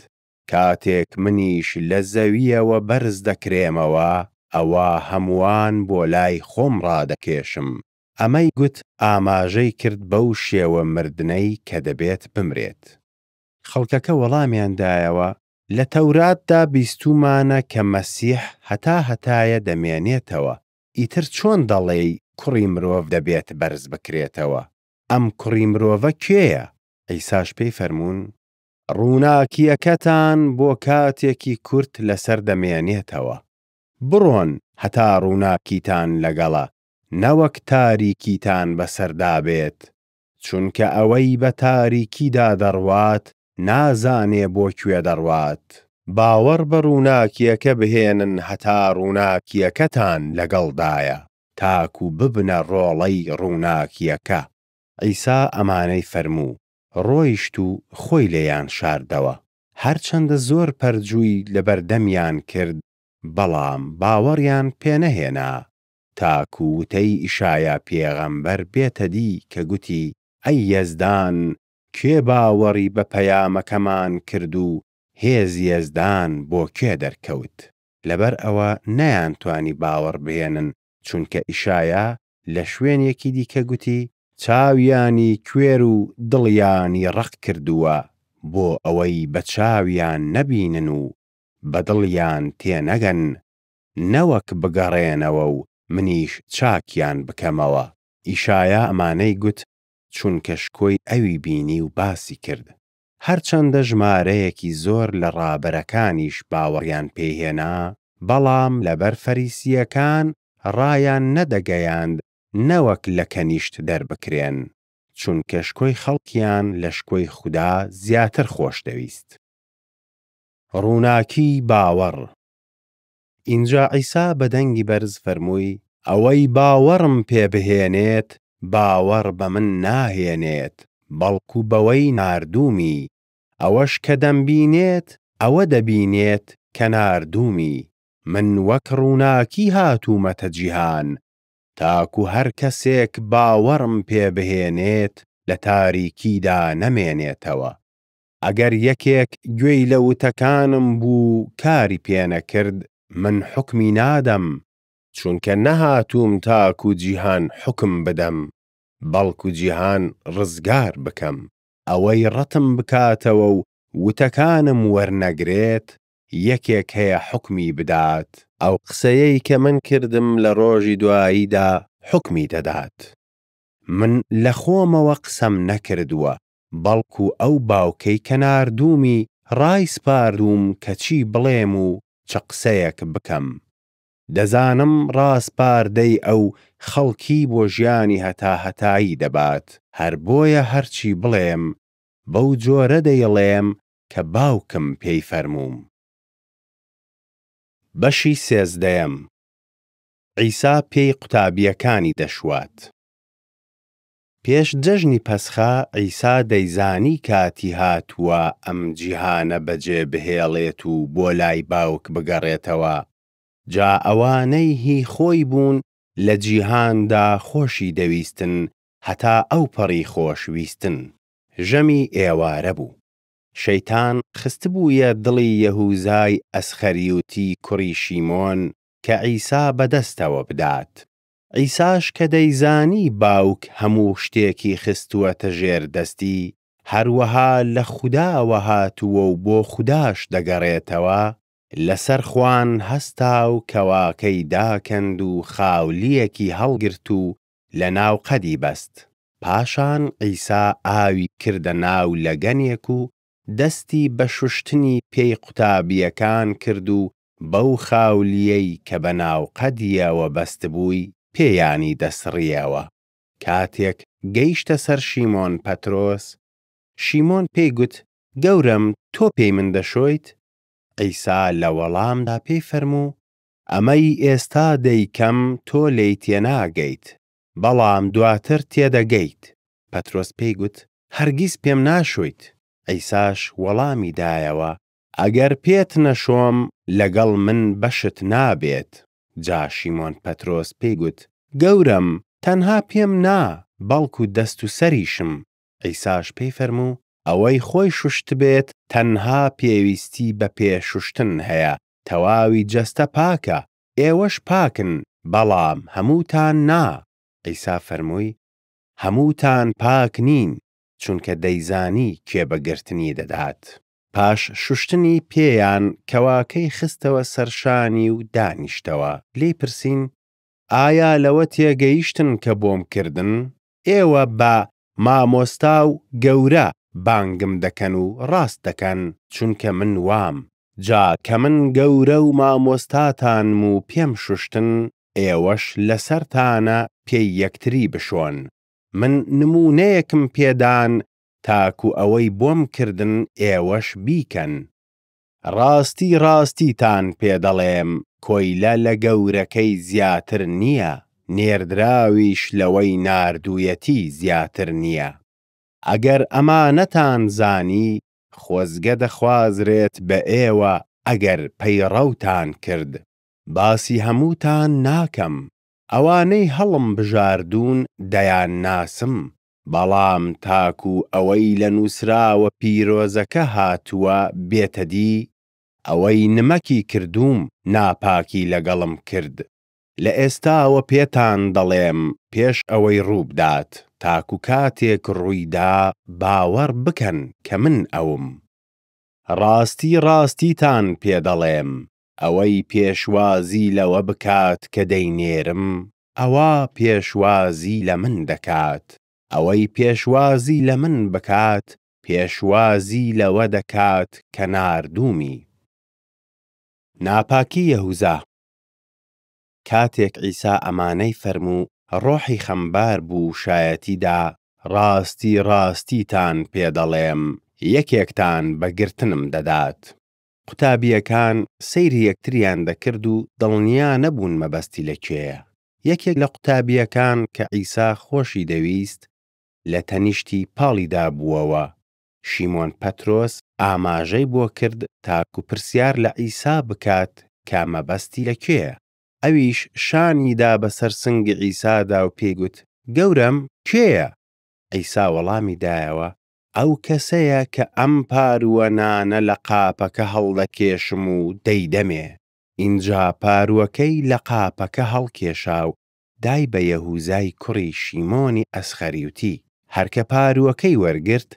کاتێک منیش لە زەوییەوە بەرز دەکرێمەوە، ئەوا هەمووان بۆ لای خۆم ڕادەکێشم.» ئەمەی گوت ئاماژەی کرد بەو شێوە مردنەی کە دەبێت بمرێت. خەڵکەکە وەڵامیان دایەوە: «لە تەوراتدا بیستوومانە کە مەسیح هەتاهەتایە دەمێنێتەوە، ئیتر چۆن دەڵێی ”کوڕی مرۆڤ دەبێت بەرز بکرێتەوە“؟ ئەم کوڕی مرۆڤە کێیە؟» عیساش پێی فەرموون: «ڕووناکییەکەتان بۆ کاتێکی کورت لەسەر دەمێنێتەوە. بڕۆن، هەتا ڕووناکیتان لەگەڵە، نەوەک تاریکیتان بەسەردا بێت، چونکە ئەوەی بە تاریکیدا دەڕوات نازانێ بۆ کوێ دەڕوات. باوەڕ بە ڕووناکییەکە بهێنن هەتا ڕووناکییەکەتان لەگەڵدایە، تاکو ببنە ڕۆڵەی ڕووناکییەکە.» عیسا ئەمانەی فەرموو، ڕۆیشت و خۆی لێیان شاردەوە. هەرچەندە زۆر پەرجووی لەبەردەمیان کرد، بەڵام باوەڕیان پێ نەهێنا، تاکو وتەی ئیشایا پێغەمبەر بێتە دی کە گوتی: «ئەی یەزدان، کێ باوەڕی بە پەیامەکەمان کرد و هێزی یەزدان بۆ کێ دەرکەوت؟» لەبەر ئەوە نەیانتوانی باوەڕ بهێنن، چونکە ئیشایا لە شوێنێکی دیکە گوتی: «چاویانی کوێر و دڵیانی ڕەقکردووە، بۆ ئەوەی بە چاویان نەبینن و بە دڵیان تێنەگەن، نەوەک بگەڕێنەوە و منیش چاکیان بکەمەوە.» ئیشایا ئەمانەی گوت، چونکە شکۆی ئەوی بینی و باسی کرد. هەرچەندە ژمارەیەکی زۆر لە ڕابەرەکانیش باوەڕیان پێی هێنا، بەڵام لەبەر فەریسییەکان ڕایاننەدەگەیاند نەوەک لە کەنیشت دەربکرێن، چونکە شکۆی خەڵکیان لە شکۆی خودا زیاتر خۆشدەویست. ڕووناکیی باوەڕ ئینجا عیسا بە دەنگی بەرز فەرمووی: «ئەوەی باوەڕم پێ بهێنێت، باوەڕ بە من ناهێنێت، بەڵکو بەوەی ناردوومی. ئەوەش کە دەمبینێت، ئەوە دەبینێت کە ناردوومی. من وەک ڕووناکی هاتوومەتە جیهان، تاکو هەرکەسێک باوەڕم پێ بهێنێت لە تاریکیدا نەمێنێتەوە. ئەگەر یەکێک گوێی لە وتەکانم بوو و کاری پێ نەکرد، من حوکمی نادەم، چونکە نەهاتووم تاکو جیهان حوکم بدەم، بەڵکو جیهان ڕزگار بکەم. ئەوەی ڕەتم بکاتەوە و وتەکانم وەرنەگرێت، یەکێک هەیە حوکمی بدات: ئەو قسەیەی کە من کردم لە ڕۆژی دواییدا حوکمی دەدات. من لە خۆمەوە قسەم نەکردووە، بەڵکو ئەو باوکەی کە ناردوومی ڕایسپاردووم کە چی بڵێم و چ قسەیەک بکەم. دەزانم ڕاسپاردەی ئەو خەڵکی بۆ ژیانی هەتاهەتایی دەبات. هەر بۆیە هەرچی بڵێم، بەو جۆرە دەیڵێم کە باوکم پێی فەرمووم.» بەشی سێزدەیەم. عیسا پێی قوتابییەکانی دەشوات. پێش جەژنی پەسخە، عیسا دەیزانی کاتی هاتووە ئەم جیهانە بەجێبهێڵێت و بۆ لای باوک بگەڕێتەوە، جا ئەوانەی هی خۆی بوون لە جیهاندا خۆشی دەویستن هەتا ئەوپەڕی خۆشویستن. ژەمی ئێوارە بوو. شەیتان خستبوویە دڵی یەهوزای ئەسخەریوتی کوڕی شیمۆن، کە عیسا بەدەستەوە بدات. عیساش کە دەیزانی باوک هەموو شتێکی خستووەتە ژێر دەستی، هەروەها لە خوداوە هاتووە و بۆ خوداش دەگەڕێتەوە، لەسەر خوان هەستا و کەواکەی داکەند و خاولییەکی هەڵگرت و لە ناوقەدی بەست. پاشان عیسا ئاوی کردە ناو لەگەنێک و دەستی بە شوشتنی پێی قوتابییەکان کرد و بەو خاولییەی کە بە ناوقەدیەوە بەستبووی پێیانی دەسڕییەوە. کاتێک گەیشتە سەر شیمۆن پەترۆس، شیمۆن پێی گوت: «گەورەم، تۆ پێی من دەشۆیت؟» عیسا لە وەڵامدا پێی فەرموو: «ئەمەی ئێستا دەیکەم تۆ لێی تێناگەیت، بەڵام دواتر تێدەگەیت.» پەترۆس پێی گوت: «هەرگیز پێم ناشۆیت.» عیساش وەڵامی دایەوە: «ئەگەر پێت نەشۆم، لەگەڵ من بەشت نابێت.» جا شیمۆن پەترۆس پێی گوت: «گەورەم، تەنها پێم نا، بەڵکو دەست و سەریشم.» عیساش پێی فەرموو: «ئەوەی خۆی شوشتبێت تەنها پێویستی بە پێ شوشتن هەیە، تەواوی جەستە پاکە. ئێوەش پاکن، بەڵام هەمووتان نا.» عیسا فەرمووی: «هەمووتان پاک نین،» چونکە دەیزانی کێ بە گرتنی دەدات. پاش شوشتنی پێیان کەواکەی خستەوە سەر شانی و دانیشتەوە، لێی پرسین: «ئایا لەوە تێگەیشتن کە بۆم کردن؟ ئێوە بە ”مامۆستا“ و ”گەورە“ بانگم دەکەن و ڕاست دەکەن، چونکە من وام. جا کە من گەورە و مامۆستاتانم و پێم شوشتن، ئێوەش لەسەرتانە پێی یەکتری بشۆن. من نموونەیەکم پێدان تاکو ئەوەی بۆم کردن ئێوەش بیکەن. ڕاستی ڕاستیتان پێ دەڵێم: کۆیلە لە گەورەکەی زیاتر نییە، نێردراویش لەوەی ناردوویەتی زیاتر نییە. ئەگەر ئەمانەتان زانی، خۆزگە دەخوازرێت بە ئێوە ئەگەر پەیڕەوتان کرد. «باسی هەمووتان ناکەم، ئەوانەی هەڵمبژاردوون دەیانناسم. بەڵام تاکو ئەوەی لە نووسراوە پیرۆزەکە هاتووە بێتە دی: ”ئەوەی نمەکی کردووم، ناپاکی لەگەڵم کرد.“ لە ئێستاوە پێتان دەڵێم، پێش ئەوەی ڕووبدات، تاکو کاتێک ڕوویدا باوەڕ بکەن کە من ئەوم. ڕاستی ڕاستیتان پێ دەڵێم: ئەوەی پێشوازی لەوە بکات کە دەینێرم، ئەوا پێشوازی لە من دەکات. ئەوەی پێشوازی لە من بکات، پێشوازی لەوە دەکات کە ناردوومی.» ناپاکی یەهوزا. کاتێک عیسا ئەمانەی فەرموو، ڕۆحی خەمبار بوو و شایەتی دا: «ڕاستی ڕاستیتان پێ دەڵێم: یەکێکتان بە گرتنم دەدات.» قوتابییەکان سەیری یەکتریان دەکرد و دڵنیا نەبوون مەبەستی لە کێیە. یەکێک لە قوتابییەکان کە عیسا خۆشی دەویست لەتەنیشتی پاڵیدابووەوە، شیمۆن پەترۆس ئاماژەی بۆ کرد تاکو پرسیار لە عیسا بکات کە مەبەستی لە کێیە. ئەویش شانی دا بەسەر سنگی عیسادا و پێی گوت: «گەورەم، کێیە؟» عیسا وەڵامی دایەوە: «ئەو کەسەیە کە ئەم پارووە نانە لە قاپەکە هەڵدەکێشم و دەیدەمێ.» ئینجا پارووەکەی لە قاپەکە هەڵکێشا و دای بە یەهوزای کوڕی شیمۆنی ئەسخەریوتی. هەرکە پارووەکەی وەرگرت،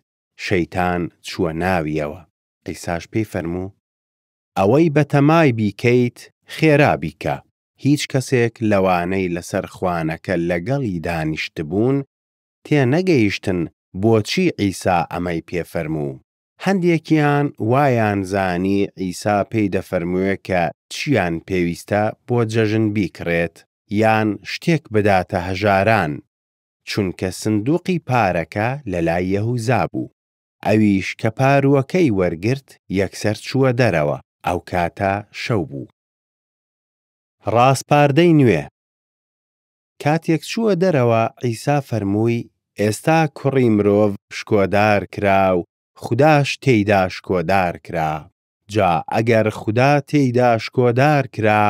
شەیتان چووە ناویەوە. عیساش پێی فەرموو: «ئەوەی بەتەمای بیکەیت، خێرا بیکە.» هیچ کەسێک لەوانەی لەسەر خوانەکە لەگەڵی دانیشتبوون تێنەگەیشتن بۆچی عیسا ئەمەی پێ فەرموو. هەندێکیان وایانزانی عیسا پێی دەفەرموێ کە چییان پێویستە بۆ جەژن بیکڕێت، یان شتێک بداتە هەژاران، چونکە سندوقی پارەکە لەلای یەهوزا بوو. ئەویش کە پارووەکەی وەرگرت یەکسەر چووە دەرەوە. ئەو کاتە شەو بوو. ڕاسپاردەی نوێ کاتێک چووە دەرەوە، عیسا فەرمووی: «ئێستا کوڕی مرۆڤ شکۆدار کرا و خوداش تێیدا شکۆدار کرا. جا ئەگەر خودا تێیدا شکۆدار کرا،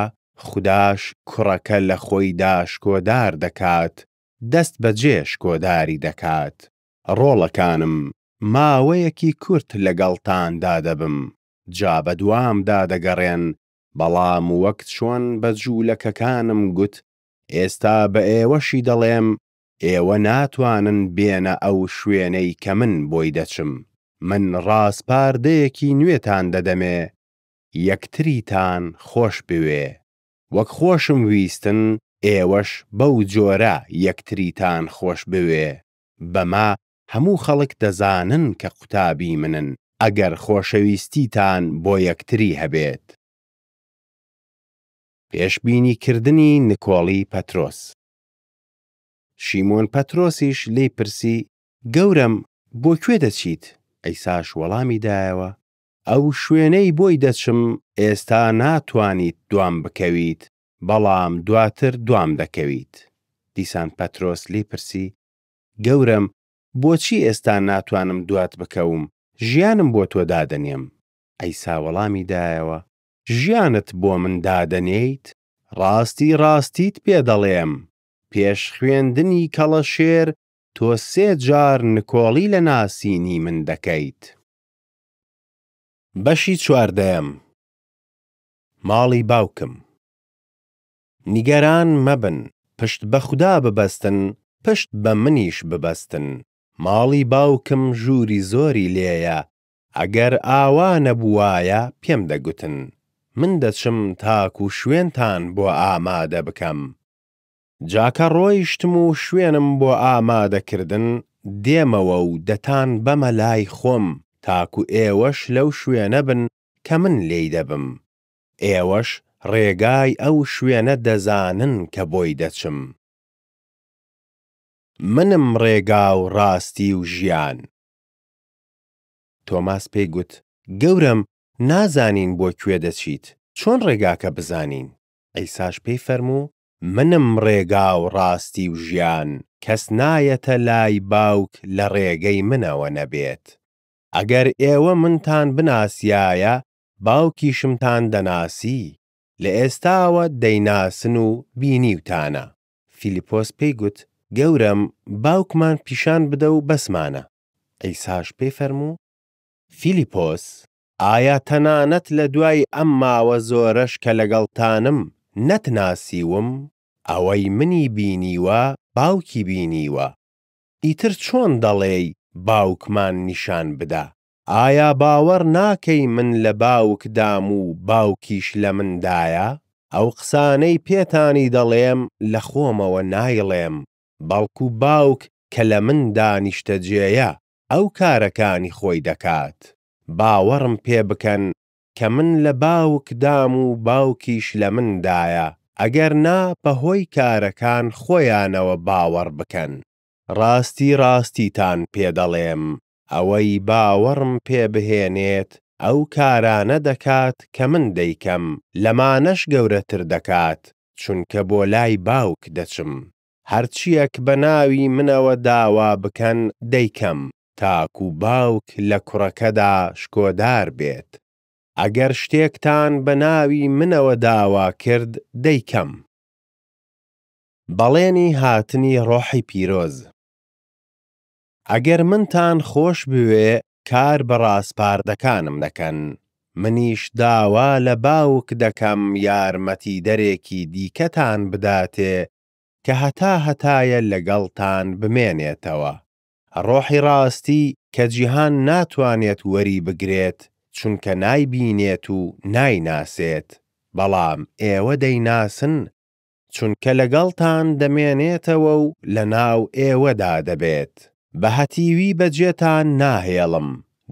خوداش کوڕەکە لە خۆیدا شکۆدار دەکات، دەستبەجێ شکۆداری دەکات. ڕۆڵەکانم، ماوەیەکی کورت لەگەڵتاندا دەبم. جا بەدوامدا دەگەڕێن، بەڵام وەک چۆن بە جولەکەکانم گوت ئێستا بە ئێوەشی دەڵێم: ئێوە ناتوانن بێنە ئەو شوێنەی کە من بۆی دەچم. «من ڕاسپاردەیەکی نوێتان دەدەمێ: یەکتریتان خۆشبوێ. وەک خۆشمویستن، ئێوەش بەو جۆرە یەکتریتان خۆشبوێ. بەمە هەموو خەڵک دەزانن کە قوتابی منن، ئەگەر خۆشەویستیتان بۆ یەکتری هەبێت.» پێشبینیکردنی نکۆڵی پەترۆس شیمۆن پەترۆسیش لێی پرسی: «گەورەم، بۆ کوێ دەچیت؟» عیساش وەڵامی دایەوە: «ئەو شوێنەی بۆی دەچم، ئێستا ناتوانیت دوام بکەویت، بەڵام دواتر دوام دەکەویت.» دیسان پەترۆس لێی پرسی: «گەورەم، بۆچی ئێستا ناتوانم دوات بکەوم؟ ژیانم بۆ تۆ دادەنێم.» عیسا وەڵامی دایەوە: «ژیانت بۆ من دادەنێیت؟ ڕاستی ڕاستیت پێ دەڵێم: پێش خوێندنی کەڵەشێر تۆ سێ جار نکۆڵی لە ناسینی من دەکەیت.» بەشی چواردەیەم. ماڵی باوکم نیگەران مەبن. پشت بە خودا ببەستن، پشت بە منیش ببەستن. ماڵی باوکم ژووری زۆری لێیە، ئەگەر ئاوا نەبووایە پێم دەگوتن. من دەچم تاکو شوێنتان بۆ ئامادە بکەم. جا کە ڕۆیشتم و شوێنم بۆ ئامادەکردن، دێمەوە و دەتانبەمە لای خۆم، تاکو ئێوەش لەو شوێنە بن کە من لێی دەبم. ئێوەش ڕێگای ئەو شوێنە دەزانن کە بۆی دەچم.» منم ڕێگا و ڕاستی و ژیان تۆماس پێی گوت: «گەورەم، نازانین بۆ کوێ دەچیت، چۆن ڕێگاکە بزانین؟» عیساش پێی فەرموو: «منم ڕێگا و ڕاستی و ژیان. کەس نایەتە لای باوک لە ڕێگەی منەوە نەبێت. ئەگەر ئێوە منتان بناسیایە، باوکیشمتان دەناسی. لە ئێستاوە دەیناسن و بینیوتانە.» فیلیپۆس پێی گوت: «گەورەم، باوکمان پیشان بدە و بەسمانە.» عیساش پێی فەرموو: «فیلیپۆس، ئایا تەنانەت لەدوای ئەم ماوە زۆرەش کە لەگەڵتانم، نەتناسیوم؟ ئەوەی منی بینیوە باوکی بینیوە. ئیتر چۆن دەڵێی: ”باوکمان نیشان بدە“؟ ئایا باوەڕ ناکەی من لە باوکدام و باوکیش لە مندایە؟ ئەو قسانەی پێتانی دەڵێم لە خۆمەوە نایڵێم، بەڵکو باوک کە لە مندا نیشتەجێیە، ئەو کارەکانی خۆی دەکات. باوەڕم پێ بکەن کە من لە باوکدام و باوکیش لە مندایە، ئەگەر نا بەهۆی کارەکان خۆیانەوە باوەڕ بکەن. ڕاستی ڕاستیتان پێ دەڵێم: ئەوەی باوەڕم پێ بهێنێت، ئەو کارانە دەکات کە من دەیکەم، لەمانەش گەورەتر دەکات، چونکە بۆ لای باوک دەچم. هەرچییەک بە ناوی منەوە داوا بکەن دەیکەم، تاکو باوک لە کوڕەکەدا شکۆدار بێت. ئەگەر شتێکتان بە ناوی منەوە داوا کرد، دەیکەم. بەڵێنی هاتنی ڕۆحی پیرۆز ئەگەر منتان خۆشبوێ کار بە ڕاسپاردەکانم دەکەن. منیش داوا لە باوک دەکەم یارمەتیدەرێکی دیکەتان بداتێ کە هەتاهەتایە لەگەڵتان بمێنێتەوە، ڕۆحی ڕاستی کە جیهان ناتوانێت وەریبگرێت، چونکە نایبینێت و نایناسێت. بەڵام ئێوە دەیناسن، چونکە لەگەڵتان دەمێنێتەوە و لەناو ئێوەدا دەبێت. بە هەتیوی بەجێتان ناهێڵم،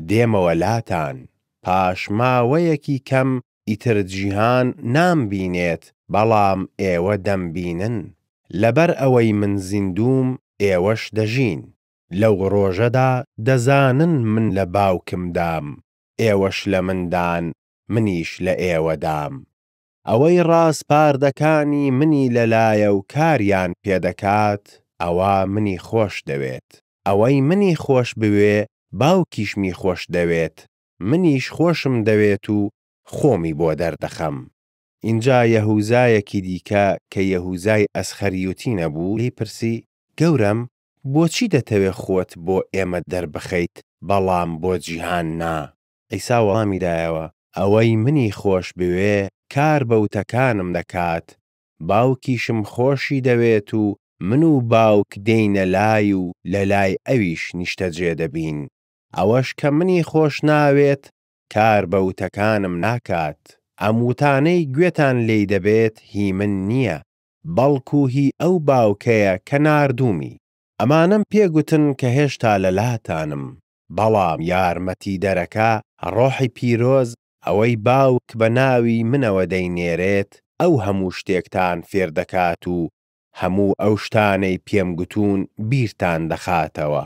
دێمەوە لاتان. پاش ماوەیەکی کەم ئیتر جیهان نامبینێت، بەڵام ئێوە دەمبینن. لەبەر ئەوەی من زیندووم، ئێوەش دەژین. لەو ڕۆژەدا دەزانن من لە باوکمدام، ئێوەش لە مندان، منیش لە ئێوەدام. ئەوەی ڕاسپاردەکانی منی لەلایە و کاریان پێ دەکات، ئەوا منی خۆشدەوێت. ئەوەی منی خۆشبوێ باوکیشمی خۆشدەوێت، منیش خۆشمدەوێت و خۆمی بۆ دەردەخەم. ئینجا یەهوزایەکی دیکە کە یەهوزای ئەسخەریوتی نەبوو، لێی پرسی: «گەورەم، بۆچی دەتەوێ خۆت بۆ ئێمە دەربخەیت، بەڵام بۆ جیهان نا؟» عیسا وەڵامی دایەوە: «ئەوەی منی خۆشبوێ کار بە وتەکانم دەکات، باوکیشم خۆشیدەوێت و من و باوک دێینە لای و لەلای ئەویش نیشتەجێ دەبین. ئەوەش کە منی خۆشناوێت کار بە وتەکانم ناکات. ئەم وتانەی گوێتان لێی دەبێت هی من نییە، بەڵکو هی ئەو باوکەیە کە ناردوومی. «ئەمانەم پێ گوتن کە هێشتا لەلاتانم. بەڵام یارمەتیدەرەکە، ڕۆحی پیرۆز، ئەوەی باوک بە ناوی منەوە دەینێرێت، ئەو هەموو شتێکتان فێر دەکات و هەموو ئەو شتانەی پێم گوتوون بیرتان دەخاتەوە.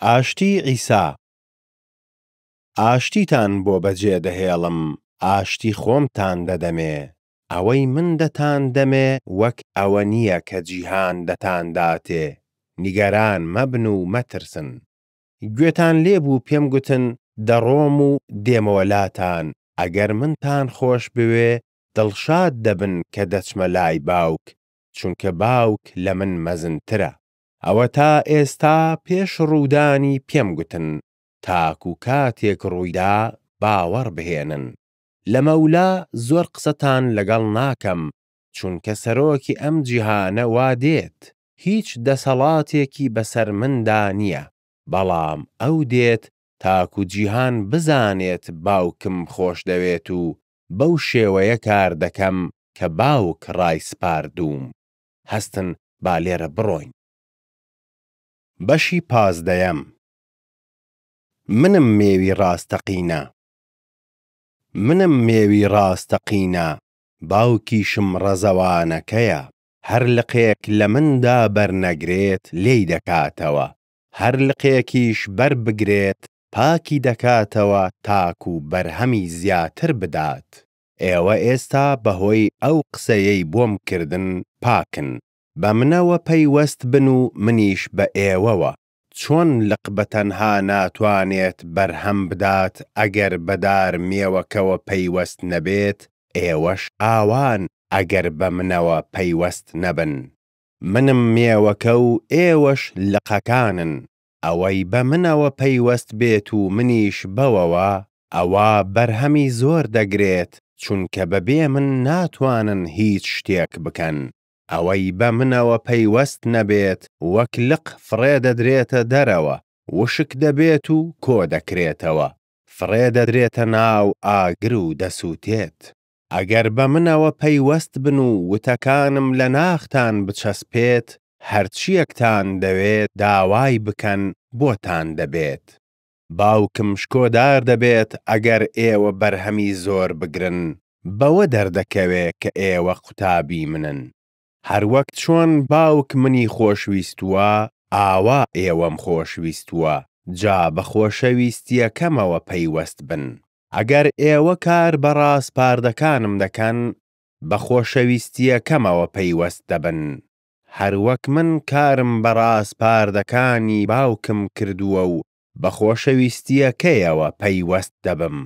ئاشتی عیسا «ئاشتیتان بۆ بەجێدەهێڵم، ئاشتی خۆمتان دەدەمێ. ئەوەی من دەتاندەمێ وەک ئەوە نییە کە جیهان دەتانداتێ. نیگەران مەبن و مەترسن. گوێتان لێبوو پێم گوتن: ”دەڕۆم و دێمەوە لاتان.“ ئەگەر منتان خۆشبوێ دڵشاد دەبن کە دەچمە لای باوک، چونکە باوک لە من مەزنترە. ئەوەتا ئێستا پێش ڕوودانی پێم گوتن، تاکو کاتێک ڕوویدا باوەڕ بهێنن. لەمەولا زۆر قسەتان لەگەڵ ناکەم، چونکە سەرۆکی ئەم جیهانە وا دێت. هیچ دەسەڵاتێکی بەسەر مندا نییە، بەڵام ئەو دێت تاکو جیهان بزانێت باوکم خۆشدەوێت و بەو شێوەیە کار دەکەم کە باوک ڕایسپاردووم. هەستن، با لێرە بڕۆین. بەشی پازدەیەم. منم مێوی ڕاستەقینە. منم مێوی ڕاستەقینە، باوکیشم ڕەزەوانەکەیە. هەر لقێک لە مندا بەر نەگرێت لێی دەکاتەوە، هەر لقێکیش بەر بگرێت پاکی دەکاتەوە تاکو بەرهەمی زیاتر بدات. ئێوە ئێستا بەهۆی ئەو قسەیەی بۆم کردن پاکن. بە منەوە پەیوەست بن و منیش بە ئێوەوە. چۆن لق بە تەنها ناتوانێت بەرهەم بدات ئەگەر بە دار مێوەکەوە پەیوەست نەبێت، ئێوەش ئاوان ئەگەر بە منەوە پەیوەست نەبن. منم مێوەکە و ئێوەش لقەکانن. ئەوەی بە منەوە پەیوەست بێت و منیش بەوەوە، ئەوا بەرهەمی زۆر دەگرێت، چونکە بەبێ من ناتوانن هیچ شتێک بکەن. ئەوەی بە منەوە پەیوەست نەبێت وەک لق فڕێدەدرێتە دەرەوە، وشک دەبێت و کۆدەکرێتەوە، فڕێدەدرێتە ناو ئاگر و دەسووتێت. ئەگەر بە منەوە پەیوەست بن و وتەکانم لە ناختان بچەسپێت، هەرچییەکتان دەوێ داوای بکەن بۆتان دەبێت. باوکم شکۆدار دەبێت ئەگەر ئێوە بەرهەمی زۆر بگرن، بەوە دەردەکەوێ کە ئێوە قوتابی منن. هەروەک چۆن باوک منی خۆشویستووە، ئاوا ئێوەم خۆشویستووە، جا بە خۆشەویستییەکەمەوە پەیوەست بن. ئەگەر ئێوە کار بە ڕاسپاردەکانم دەکەن، بە خۆشەویستییەکەمەوە پەیوەست دەبن، هەروەک من کارم بە ڕاسپاردەکانی باوکم کردووە و بە خۆشەویستییەکەیەوە پەیوەست دەبم.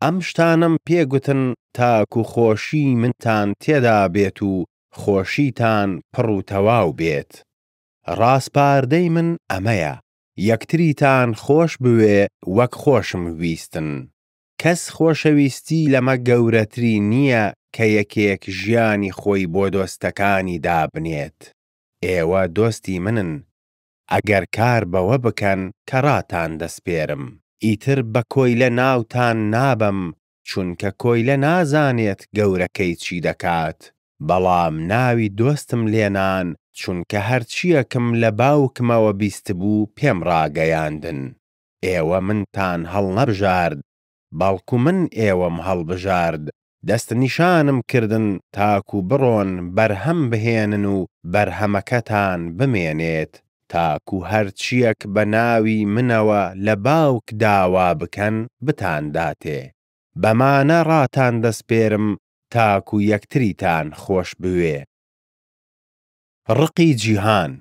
«ئەم شتانەم پێ گوتن تاکو خۆشیی منتان تێدابێت و خۆشیتان پڕ و تەواو بێت. ڕاسپاردەی من ئەمەیە: یەکتریتان خۆشبوێ وەک خۆشمویستن. کەس خۆشەویستی لەمە گەورەتری نییە کە یەکێک ژیانی خۆی بۆ دۆستەکانی دابنێت. ئێوە دۆستی منن، ئەگەر کار بەوە بکەن کە ڕاتاندەسپێرم. ئیتر بە کۆیلە ناوتان نابەم، چونکە کۆیلە نازانێت گەورەکەی چی دەکات. بەڵام ناوی دۆستم لێنان، چونکە هەرچییەکم لە باوکمەوە بیستبوو پێم ڕاگەیاندن. «ئێوە منتان هەڵنەبژارد، بەڵکو من ئێوەم هەڵبژارد، دەستنیشانم کردن تاکو بڕۆن بەرهەم بهێنن و بەرهەمەکەتان بمێنێت، تاکو هەرچییەک بە ناوی منەوە لە باوک داوا بکەن بتانداتێ. بەمانە ڕاتاندەسپێرم تاکو یەکتریتان خۆشبوێ. ڕقی جیهان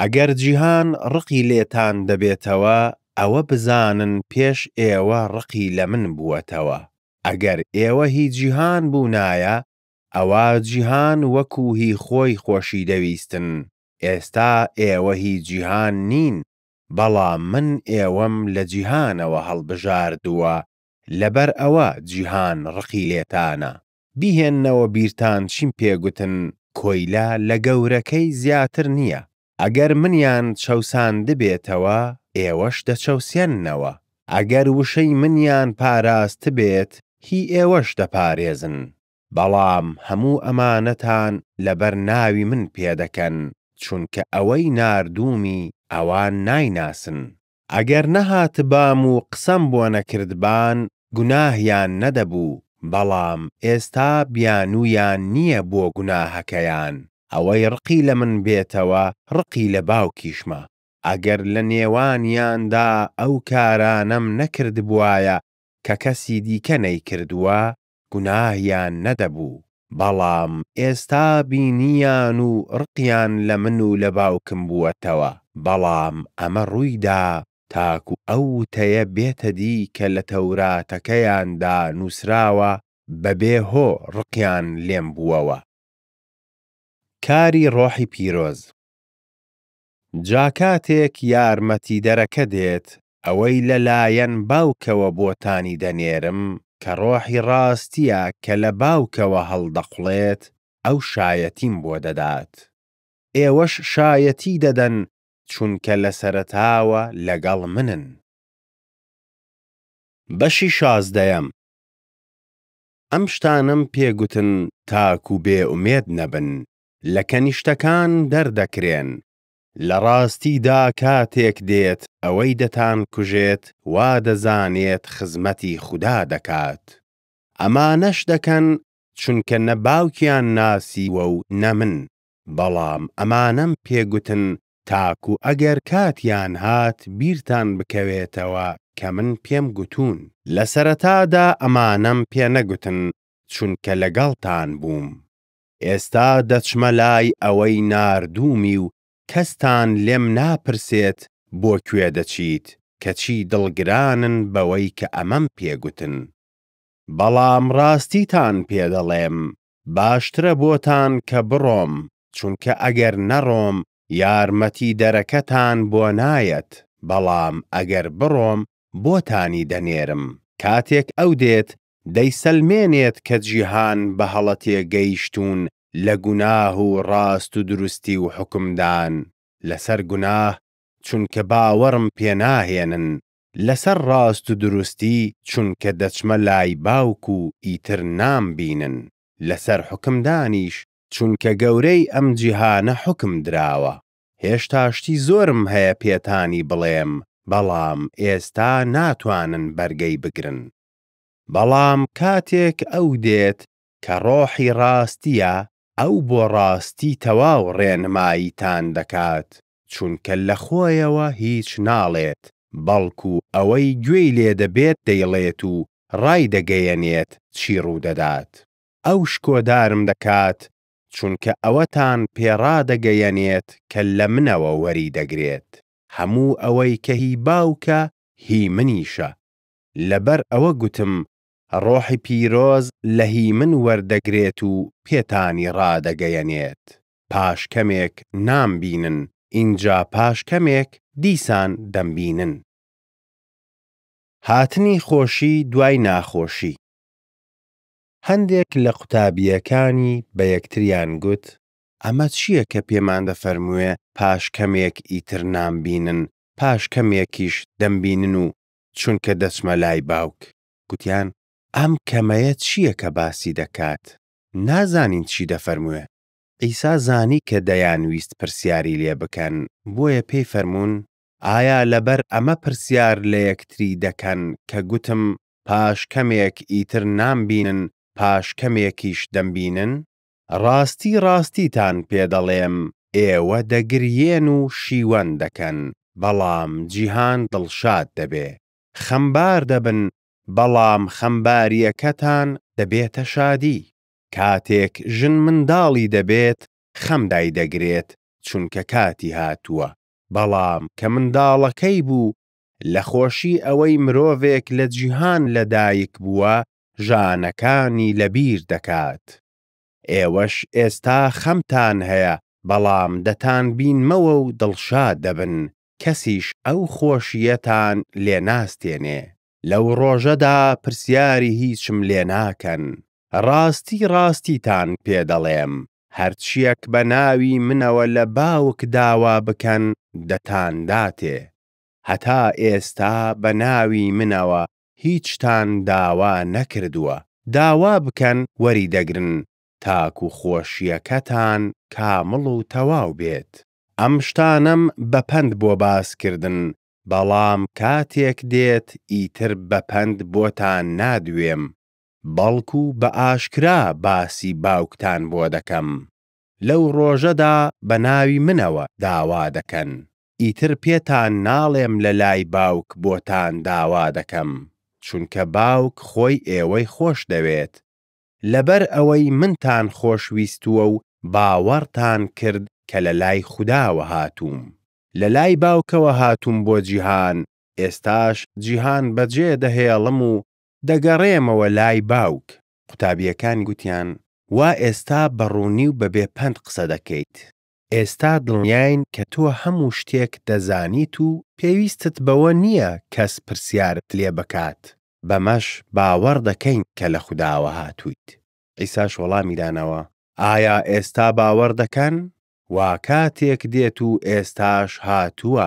ئەگەر جیهان ڕقی لێتان دەبێتەوە، ئەوە بزانن پێش ئێوە ڕقی لە من بووەتەوە. ئەگەر ئێوە هی جیهان بوونایە، ئەوا جیهان وەکو هی خۆی خۆشیدەویستن. ئێستا ئێوە هی جیهان نین، بەڵام من ئێوەم لە جیهانەوە هەڵبژاردووە، لەبەر ئەوە جیهان ڕقی لێتانە. بیهێننەوە بیرتان چیم پێ گوتن: ”کۆیلە لە گەورەکەی زیاتر نییە.“ ئەگەر منیان چەوساندبێتەوە، ئێوەش دەچەوسێننەوە. ئەگەر وشەی منیان پاراستبێت، هی ئێوەش دەپارێزن. بەڵام هەموو ئەمانەتان لەبەر ناوی من پێدەکەن، چونکە ئەوەی ناردوومی ئەوان نایناسن. ئەگەر نەهاتبام و قسەم بۆ نەکردبان، گوناهیان نەدەبوو، بەڵام ئێستا بیانوویان نییە بۆ گوناهەکەیان. ئەوەی ڕقی لە من بێتەوە ڕقی لە باوکیشمە. ئەگەر لەنێوانیاندا ئەو کارانەم نەکردبووایە کە کەسی دیکە نەیکردووە، گوناهیان نەدەبوو. بەڵام ئێستا بینییان و ڕقیان لە من و لە باوکم بووەتەوە. بەڵام ئەمە ڕوویدا، تاکو ئەو وتەیە بێتە دی کە لە تەوراتەکەیاندا نووسراوە: ”بەبێ هۆ ڕقیان لێم بووەوە.“ کاری ڕۆحی پیرۆز جا کاتێک یارمەتیدەرەکە دێت، ئەوەی لەلایەن باوکەوە بۆتانی دەنێرم، کە ڕۆحی ڕاستییە کە لە باوکەوە هەڵدەقوڵێت، ئەو شایەتیم بۆ دەدات. ئێوەش شایەتی دەدەن، چونکە لە سەرەتاوە لەگەڵ منن. بەشی شازدەیەم. ئەم شتانەم پێ گوتن تاکو بێ ئومێد نەبن. لە کەنیشتەکان دەردەکرێن. لە ڕاستیدا کاتێک دێت ئەوەی دەتانکوژێت وا دەزانێت خزمەتی خودا دەکات. ئەمانەش دەکەن، چونکە نە باوکیان ناسیوە و نە من. بەڵام ئەمانەم پێ گوتن تاکو ئەگەر کاتیان هات بیرتان بکەوێتەوە کە من پێم گوتوون. لە سەرەتادا ئەمانەم پێ نەگوتن، چونکە لەگەڵتان بووم. «ئێستا دەچمە لای ئەوەی ناردوومی و کەستان لێم ناپرسێت: ”بۆ کوێ دەچیت؟“ کەچی دڵگرانن بەوەی کە ئەمەم پێ گوتن. بەڵام ڕاستیتان پێ دەڵێم: باشترە بۆتان کە بڕۆم، چونکە ئەگەر نەڕۆم، یارمەتیدەرەکەتان بۆ نایەت، بەڵام ئەگەر بڕۆم بۆتانی دەنێرم. کاتێک ئەو دێت، دەیسەلمێنێت کە جیهان بە هەڵە تێگەیشتوون لە گوناه و ڕاستودروستی و حوکمدان: لەسەر گوناه، چونکە باوەڕم پێ ناهێنن؛ لەسەر ڕاستودروستی، چونکە دەچمە لای باوک و ئیتر نامبینن؛ لەسەر حوکمدانیش، چونکە گەورەی ئەم جیهانە حوکم دراوە. «هێشتا شتی زۆرم هەیە پێتانی بڵێم، بەڵام ئێستا ناتوانن بەرگەی بگرن. بەڵام کاتێک ئەو دێت، کە ڕۆحی ڕاستییە، ئەو بۆ ڕاستی تەواو ڕێنماییتان دەکات، چونکە لە خۆیەوە هیچ ناڵێت، بەڵکو ئەوەی گوێی لێدەبێت دەیڵێت و ڕایدەگەیەنێت چی ڕوودەدات. ئەو شکۆدارم دەکات، چونکە ئەوەتان پێ ڕادەگەیەنێت کە لە منەوە وەریدەگرێت. هەموو ئەوەی کە هی باوکە هی منیشە. لەبەر ئەوە گوتم ڕۆحی پیرۆز لە هی من وەردەگرێت و پێتانی ڕادەگەیەنێت. «پاش کەمێک نامبینن، ئینجا پاش کەمێک دیسان دەمبینن.» هاتنی خۆشی دوای ناخۆشی هەندێک لە قوتابییەکانی بە یەکتریان گوت: «ئەمە چییە کە پێمان دەفەرموێ: ”پاش کەمێک ئیتر نامبینن، پاش کەمێکیش دەمبینن“ و ”چونکە دەچمە لای باوک“؟» گوتیان: «ئەم ”کەمەیە“ چییە کە باسی دەکات؟ نازانین چی دەفەرموێ.» عیسا زانی کە دەیانویست پرسیاری لێ بکەن، بۆیە پێی فەرموون: «ئایا لەبەر ئەمە پرسیار لە یەکتری دەکەن کە گوتم: ”پاش کەمێک ئیتر نامبینن، پاش کەمێکیش دەمبینن؟“ ڕاستی ڕاستیتان پێ دەڵێم: ئێوە دەگریێن و شیوەن دەکەن، بەڵام جیهان دڵشاد دەبێ. خەمبار دەبن، بەڵام خەمبارییەکەتان دەبێتە شادی. کاتێک ژن منداڵی دەبێت خەم دایدەگرێت، چونکە کاتی هاتووە. بەڵام کە منداڵەکەی بوو، لە خۆشی ئەوەی مرۆڤێک لە جیهان لەدایک بووە، ژانەکانی لەبیر دەکات. ئێوەش ئێستا خەمتان هەیە، بەڵام دەتانبینمەوە و دڵشاد دەبن، کەسیش ئەو خۆشییەتان لێ ناستێنێ. لەو ڕۆژەدا پرسیاری هیچم لێ ناکەن. ڕاستی ڕاستیتان پێ دەڵێم: هەرچییەک بە ناوی منەوە لە باوک داوا بکەن، دەتانداتێ. هەتا ئێستا بە ناوی منەوە هیچتان داوا نەکردووە. داوا بکەن وەریدەگرن، تاکو خۆشییەکەتان کامڵ و تەواو بێت. ئەم شتانەم بە پەند بۆ باسکردن، بەڵام کاتێک دێت ئیتر بە پەند بۆتان نادوێم، بەڵکو بە ئاشکرا باسی باوکتان بۆ دەکەم. لەو ڕۆژەدا بە ناوی منەوە داوا دەکەن. ئیتر پێتان ناڵێم لەلای باوک بۆتان داوا دەکەم، چونکە باوک خۆی ئێوەی خۆشدەوێت، لەبەر ئەوەی منتان خۆشویستووە و باوەڕتان کرد کە لەلای خوداوە هاتووم. لەلای باوکەوە هاتووم بۆ جیهان، ئێستاش جیهان بەجێدەهێڵم و دەگەڕێمەوە لای باوک.» قوتابییەکانی گوتیان: «وا ئێستا بە ڕوونی و بەبێ پەند قسە دەکەیت. ئێستا دڵنیاین کە تۆ هەموو شتێک دەزانیت و پێویستت بەوە نییە کەس پرسیارت لێ بکات. بەمەش باوەڕ دەکەین کە لە خوداوە هاتوویت.» عیساش وەڵامی دانەوە: «ئایا ئێستا باوەڕ دەکەن؟ وا کاتێک دێت و ئێستاش هاتووە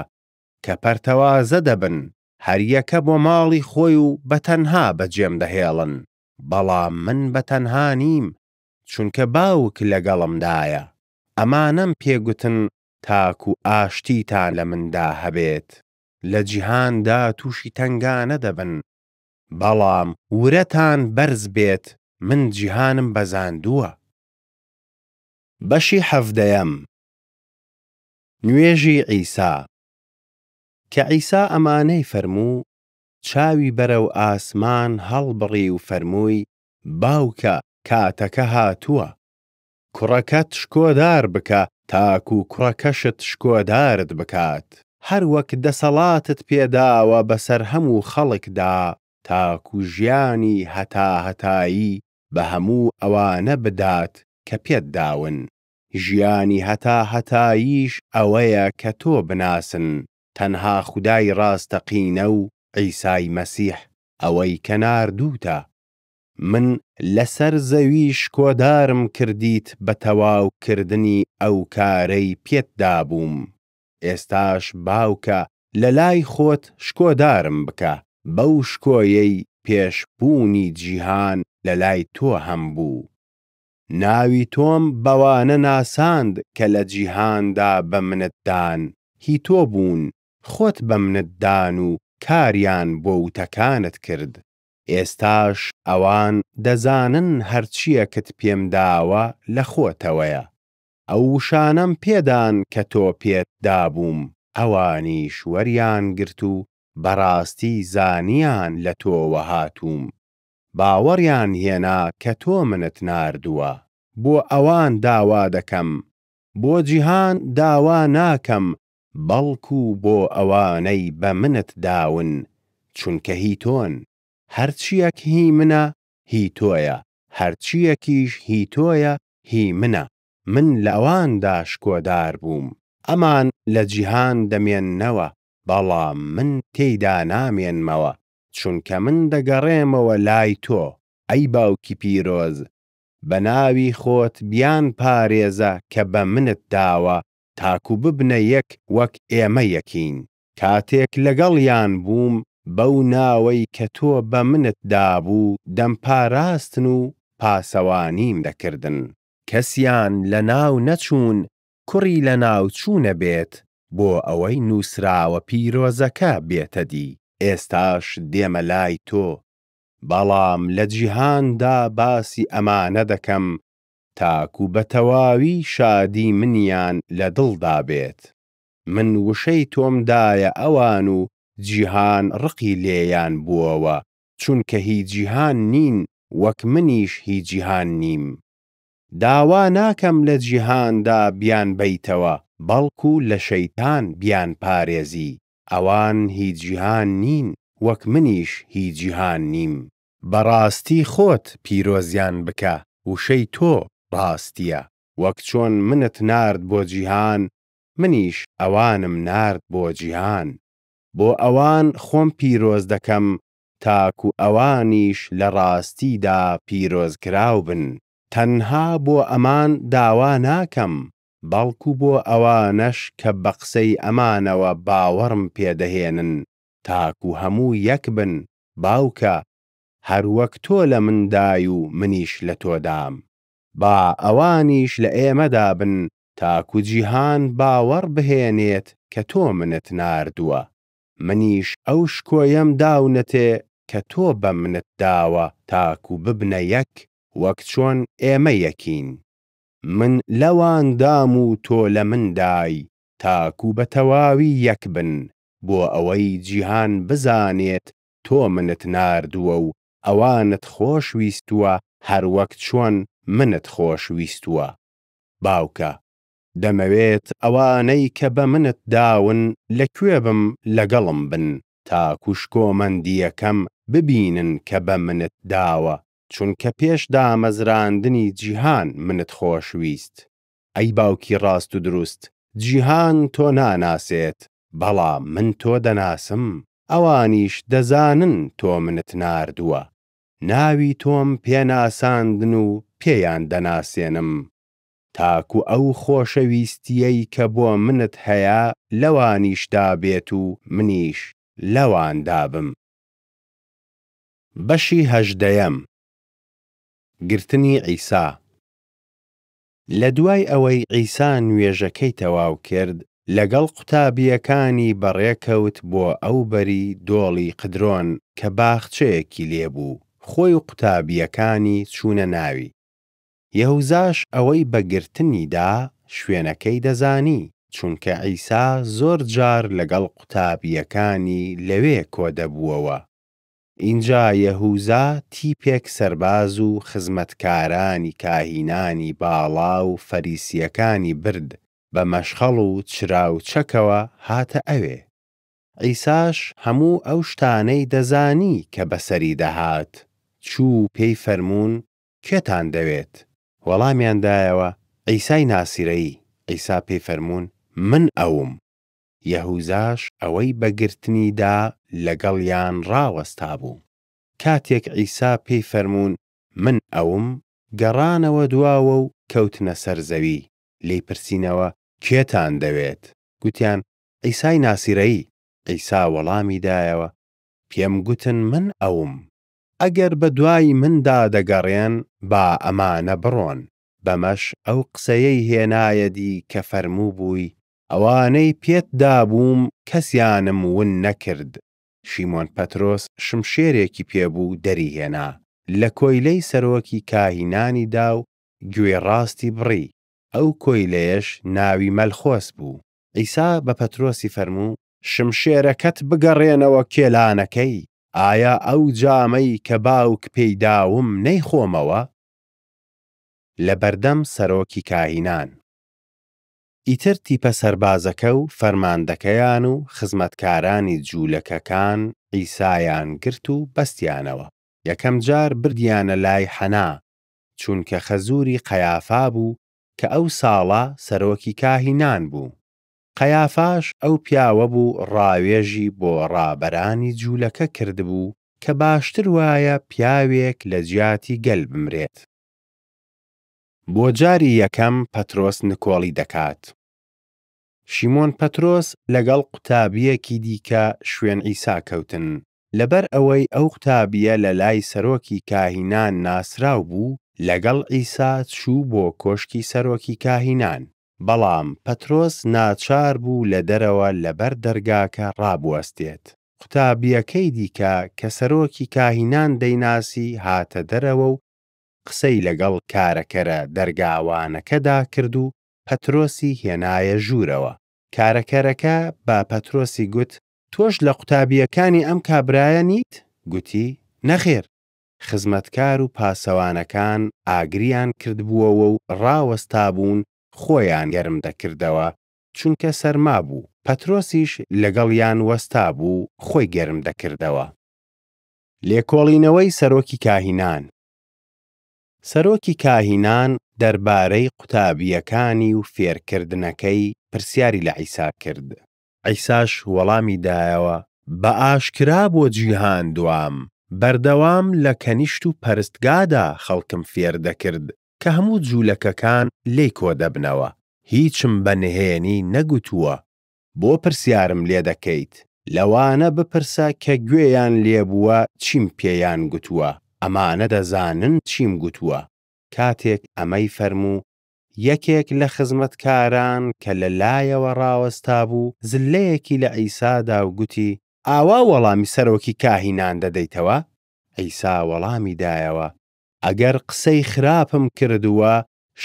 کە پەرتەوازە دەبن، هەریەکە بۆ ماڵی خۆی و بە تەنها بەجێم دەهێڵن. بەڵام من بە تەنها نیم، چونکە باوک لەگەڵمدایە. ئەمانەم پێ گوتن تاکو ئاشتیتان لە مندا هەبێت. لە جیهاندا تووشی تەنگانە دەبن، بەڵام ورەتان بەرز بێت، من جیهانم بەزاندووە.» بەشی حەڤدەیەم. نوێژی عیسا. کە عیسا ئەمانەی فەرموو، چاوی بەرەو ئاسمان هەڵبڕی و فەرمووی: «باوکە، کاتەکە هاتووە. کوڕەکەت شکۆدار بکە، تاکو کوڕەکەشت شکۆدارت بکات. هەروەک دەسەڵاتت پێداوە بەسەر هەموو خەڵکدا، تاکو ژیانی هەتاهەتایی بە هەموو ئەوانە بدات کە پێت داون. ژیانی هەتاهەتاییش ئەوەیە کە تۆ بناسن، تەنها خودای ڕاستەقینە و عیسای مەسیح، ئەوەی کە ناردووتە. من لەسەر زەوی شکۆدارم کردیت بە تەواوکردنی ئەو کارەی پێت دابووم. ئێستاش باوکە، لەلای خۆت شکۆدارم بکە، بەو شکۆیەی پێش بوونی جیهان لەلای تۆ هەمبوو. «ناوی تۆم بەوانە ناساند کە لە جیهاندا بە منت دان. هی تۆ بوون، خۆت بە منت دان و کاریان بۆ وتەکانت کرد. ئێستاش ئەوان دەزانن هەرچییەکت پێم داوە لە خۆتەوەیە. ئەو وشانەم پێدان کە تۆ پێتدابووم، ئەوانیش وەریانگرت و بەڕاستی زانییان لە تۆوە هاتووم، باوەڕیان هێنا کە تۆ منت ناردووە. «بۆ ئەوان داوا دەکەم. بۆ جیهان داوا ناکەم، بەڵکو بۆ ئەوانەی بە منت داون، چونکە هی تۆن. هەرچییەک هی منە، هی تۆیە، هەرچییەکیش هی تۆیە، هی منە. من لە ئەواندا شکۆدار بووم. ئەمان لە جیهان دەمێننەوە، بەڵام من تێیدا نامێنمەوە، چونکە من دەگەڕێمەوە لای تۆ. ئەی باوکی پیرۆز، بە ناوی خۆت بیانپارێزە کە بە منت داوە، تاکو ببنە یەک وەک ئێمە یەکین. «کاتێک لەگەڵیان بووم، بەو ناوەی کە تۆ بە منت دابوو دەمپاراستن و پاسەوانیم دەکردن. کەسیان لەناو نەچوون، کوڕی لەناوچوو نەبێت، بۆ ئەوەی نووسراوە پیرۆزەکە بێتە دی. «ئێستاش دێمە لای تۆ، بەڵام لە جیهاندا باسی ئەمانە دەکەم، تاکو بە تەواوی شادی منیان لە دڵدا بێت. من وشەی تۆم دایە ئەوان و جیهان ڕقی لێیان بووەوە، چونکە هی جیهان نین، وەک منیش هی جیهان نیم. داوا ناکەم لە جیهاندا بیانبەیتەوە، بەڵکو لە شەیتان بیانپارێزی. ئەوان هی جیهان نین، وەک منیش هی جیهان نیم. بە ڕاستی خۆت پیرۆزیان بکە، وشەی تۆ ڕاستییە. وەک چۆن منت نارد بۆ جیهان، منیش ئەوانم نارد بۆ جیهان. بۆ ئەوان خۆم پیرۆز دەکەم، تاکو ئەوانیش لە ڕاستیدا پیرۆزکراو بن. تەنها بۆ ئەمان داوا ناکەم، بەڵکو بۆ ئەوانەش کە بە قسەی ئەمانەوە باوەڕم پێ دەهێنن، تاکو هەموو یەک بن، باوکە، هەروەک تۆ لە مندای و منیش لە تۆدام. با ئەوانیش لە ئێمەدا بن، تاکو جیهان باوەڕ بهێنێت کە تۆ منت ناردووە. منیش ئەو شکۆیەم داونەتێ کە تۆ بە منت داوە، تاکو ببنە یەک، وەک چۆن ئێمە یەکین. من لەواندام و تۆ لە مندای، تاکو بە تەواوی یەک بن، بۆ ئەوەی جیهان بزانێت تۆ منت ناردووە و ئەوانت خۆشویستووە هەروەک چۆن منت خۆشویستووە. باوکە، دەمەوێت ئەوانەی کە بە منت داون لەکوێ بم لەگەڵم بن، تاکو شکۆمەندییەکەم ببینن کە بە منت داوە، چونکە پێش دامەزراندنی جیهان منت خۆشویست. ئەی باوکی ڕاستودروست، جیهان تۆ ناناسێت، بەڵام من تۆ دەناسم، ئەوانیش دەزانن تۆ منت ناردووە. ناوی تۆم پێ ناساندن و پێیان دەناسێنم، تاکو ئەو خۆشەویستییەی کە بۆ منت هەیە لەوانیشدا بێت و منیش لەواندا بم. بەشی هەژدەیەم. گرتنی عیسا. لەدوای ئەوەی عیسا نوێژەکەی تەواو کرد، لەگەڵ قوتابییەکانی بەڕێکەوت بۆ ئەوبەری دۆڵی قدرۆن، کە باخچەیەکی لێبوو، خۆی و قوتابییەکانی چوونە ناوی. یەهوزاش ئەوەی بە گرتنی دا، شوێنەکەی دەزانی، چونکە عیسا زۆر جار لەگەڵ قوتابییەکانی لەوێ کۆدەبووەوە. ئینجا یەهوزا تیپێک سەرباز و خزمەتکارانی کاهینانی باڵا و فەریسییەکانی برد، بە مەشخەڵ و چرا و چەکەوە هاتە ئەوێ. عیساش هەموو ئەو شتانەی دەزانی کە بەسەری دەهات، چوو و پێی فەرموون: «کێتان دەوێت؟» وەڵامیان دایەوە: «عیسای ناسیرەیی.» عیسا پێی فەرموون: «من ئەوم.» یەهوزاش ئەوەی بە گرتنی دا لەگەڵیان ڕاوەستابوو. کاتێک عیسا پێی فەرموون: «من ئەوم،» گەڕانەوە دواوە و کەوتنە سەر زەوی. لێی پرسینەوە: «کێتان دەوێت؟» گوتیان: «عیسای ناسیرەیی.» عیسا وەڵامی دایەوە: «پێم گوتن من ئەوم. ئەگەر بەدوای مندا دەگەڕێن، با ئەمانە بڕۆن.» بەمەش ئەو قسەیەی هێنایە دی کە فەرمووبووی: «ئەوانەی پێت دابووم کەسیانم ون نەکرد.» شیمۆن پەترۆس شمشێرێکی پێبوو دەریهێنا، لە کۆیلەی سەرۆکی کاهینانی دا و گوێی ڕاستی بڕی. ئەو کۆیلەیەش ناوی مەلخۆس بوو. عیسا بە پەترۆسی فەرموو: «شمشێرەکەت بگەڕێنەوە کێلانەکەی. ئایا ئەو جامەی کە باوک پێیداوم نەیخۆمەوە؟» لەبەردەم سەرۆکی کاهینان. ئیتر تیپە سەربازەکە و فەرماندەکەیان و خزمەتکارانی جولەکەکان عیسایان گرت و بەستیانەوە. یەکەم جار بردیانە لای حەنا، چونکە خەزووری قەیافا بوو کە ئەو ساڵە سەرۆکی کاهینان بوو. قەیافاش ئەو پیاوە بوو ڕاوێژی بۆ ڕابەرانی جولەکە کردبوو کە باشتر وایە پیاوێک لە جیاتی گەل بمرێت. بۆ جاری یەکەم پەترۆس نکۆڵی دەکات. شیمۆن پەترۆس لەگەڵ قوتابییەکی دیکە شوێن عیسا کەوتن. لەبەر ئەوەی ئەو قوتابییە لەلای سەرۆکی کاهینان ناسراو بوو، لەگەڵ عیسا چوو بۆ کۆشکی سەرۆکی کاهینان. بەڵام پەترۆس ناچار بوو لە دەرەوە لە بەردەرگاکە ڕابوەستێت. قوتابییەکەی دیکە کە سەرۆکی کاهینان دەیناسی هاتە دەرەوە و قسەی لەگەڵ کارەکەرە دەرگاوانەکەدا کرد و پەترۆسی هێنایە ژوورەوە. کارەکەرەکە بە پەترۆسی گوت: «تۆش لە قوتابییەکانی ئەم کابرایە نیت؟» گوتی: «نەخێر.» خزمەتکار و پاسەوانەکان ئاگریان کردبووەوە و ڕاوەستابوون خۆیان گەرم دەکردەوە، چونکە سەرما بوو. پەترۆسیش لەگەڵیان وەستابوو، خۆی گەرم دەکردەوە. لێکۆڵینەوەی سەرۆکی کاهینان. سەرۆکی کاهینان دەربارەی قوتابییەکانی و فێرکردنەکەی پرسیاری لە عیسا کرد. عیساش وەڵامی دایەوە: «بە ئاشکرا بۆ جیهان دوام، بەردەوام لە کەنیشت و پەرستگادا خەڵکم فێردەکرد، کە هەموو جولەکەکان لێی کۆدەبنەوە. هیچم بە نهێنی نەگوتووە. بۆ پرسیارم لێ دەکەیت؟ لەوانە بپرسە کە گوێیان لێبووە چیم پێیان گوتووە. ئەمانە دەزانن چیم گوتووە.» کاتێک ئەمەی فەرموو، یەکێک لە خزمەتکاران کە لەلایەوە ڕاوەستابوو، زللەیەکی لە عیسا دا و گوتی: «ئاوا وەڵامی سەرۆکی کاهینان دەدەیتەوە؟» عیسا وەڵامی دایەوە: «ئەگەر قسەی خراپم کردووە،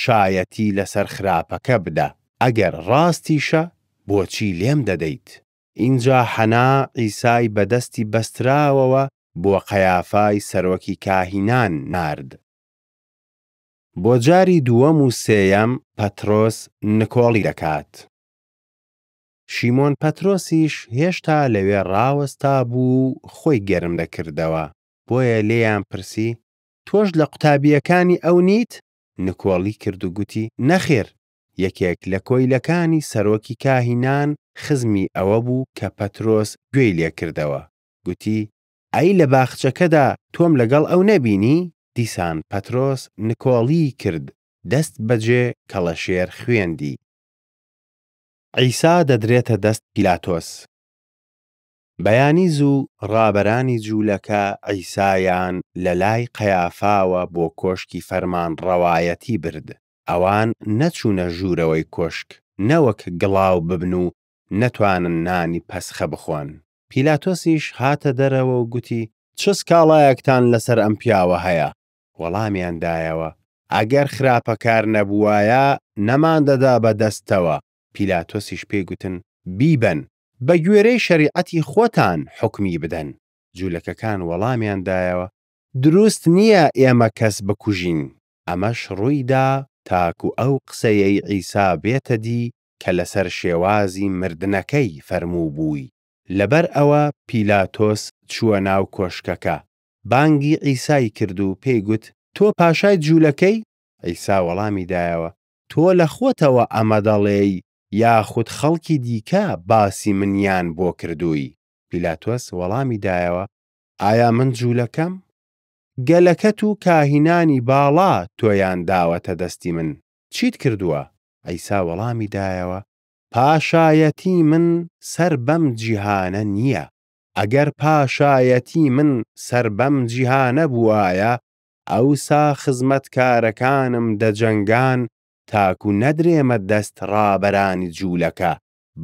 شایەتی لەسەر خراپەکە بدە. ئەگەر ڕاستیشە، بۆچی لێم دەدەیت؟» ئینجا حەنا عیسای بە دەستی بەستراوەوە بۆ قەیافای سەرۆکی کاهینان نارد. بۆ جاری دووەم و سێیەم پەترۆس نکۆڵی دەکات. شیمۆن پەترۆسیش هێشتا لەوێ ڕاوەستابوو و خۆی گەرم دەکردەوە. بۆیە لێیان پرسی: «تۆش لە قوتابییەکانی ئەو نیت؟» نکۆڵی کرد و گوتی: «نەخێر.» یەکێک لە کۆیلەکانی سەرۆکی کاهینان خزمی ئەوە بوو کە پەترۆس گوێی لێکردەوە. گوتی: «ئەی لە باخچەکەدا تۆم لەگەڵ ئەو نەبینی؟» دیسان پەترۆس نکۆڵیی کرد. دەستبەجێ کەڵەشێر خوێندی. عیسا دەدرێتە دەست پیلاتۆس. بەیانی زوو ڕابەرانی جولەکە عیسایان لەلای قەیافاوە بۆ کۆشکی فەرمانڕەوایەتی برد. ئەوان نەچوونە ژوورەوەی کۆشک، نەوەک گڵاو ببن و نەتوانن نانی پەسخە بخۆن. پیلاتۆسیش هاتە دەرەوە و گوتی: «چ سکاڵایەکتان لەسەر ئەم پیاوە هەیە؟» وەڵامیان دایەوە: «ئەگەر خراپەکار نەبووایە، نەماندەدا بە دەستتەوە.» پیلاتۆسیش پێی گوتن: «بیبەن، بەگوێرەی شەریعەتی خۆتان حوکمی بدەن.» جولەکەکان وەڵامیان دایەوە: «دروست نییە ئێمە کەس بکوژین.» ئەمەش ڕوویدا تاکو ئەو قسەیەی عیسا بێتە دی کە لەسەر شێوازی مردنەکەی فەرمووبووی. لەبەر ئەوە پیلاتۆس چووە ناو کۆشکەکە، بانگی عیسای کرد و پێی گوت: «تۆ پاشای جولەکەی؟» عیسا وەڵامی دایەوە: «تۆ لە خۆتەوە ئەمە دەڵێی یاخود خەڵکی دیکە باسی منیان بۆ کردووی؟» پیلاتۆس وەڵامی دایەوە: «ئایا من جولەکەم؟ گەلەکەت و کاهینانی باڵا تۆیان داوەتە دەستی من. چیت کردووە؟» عیسا وەڵامی دایەوە: «پاشایەتی من سەر بەم جیهانە نییە. ئەگەر پاشایەتی من سەر بەم جیهانە بووایە، ئەوسا خزمەتکارەکانم دەجەنگان تاکو نەدرێمە دەست ڕابەرانی جولەکە.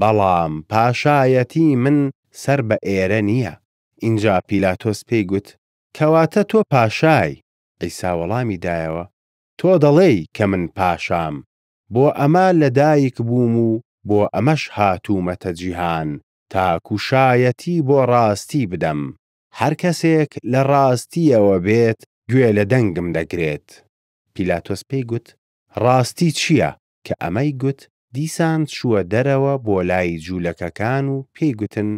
بەڵام پاشایەتی من سەر بە ئێرە نییە.» ئینجا پیلاتۆس پێی گوت: «کەواتە تۆ پاشای؟» عیسا وەڵامی دایەوە: «تۆ دەڵێی کە من پاشام. بۆ ئەمە لەدایک بووم و بۆ ئەمەش هاتوومەتە جیهان، تاکو شایەتی بۆ ڕاستی بدەم. هەرکەسێک لە ڕاستییەوە بێت گوێ لە دەنگم دەگرێت.» پیلاتۆس پێی گوت: «ڕاستی چییە؟» کە ئەمەی گوت، دیسان چووە دەرەوە بۆ لای جولەکەکان و پێی گوتن: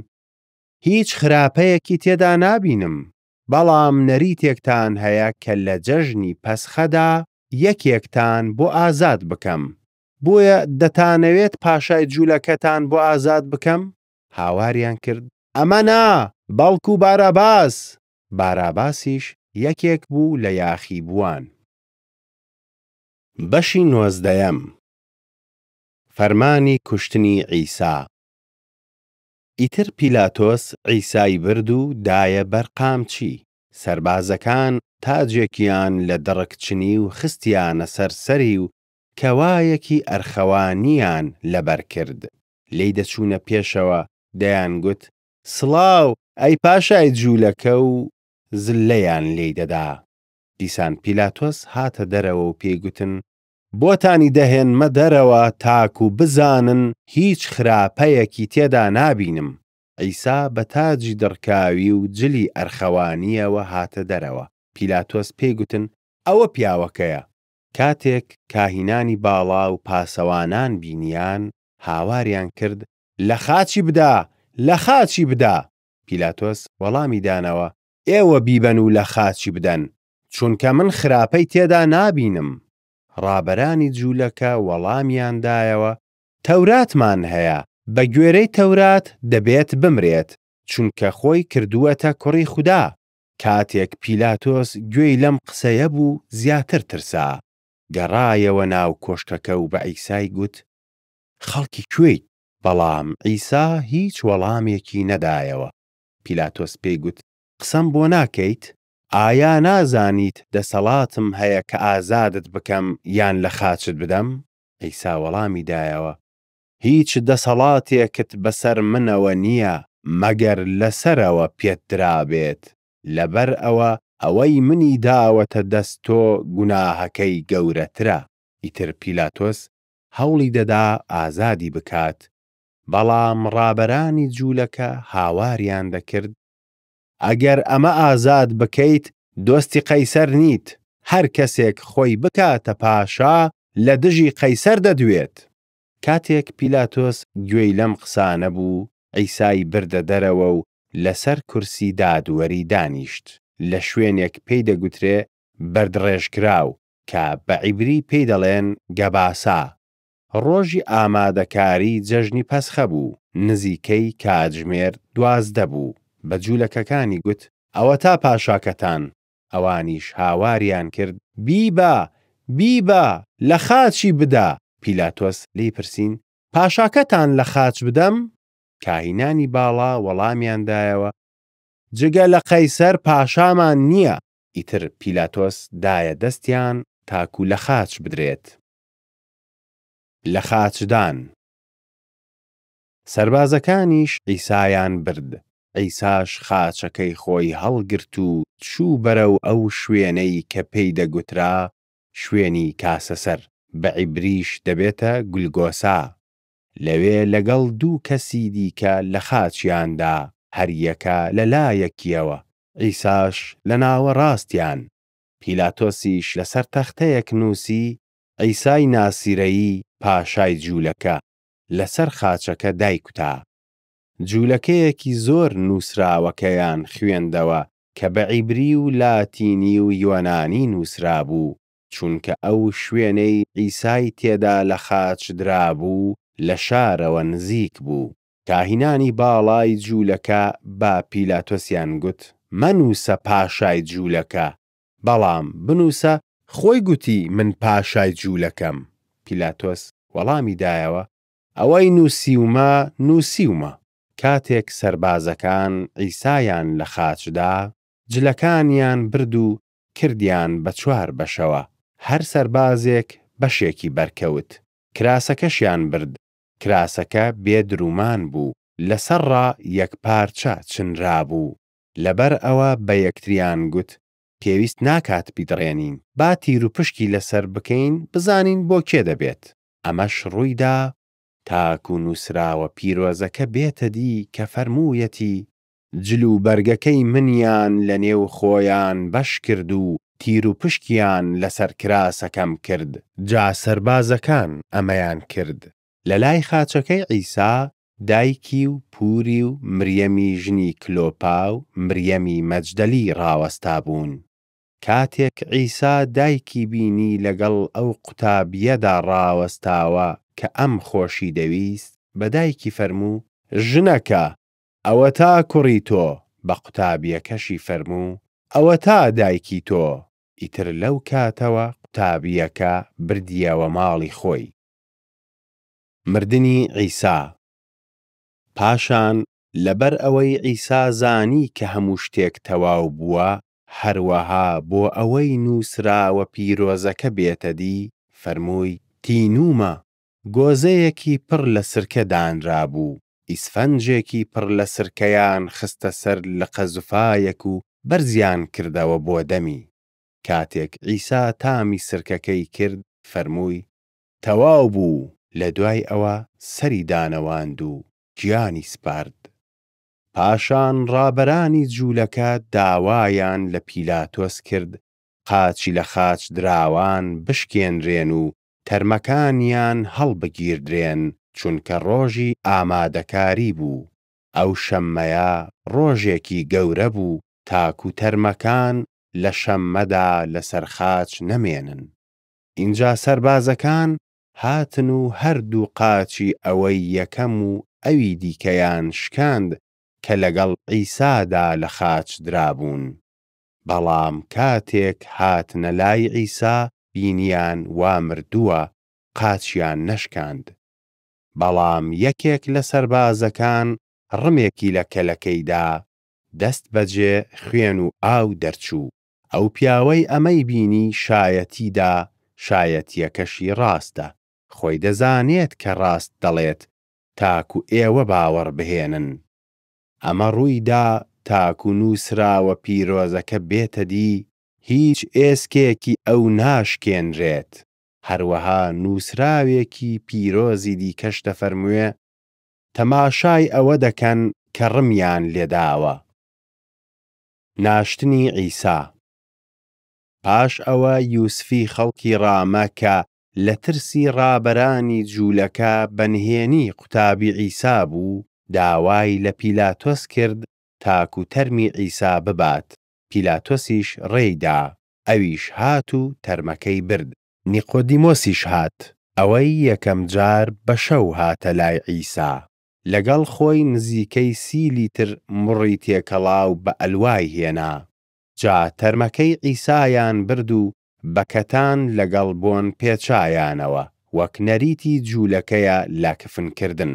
«هیچ خراپەیەکی تێدا نابینم. بەڵام نەریتێکتان هەیە کە لە جەژنی پەسخەدا یەکێکتان بۆ ئازاد بکەم. بۆیە دەتانەوێت پاشای جولەکەتان بۆ ئازاد بکەم؟» هاواریان کرد: «ئەمە نا، بەڵکو باراباس!» باراباسیش یەکێک بوو لە یاخیبووان. بەشی نۆزدەیەم. فەرمانی کوشتنی عیسا. ئیتر پیلاتۆس عیسای برد و دایە بەر قامچی. سەربازەکان تاجێکیان لە دڕک چنی و خستیانە سەر سەری و کەوایەکی ئەرخەوانییان لەبەرکرد. لێی دەچوونە پێشەوە، دەیانگوت: «سڵاو، ئەی پاشای جولەکە!» و زللەیان لێی دەدا. دیسان پیلاتۆس هاتە دەرەوە و پێی گوتن: «بۆتانی دەهێنمە دەرەوە تاکو بزانن هیچ خراپەیەکی تێدا نابینم.» عیسا بە تاجی دڕکاوی و جلی ئەرخەوانییەوە هاتە دەرەوە. پیلاتۆس پێی گوتن: «ئەوە پیاوەکەیە!» کاتێک کاهینانی باڵا و پاسەوانان بینییان، هاواریان کرد: «لە خاچی بدە! لە خاچی بدە!» پیلاتۆس وەڵامی دانەوە: «ئێوە بیبەن و لە خاچی بدەن، چونکە من خراپەی تێدا نابینم.» ڕابەرانی جولەکە وەڵامیان دایەوە: «تەوراتمان هەیە، بەگوێرەی تەورات دەبێت بمرێت، چونکە خۆی کردووەتە کوڕی خودا.» کاتێک پیلاتۆس گوێی لەم قسەیە بوو زیاتر ترسا. گەڕایەوە ناو کۆشکەکە و بە عیسای گوت: «خەڵکی کوێیت؟» بەڵام عیسا هیچ وەڵامێکی نەدایەوە. پیلاتۆس پێی گوت: «قسەم بۆ ناکەیت؟ ئایا نازانیت دەسەڵاتم هەیە کە ئازادت بکەم یان لە خاچت بدەم؟» عیسا وەڵامی دایەوە: «هیچ دەسەڵاتێکت بەسەر منەوە نییە، مەگەر لە سەرەوە پێت درابێت. لەبەر ئەوە ئەوەی منی داوەتە دەست تۆ گوناهەکەی گەورەترە.» ئیتر پیلاتۆس هەوڵی دەدا ئازادی بکات، بەڵام ڕابەرانی جولەکە هاواریان دەکرد: «ئەگەر ئەمە ئازاد بکەیت، دۆستی قەیسەر نیت. هەرکەسێک خۆی بکاتە پاشا، لە دژی قەیسەر دەدوێت.» کاتێک پیلاتۆس گوێی لەم قسانە بوو، عیسای بردە دەرەوە و لەسەر کورسی دادوەری دانیشت، لە شوێنێک پێی دەگوترێ بەردڕێژکراو، کە بە عیبری پێی دەڵێن گەباسا. ڕۆژی ئامادەکاری جەژنی پەسخە بوو، نزیکەی کاتژمێر 12 بوو. بە جولەکەکانی گوت: «ئەوەتا پاشاکەتان!» ئەوانیش هاواریان کرد: «بیبە! بیبە! لە خاچی بدە!» پیلاتۆس لێی پرسین: «پاشاکەتان لە خاچ بدەم؟» کاهینانی باڵا وەڵامیان دایەوە: «جگە لە قەیسەر پاشامان نییە.» ئیتر پیلاتۆس دایە دەستیان تاکو لە خاچ بدرێت. لەخاچدان سەربازەکانیش عیسایان برد. عیساش خاچەکەی خۆی هەڵگرت و چوو بەرەو ئەو شوێنەی کە پێی دەگوترا شوێنی کاسەسەر، بە عیبریش دەبێتە گولگۆسا. لەوێ لەگەڵ دوو کەسی دیکە لە خاچیان دا، هەریەکە لەلایەکییەوە، عیساش لە ناوەڕاستیان. پیلاتۆسیش لەسەر تەختەیەک نووسی: عیسای ناسیرەیی، پاشای جولەکە. لەسەر خاچەکە دایکوتا. جولەکەیەکی زۆر نووسراوەکەیان خوێندەوە کە بە عیبری و لاتینی و یۆنانی نووسرابوو، چونکە ئەو شوێنەی عیسای تێدا لە خاچ درابوو لە شارەوە نزیک بوو. کاهینانی باڵای جولەکە بە پیلاتۆسیان گوت: «مەنووسە ”پاشای جولەکە“، بەڵام بنووسە، خۆی گوتی من پاشای جولەکەم.» پیلاتۆس وەڵامی دایەوە: «ئەوەی نووسیومە، نووسیومە.» کاتێک سەربازەکان عیسایان لە خاچ دا، جلەکانیان برد و کردیان بە چوار بەشەوە، هەر سەربازێک بەشێکی بەرکەوت. کراسەکەشیان برد، کراسەکە بێ دروومان بوو، لەسەرڕا یەک پارچە چنرابوو. لەبەر ئەوە بە یەکتریان گوت: «پێویست ناکات بیدڕێنین. با تیروپشکی لەسەر بکەین بزانین بۆ کێ دەبێت.» ئەمەش ڕوویدا تاکو نووسراوە پیرۆزەکە بێتە دی کە فەرموویەتی: «جلوبەرگەکەی منیان لەنێو خۆیان بەشکرد و تیروپشکیان لەسەر کراسەکەم کرد.» جا سەربازەکان ئەمەیان کرد. لەلای خاچەکەی عیسا، دایکی و پووری و مریەمی ژنی کلۆپا و مریەمی مەجدەلی ڕاوەستابوون. کاتێک عیسا دایکی بینی لەگەڵ ئەو قوتابییەدا ڕاوەستاوە کە ئەم خۆشی دەویست، بە دایکی فەرموو: «ژنەکە، ئەوەتا کوڕی تۆ.» بە قوتابییەکەشی فەرموو: «ئەوەتا دایکی تۆ.» ئیتر لەو کاتەوە قوتابییەکە بردییەوە ماڵی خۆی. مردنی عیسا پاشان، لەبەر ئەوەی عیسا زانی کە هەموو شتێک تەواو بووە، هەروەها بۆ ئەوەی نووسراوە پیرۆزەکە بێتە دی، فەرمووی: «تینوومە.» گۆزەیەکی پڕ لە سرکە دانرابوو، ئیسفەنجێکی پڕ لە سرکەیان خستە سەر لقە زوفایەک و بەرزیان کردەوە بۆ دەمی. کاتێک عیسا تامی سرکەکەی کرد، فەرمووی: «تەواو بوو.» لەدوای ئەوە سەری دانەواند و گیانی سپارد. پاشان ڕابەرانی جولەکە داوایان لە پیلاتۆس کرد قاچی لەخاچدراوان بشکێنرێن و تەرمەکانیان هەڵبگیردرێن، چونکە ڕۆژی ئامادەکاری بوو، ئەو شەممەیە ڕۆژێکی گەورە بوو، تاکو تەرمەکان لە شەممەدا لەسەر خاچ نەمێنن. ئینجا سەربازەکان هاتن و هەردوو قاچی ئەوەی یەکەم و ئەوی دیکەیان شکاند کە لەگەڵ عیسادا لە خاچ درابوون. بەڵام کاتێک هاتنە لای عیسا، بینییان وا مردووە، قاچیان نەشکاند. بەڵام یەکێک لە سەربازەکان ڕمێکی لە کەلەکەی دا، دەستبەجێ خوێن و ئاو دەرچوو. ئەو پیاوەی ئەمەی بینی شایەتی دا، شایەتییەکەشی ڕاستە. خۆی دەزانێت کە ڕاست دەڵێت، تاکو ئێوە باوەڕ بهێنن. ئەمە ڕوویدا تاکو نووسراوە پیرۆزەکە بێتە دی: ﴿هیچ ئێسکێکی ئەو ناشکێنرێت.﴾ هەروەها نووسراوێکی پیرۆزی دیکەش دەفەرموێ: ﴿تەماشای ئەوە دەکەن کە ڕمیان لێداوە.﴾ ناشتنی عیسا. پاش ئەوە یوسفی خەڵکی ڕامە کە لە ترسی ڕابەرانی جولەکە بە نهێنی قوتابی عیسا بوو، داوای لە پیلاتۆس کرد تاکو تەرمی عیسا ببات. پیلاتۆسیش ڕێی دا، ئەویش هات و تەرمەکەی برد. نیقۆدیمۆسیش هات، ئەوەی یەکەم جار بە شەو هاتە لای عیسا. لەگەڵ خۆی نزیکەی 30 لیتر موڕی تێکەڵاو بە ئەلوای هێنا. جا تەرمەکەی عیسایان برد و بە کەتان لەگەڵ بۆن پێچایانەوە، وەک نەریتی جولەکەیە لە کفنکردن.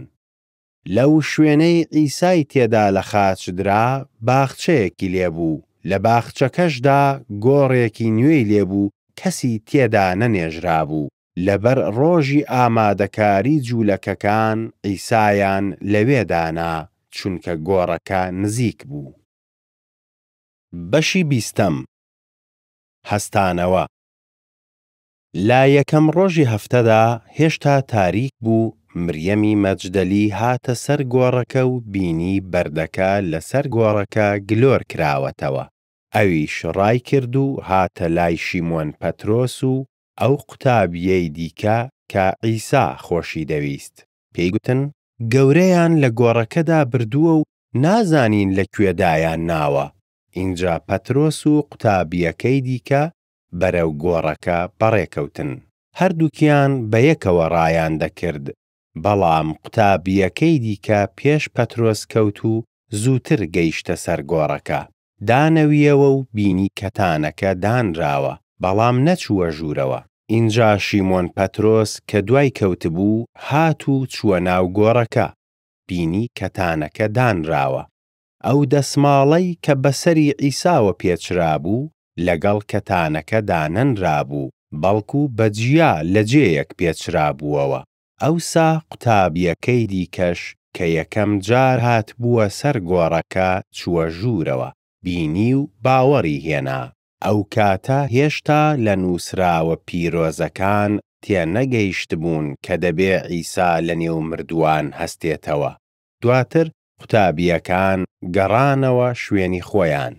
لەو شوێنەی عیسای تێدا لە خاچ درا باخچەیەکی لێبوو، لە باخچەکەشدا گۆڕێکی نوێی لێبوو کەسی تێدا نەنێژرابوو. لەبەر ڕۆژی ئامادەکاری جولەکەکان عیسایان لەوێ دانا، چونکە گۆڕەکە نزیک بوو. بەشی بیستەم. هەستانەوە لە یەکەم ڕۆژی هەفتەدا، هێشتا تاریک بوو، مریەمی مەجدەلی هاتە سەر گۆڕەکە و بینی بەردەکە لەسەر گۆڕەکە گلۆر کراوەتەوە. ئەویش ڕایکرد و هاتە لای شیمۆن پەترۆس و ئەو قوتابییەی دیکە کە عیسا خۆشی دەویست، پێی گوتن: «گەورەیان لە گۆڕەکەدا بردووە و نازانین لەکوێ دایانناوە!» ئینجا پەترۆس و قوتابییەکەی دیکە بەرەو گۆڕەکە بەڕێکەوتن. هەردووکیان بەیەکەوە ڕایاندەکرد، بەڵام قوتابییەکەی دیکە پێش پەترۆس کەوت و زووتر گەیشتە سەر گۆڕەکە. دانەوییەوە و بینی کەتانەکە دانراوە، بەڵام نەچووە ژوورەوە. ئینجا شیمۆن پەترۆس کە دوای کەوتبوو هات و چووە ناو گۆڕەکە، بینی کەتانەکە دانراوە، ئەو دەسماڵەی کە بە سەری عیساوە پێچرابوو لەگەڵ کەتانەکە دانەنرابوو، بەڵکو بە جیا لە جێیەک پێچرابووەوە. ئەوسا قوتابییەکەی دیکەش کە یەکەم جار هاتبووە سەر گۆڕەکە چووە ژوورەوە، بینی و باوەڕی هێنا. ئەو کاتە هێشتا لە نووسراوە پیرۆزەکان تێنەگەیشتبوون کە دەبێ عیسا لەنێو مردووان هەستێتەوە. دواتر قوتابییەکان گەڕانەوە شوێنی خۆیان.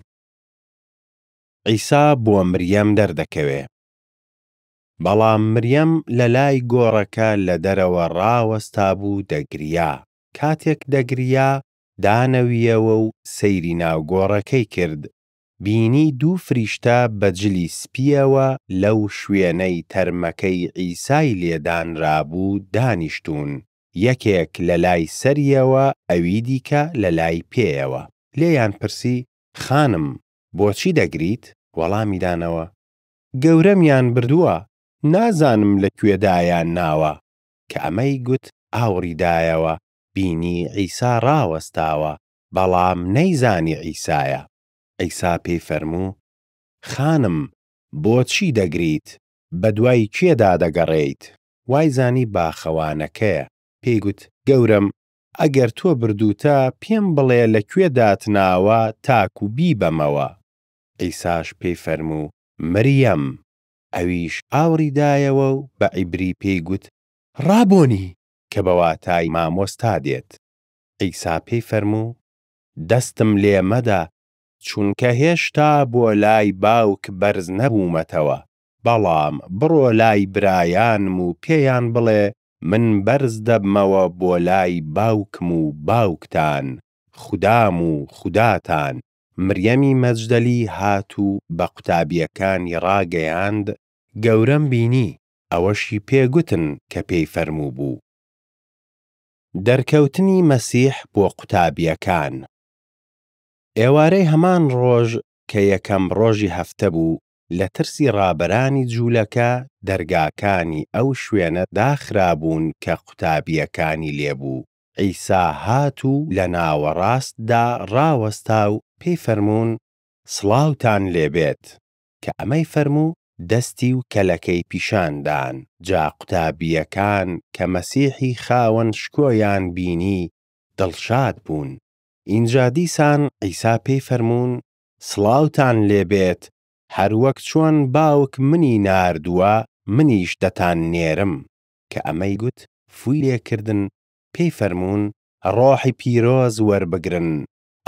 عیسا بۆ مریەم دەردەکەوێ. بەڵام مریەم لەلای گۆڕەکە لە دەرەوە ڕاوەستابوو دەگریا. کاتێک دەگریا، دانەوییەوە و سەیری ناو گۆڕەکەی کرد، بینی دوو فریشتە بە جلی سپییەوە لەو شوێنەی تەرمەکەی عیسای لێ دانرابوو دانیشتوون، یەکێک لەلای سەریەوە ئەوی دیکە لەلای پێیەوە. لێیان پرسی: «خانم، بۆچی دەگریت؟» وەڵامی دانەوە: «گەورەمیان بردووە، نازانم لەکوێ دایانناوە.» کە ئەمەی گوت ئاوڕی دایەوە، بینی عیسا ڕاوەستاوە، بەڵام نەیزانی عیسایە. عیسا پێی فەرموو: «خانم، بۆچی دەگریت؟ بەدوای کێدا دەگەڕێیت؟» وایزانی باخەوانەکەیە، پێی گوت: «گەورەم، ئەگەر تۆ بردووتە، پێم بڵێ لەکوێ داتناوە تاکو بیبەمەوە.» عیساش پێی فەرموو: «مریەم!» ئەویش ئاوڕی دایەوە و بە عیبری پێی گوت: «ڕابۆنی!» کە بە واتای مامۆستا دێت. عیسا پێی فەرموو: «دەستم لێ مەدە، چونکە هێشتا بۆ لای باوک بەرز نەبوومەتەوە. بەڵام بڕۆ لای برایانم و پێیان بڵێ: ”من بەرز دەبمەوە بۆ لای باوکم و باوکتان، خودام و خوداتان.“» مریەمی مەجدەلی هات و بە قوتابییەکانی ڕاگەیاند: «گەورەم بینی!» ئەوەشی پێ گوتن کە پێی فەرمووبوو. دەرکەوتنی مەسیح بۆ قوتابییەکان. ئێوارەی هەمان ڕۆژ، کە یەکەم ڕۆژی هەفتە بوو، لە ترسی ڕابەرانی جولەکە دەرگاکانی ئەو شوێنە داخرابوون کە قوتابییەکانی لێبوو، عیسا هات و لە ناوەڕاستدا ڕاوەستا و پێی فەرموون: «سڵاوتان لێ بێت.» کە ئەمەی فەرموو، دەستی و کەلەکەی پیشان دان. جا قوتابییەکان کە مەسیحی خاوەن شکۆیان بینی دڵشاد بوون. ئینجا دیسان عیسا پێی فەرموون: «سڵاوتان لێ بێت! هەروەک چۆن باوک منی ناردووە، منیش دەتاننێرم.» کە ئەمەی گوت، فووی لێکردن، پێی فەرموون: «ڕۆحی پیرۆز وەربگرن.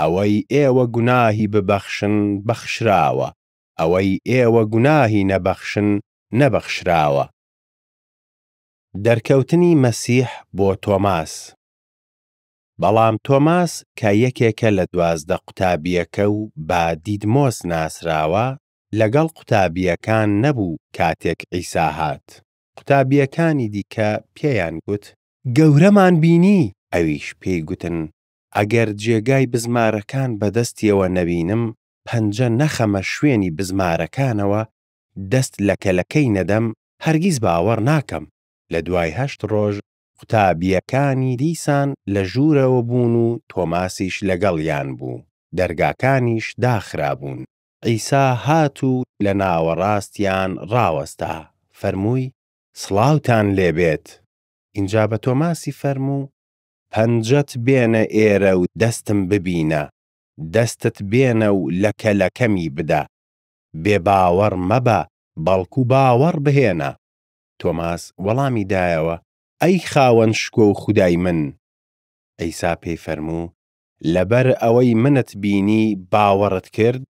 ئەوەی ئێوە گوناهی ببەخشن بەخشراوە، ئەوەی ئێوە گوناهی نەبەخشن نەبەخشراوە.» دەرکەوتنی مەسیح بۆ تۆماس. بەڵام تۆماس کە یەکێکە لە 12 قوتابییەکە و بە دیدمۆس ناسراوە، لەگەڵ قوتابییەکان نەبوو کاتێک عیسا هات. قوتابییەکانی دیکە پێیان گوت: «گەورەمان بینی!» ئەویش پێی گوتن: «ئەگەر جێگای بزمارەکان بە دەستیەوە نەبینم، پەنجە نەخەمە شوێنی بزمارەکانەوە، دەست لە کەلەکەی نەدەم، هەرگیز باوەڕ ناکەم.» لەدوای هەشت ڕۆژ قوتابییەکانی دیسان لە ژوورەوە بوون و تۆماسیش لەگەڵیان بوو. دەرگاکانیش داخرابوون، عیسا هات و لە ناوەڕاستیان ڕاوەستا، فەرمووی: «سڵاوتان لێ بێت.» ئینجا بە تۆماسی فەرموو: «پەنجەت بێنە ئێرە و دەستم ببینە. دەستت بێنە و لە کەلەکەمی بدە. بێباوەڕ مەبە، بەڵکو باوەڕ بهێنە.» تۆماس وەڵامی دایەوە: «ئەی خاوەن شکۆ و خودای من!» عیسا پێی فەرموو: «لەبەر ئەوەی منت بینی باوەڕت کرد؟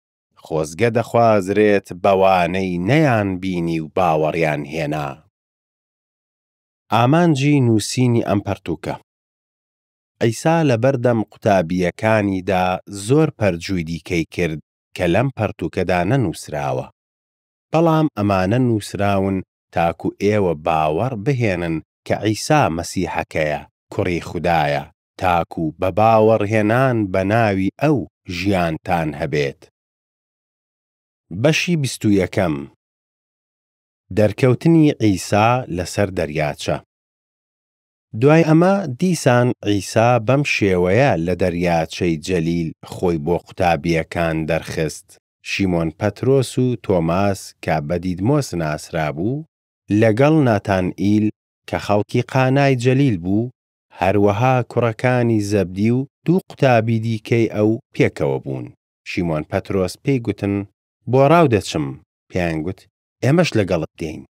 خۆزگە دەخوازرێت بەوانەی نەیانبینی و باوەڕیان هێنا.» ئامانجی نووسینی ئەم پەڕتووکە. عیسا لەبەردەم قوتابییەکانیدا زۆر پەرجووی دیکەی کرد کە لەم پەڕتووکەدا نەنووسراوە. بەڵام ئەمانە نووسراون تاکو ئێوە باوەڕ بهێنن کە عیسا مەسیحەکەیە، کوڕی خودایە، تاکو بە باوەڕهێنان بە ناوی ئەو ژیانتان هەبێت. بەشی 21. دەرکەوتنی عیسا لەسەر دەریاچە. دوای ئەمە دیسان عیسا بەم شێوەیە لە دەریاچەی جەلیل خۆی بۆ قوتابییەکان دەرخست. شیمۆن پەترۆس و تۆماس کە بە دیدمۆس ناسرابوو، لەگەڵ ناتانئیل کە خەڵکی قانای جەلیل بوو، هەروەها کوڕەکانی زەبدی و دوو قوتابی دیکەی ئەو پێکەوە بوون. شیمۆن پەترۆس پێی گوتن: «بۆ ڕاو دەچم.» پێیان گوت: «ئێمەش لەگەڵت دێین.»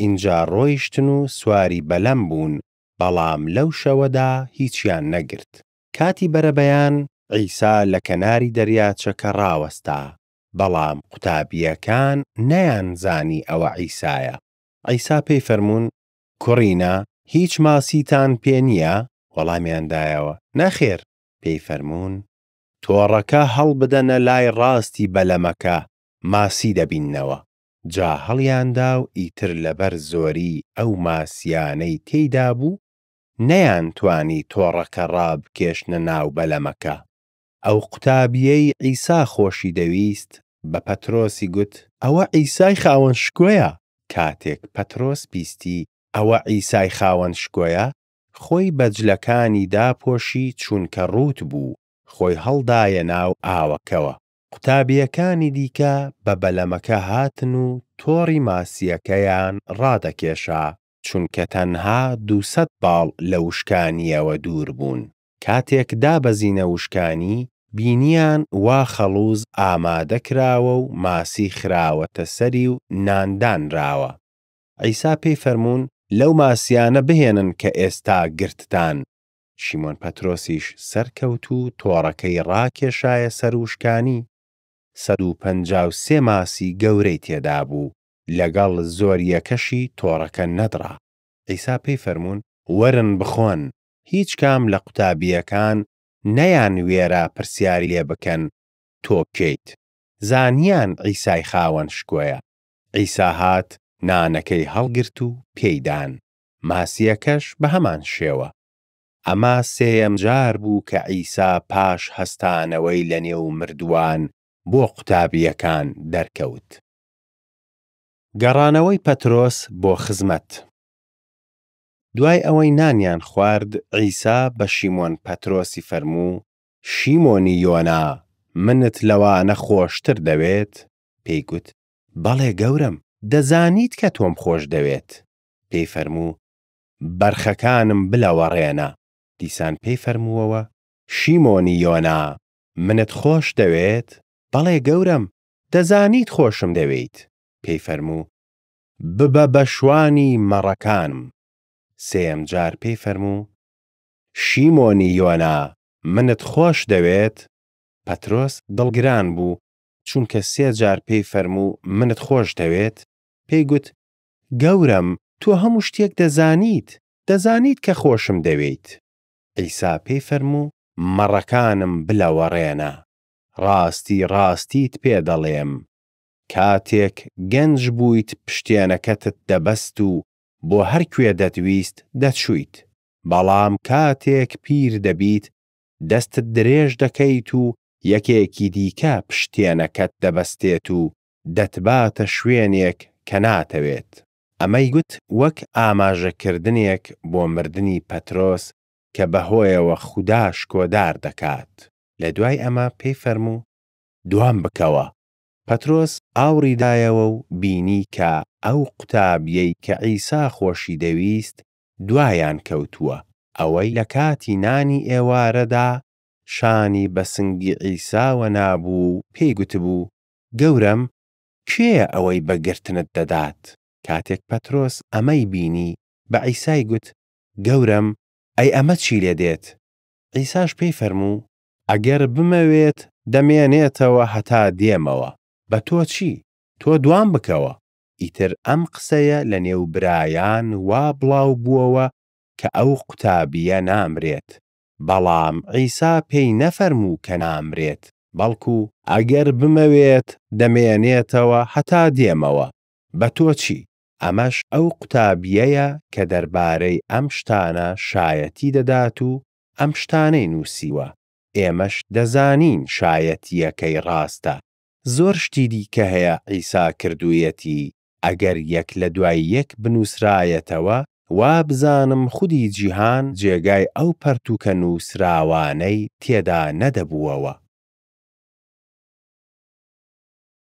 ئینجا ڕۆیشتن و سواری بەلەم بوون، بەڵام لەو شەوەدا هیچیان نەگرت. کاتی بەرەبەیان، عیسا لە کەناری دەریاچەکە ڕاوەستا، بەڵام قوتابییەکان نەیانزانی ئەوە عیسایە. عیسا پێی فەرموون: «کوڕینە، هیچ ماسیتان پێ نییە؟» وەڵامیان دایەوە: «نەخێر.» پێی فەرموون: «تۆڕەکە هەڵبدەنە لای ڕاستی بەلەمەکە، ماسی دەبیننەوە.» جا هەڵیاندا و ئیتر لەبەر زۆری ئەو ماسییانەی تێیدا بوو، نەیانتوانی تۆڕەکە ڕابکێشنە ناو بەلەمەکە. ئەو قوتابییەی عیسا خۆشی دەویست بە پەترۆسی گوت: «ئەوە عیسای خاوەن شکۆیە!» کاتێک پەترۆس بیستی ئەوە عیسای خاوەن شکۆیە، خۆی بە جلەکانی داپۆشی چونکە ڕووت بوو، خۆی هەڵدایە ناو ئاوەکەوە. قوتابییەکانی دیکە بە بەلەمەکە هاتن و تۆڕی ماسییەکەیان ڕادەکێشا، چونکە تەنها 200 باڵ لە وشکانییەوە دوور بوون. کاتێک دابەزینە وشکانی، بینییان وا خەڵووز ئامادە کراوە و ماسی خراوەتە سەری و نان دانراوە. عیسا پێی فەرموون: «لەو ماسیانە بهێنن کە ئێستا گرتتان.» شیمۆن پەترۆسیش سەرکەوت و تۆڕەکەی ڕاکێشایە سەر وشکانی، 153 ماسی گەورەی تێدابوو، لەگەڵ زۆریەکەشی تۆڕەکە نەدڕا. عیسا پێی فەرموون: «وەرن بخۆن.» هیچ کام لە قوتابییەکان نەیانوێرا پرسیاری لێ بکەن: «تۆ کێیت؟» زانییان عیسای خاوەن شکۆیە. عیسا هات، نانەکەی هەڵگرت و پێیدان، ماسییەکەش بە هەمان شێوە. ئەمە سێیەم جار بوو کە عیسا پاش هەستانەوەی لەنێو مردووان بۆ قوتابییەکان دەرکەوت. گەڕانەوەی پەترۆس بۆ خزمەت. دوای ئەوەی نانیان خوارد، عیسا بە شیمۆن پەترۆسی فەرموو: «شیمۆنی یۆنا، منت لەوانە خۆشتر دەوێت؟» پێی گوت: «بەڵێ گەورەم، دەزانیت کە تۆم خۆشدەوێت.» پێی فەرموو: «بەرخەکانم بلەوەڕێنە.» دیسان پێی فەرمووەوە: «شیمۆنی یۆنا، منت خۆشدەوێت؟» «بەڵێ گەورەم، دەزانیت خۆشمدەوێیت.» پێی فەرموو: «ببە بە شوانی مەڕەکانم.» سێیەم جار پێی فەرموو: «شیمۆنی یۆنا، منت خۆشدەوێت؟» پەترۆس دڵگران بوو، چونکە سێ جار پێی فەرموو «منت خۆشدەوێت؟» پێی گوت: «گەورەم، تۆ هەموو شتێک دەزانیت، دەزانیت کە خۆشمدەوێیت.» عیسا پێی فەرموو: «مەڕەکانم بلەوەڕێنە. ڕاستی ڕاستیت پێ دەڵێم: کاتێک گەنج بوویت پشتێنەکەتت دەبەست و بۆ هەرکوێ دەتویست دەچوویت. بەڵام کاتێک پیر دەبیت دەستت درێژ دەکەیت و یەکێکی دیکە پشتێنەکەت دەبەستێت و دەتباتە شوێنێک کە ناتەوێت.» ئەمەی گوت وەک ئاماژەکردنێک بۆ مردنی پەترۆس کە بەهۆیەوە خودا شکۆدار دەکات. لەدوای ئەمە پێی فەرموو: «دوام بکەوە!» پەترۆس ئاوڕی دایەوە و بینی کە ئەو قوتابییەی کە عیسا خۆشی دەویست دوایان کەوتووە، ئەوەی لە کاتی نانی ئێوارەدا شانی بە سنگی عیساوە نابوو و پێی گوتبوو: «گەورەم، کێیە ئەوەی بە گرتنت دەدات؟» کاتێک پەترۆس ئەمەی بینی، بە عیسای گوت: «گەورەم، ئەی ئەمە چی لێدێت؟» عیساش پێی فەرموو: «ئەگەر بمەوێت دەمێنێتەوە هەتا دێمەوە، بە تۆ چی؟ تۆ دوام بکەوە.» ئیتر ئەم قسەیە لەنێو برایان وا بڵاو بووەوە کە ئەو قوتابییە نامرێت. بەڵام عیسا پێی نەفەرموو کە نامرێت، بەڵکو «ئەگەر بمەوێت دەمێنێتەوە هەتا دێمەوە، بە تۆ چی؟» ئەمەش ئەو قوتابییەیە کە دەربارەی ئەم شتانە شایەتی دەدات و ئەم شتانەی نووسیوە. ئێمەش دەزانین شایەتییەکەی ڕاستە. زۆر شتی دیکە هەیە عیسا کردوویەتی، ئەگەر یەک لەدوای یەک بنووسرایەتەوە، وابزانم خودی جیهان جێگای ئەو پەڕتووکە نووسراوانەی تێدا نەدەبووەوە.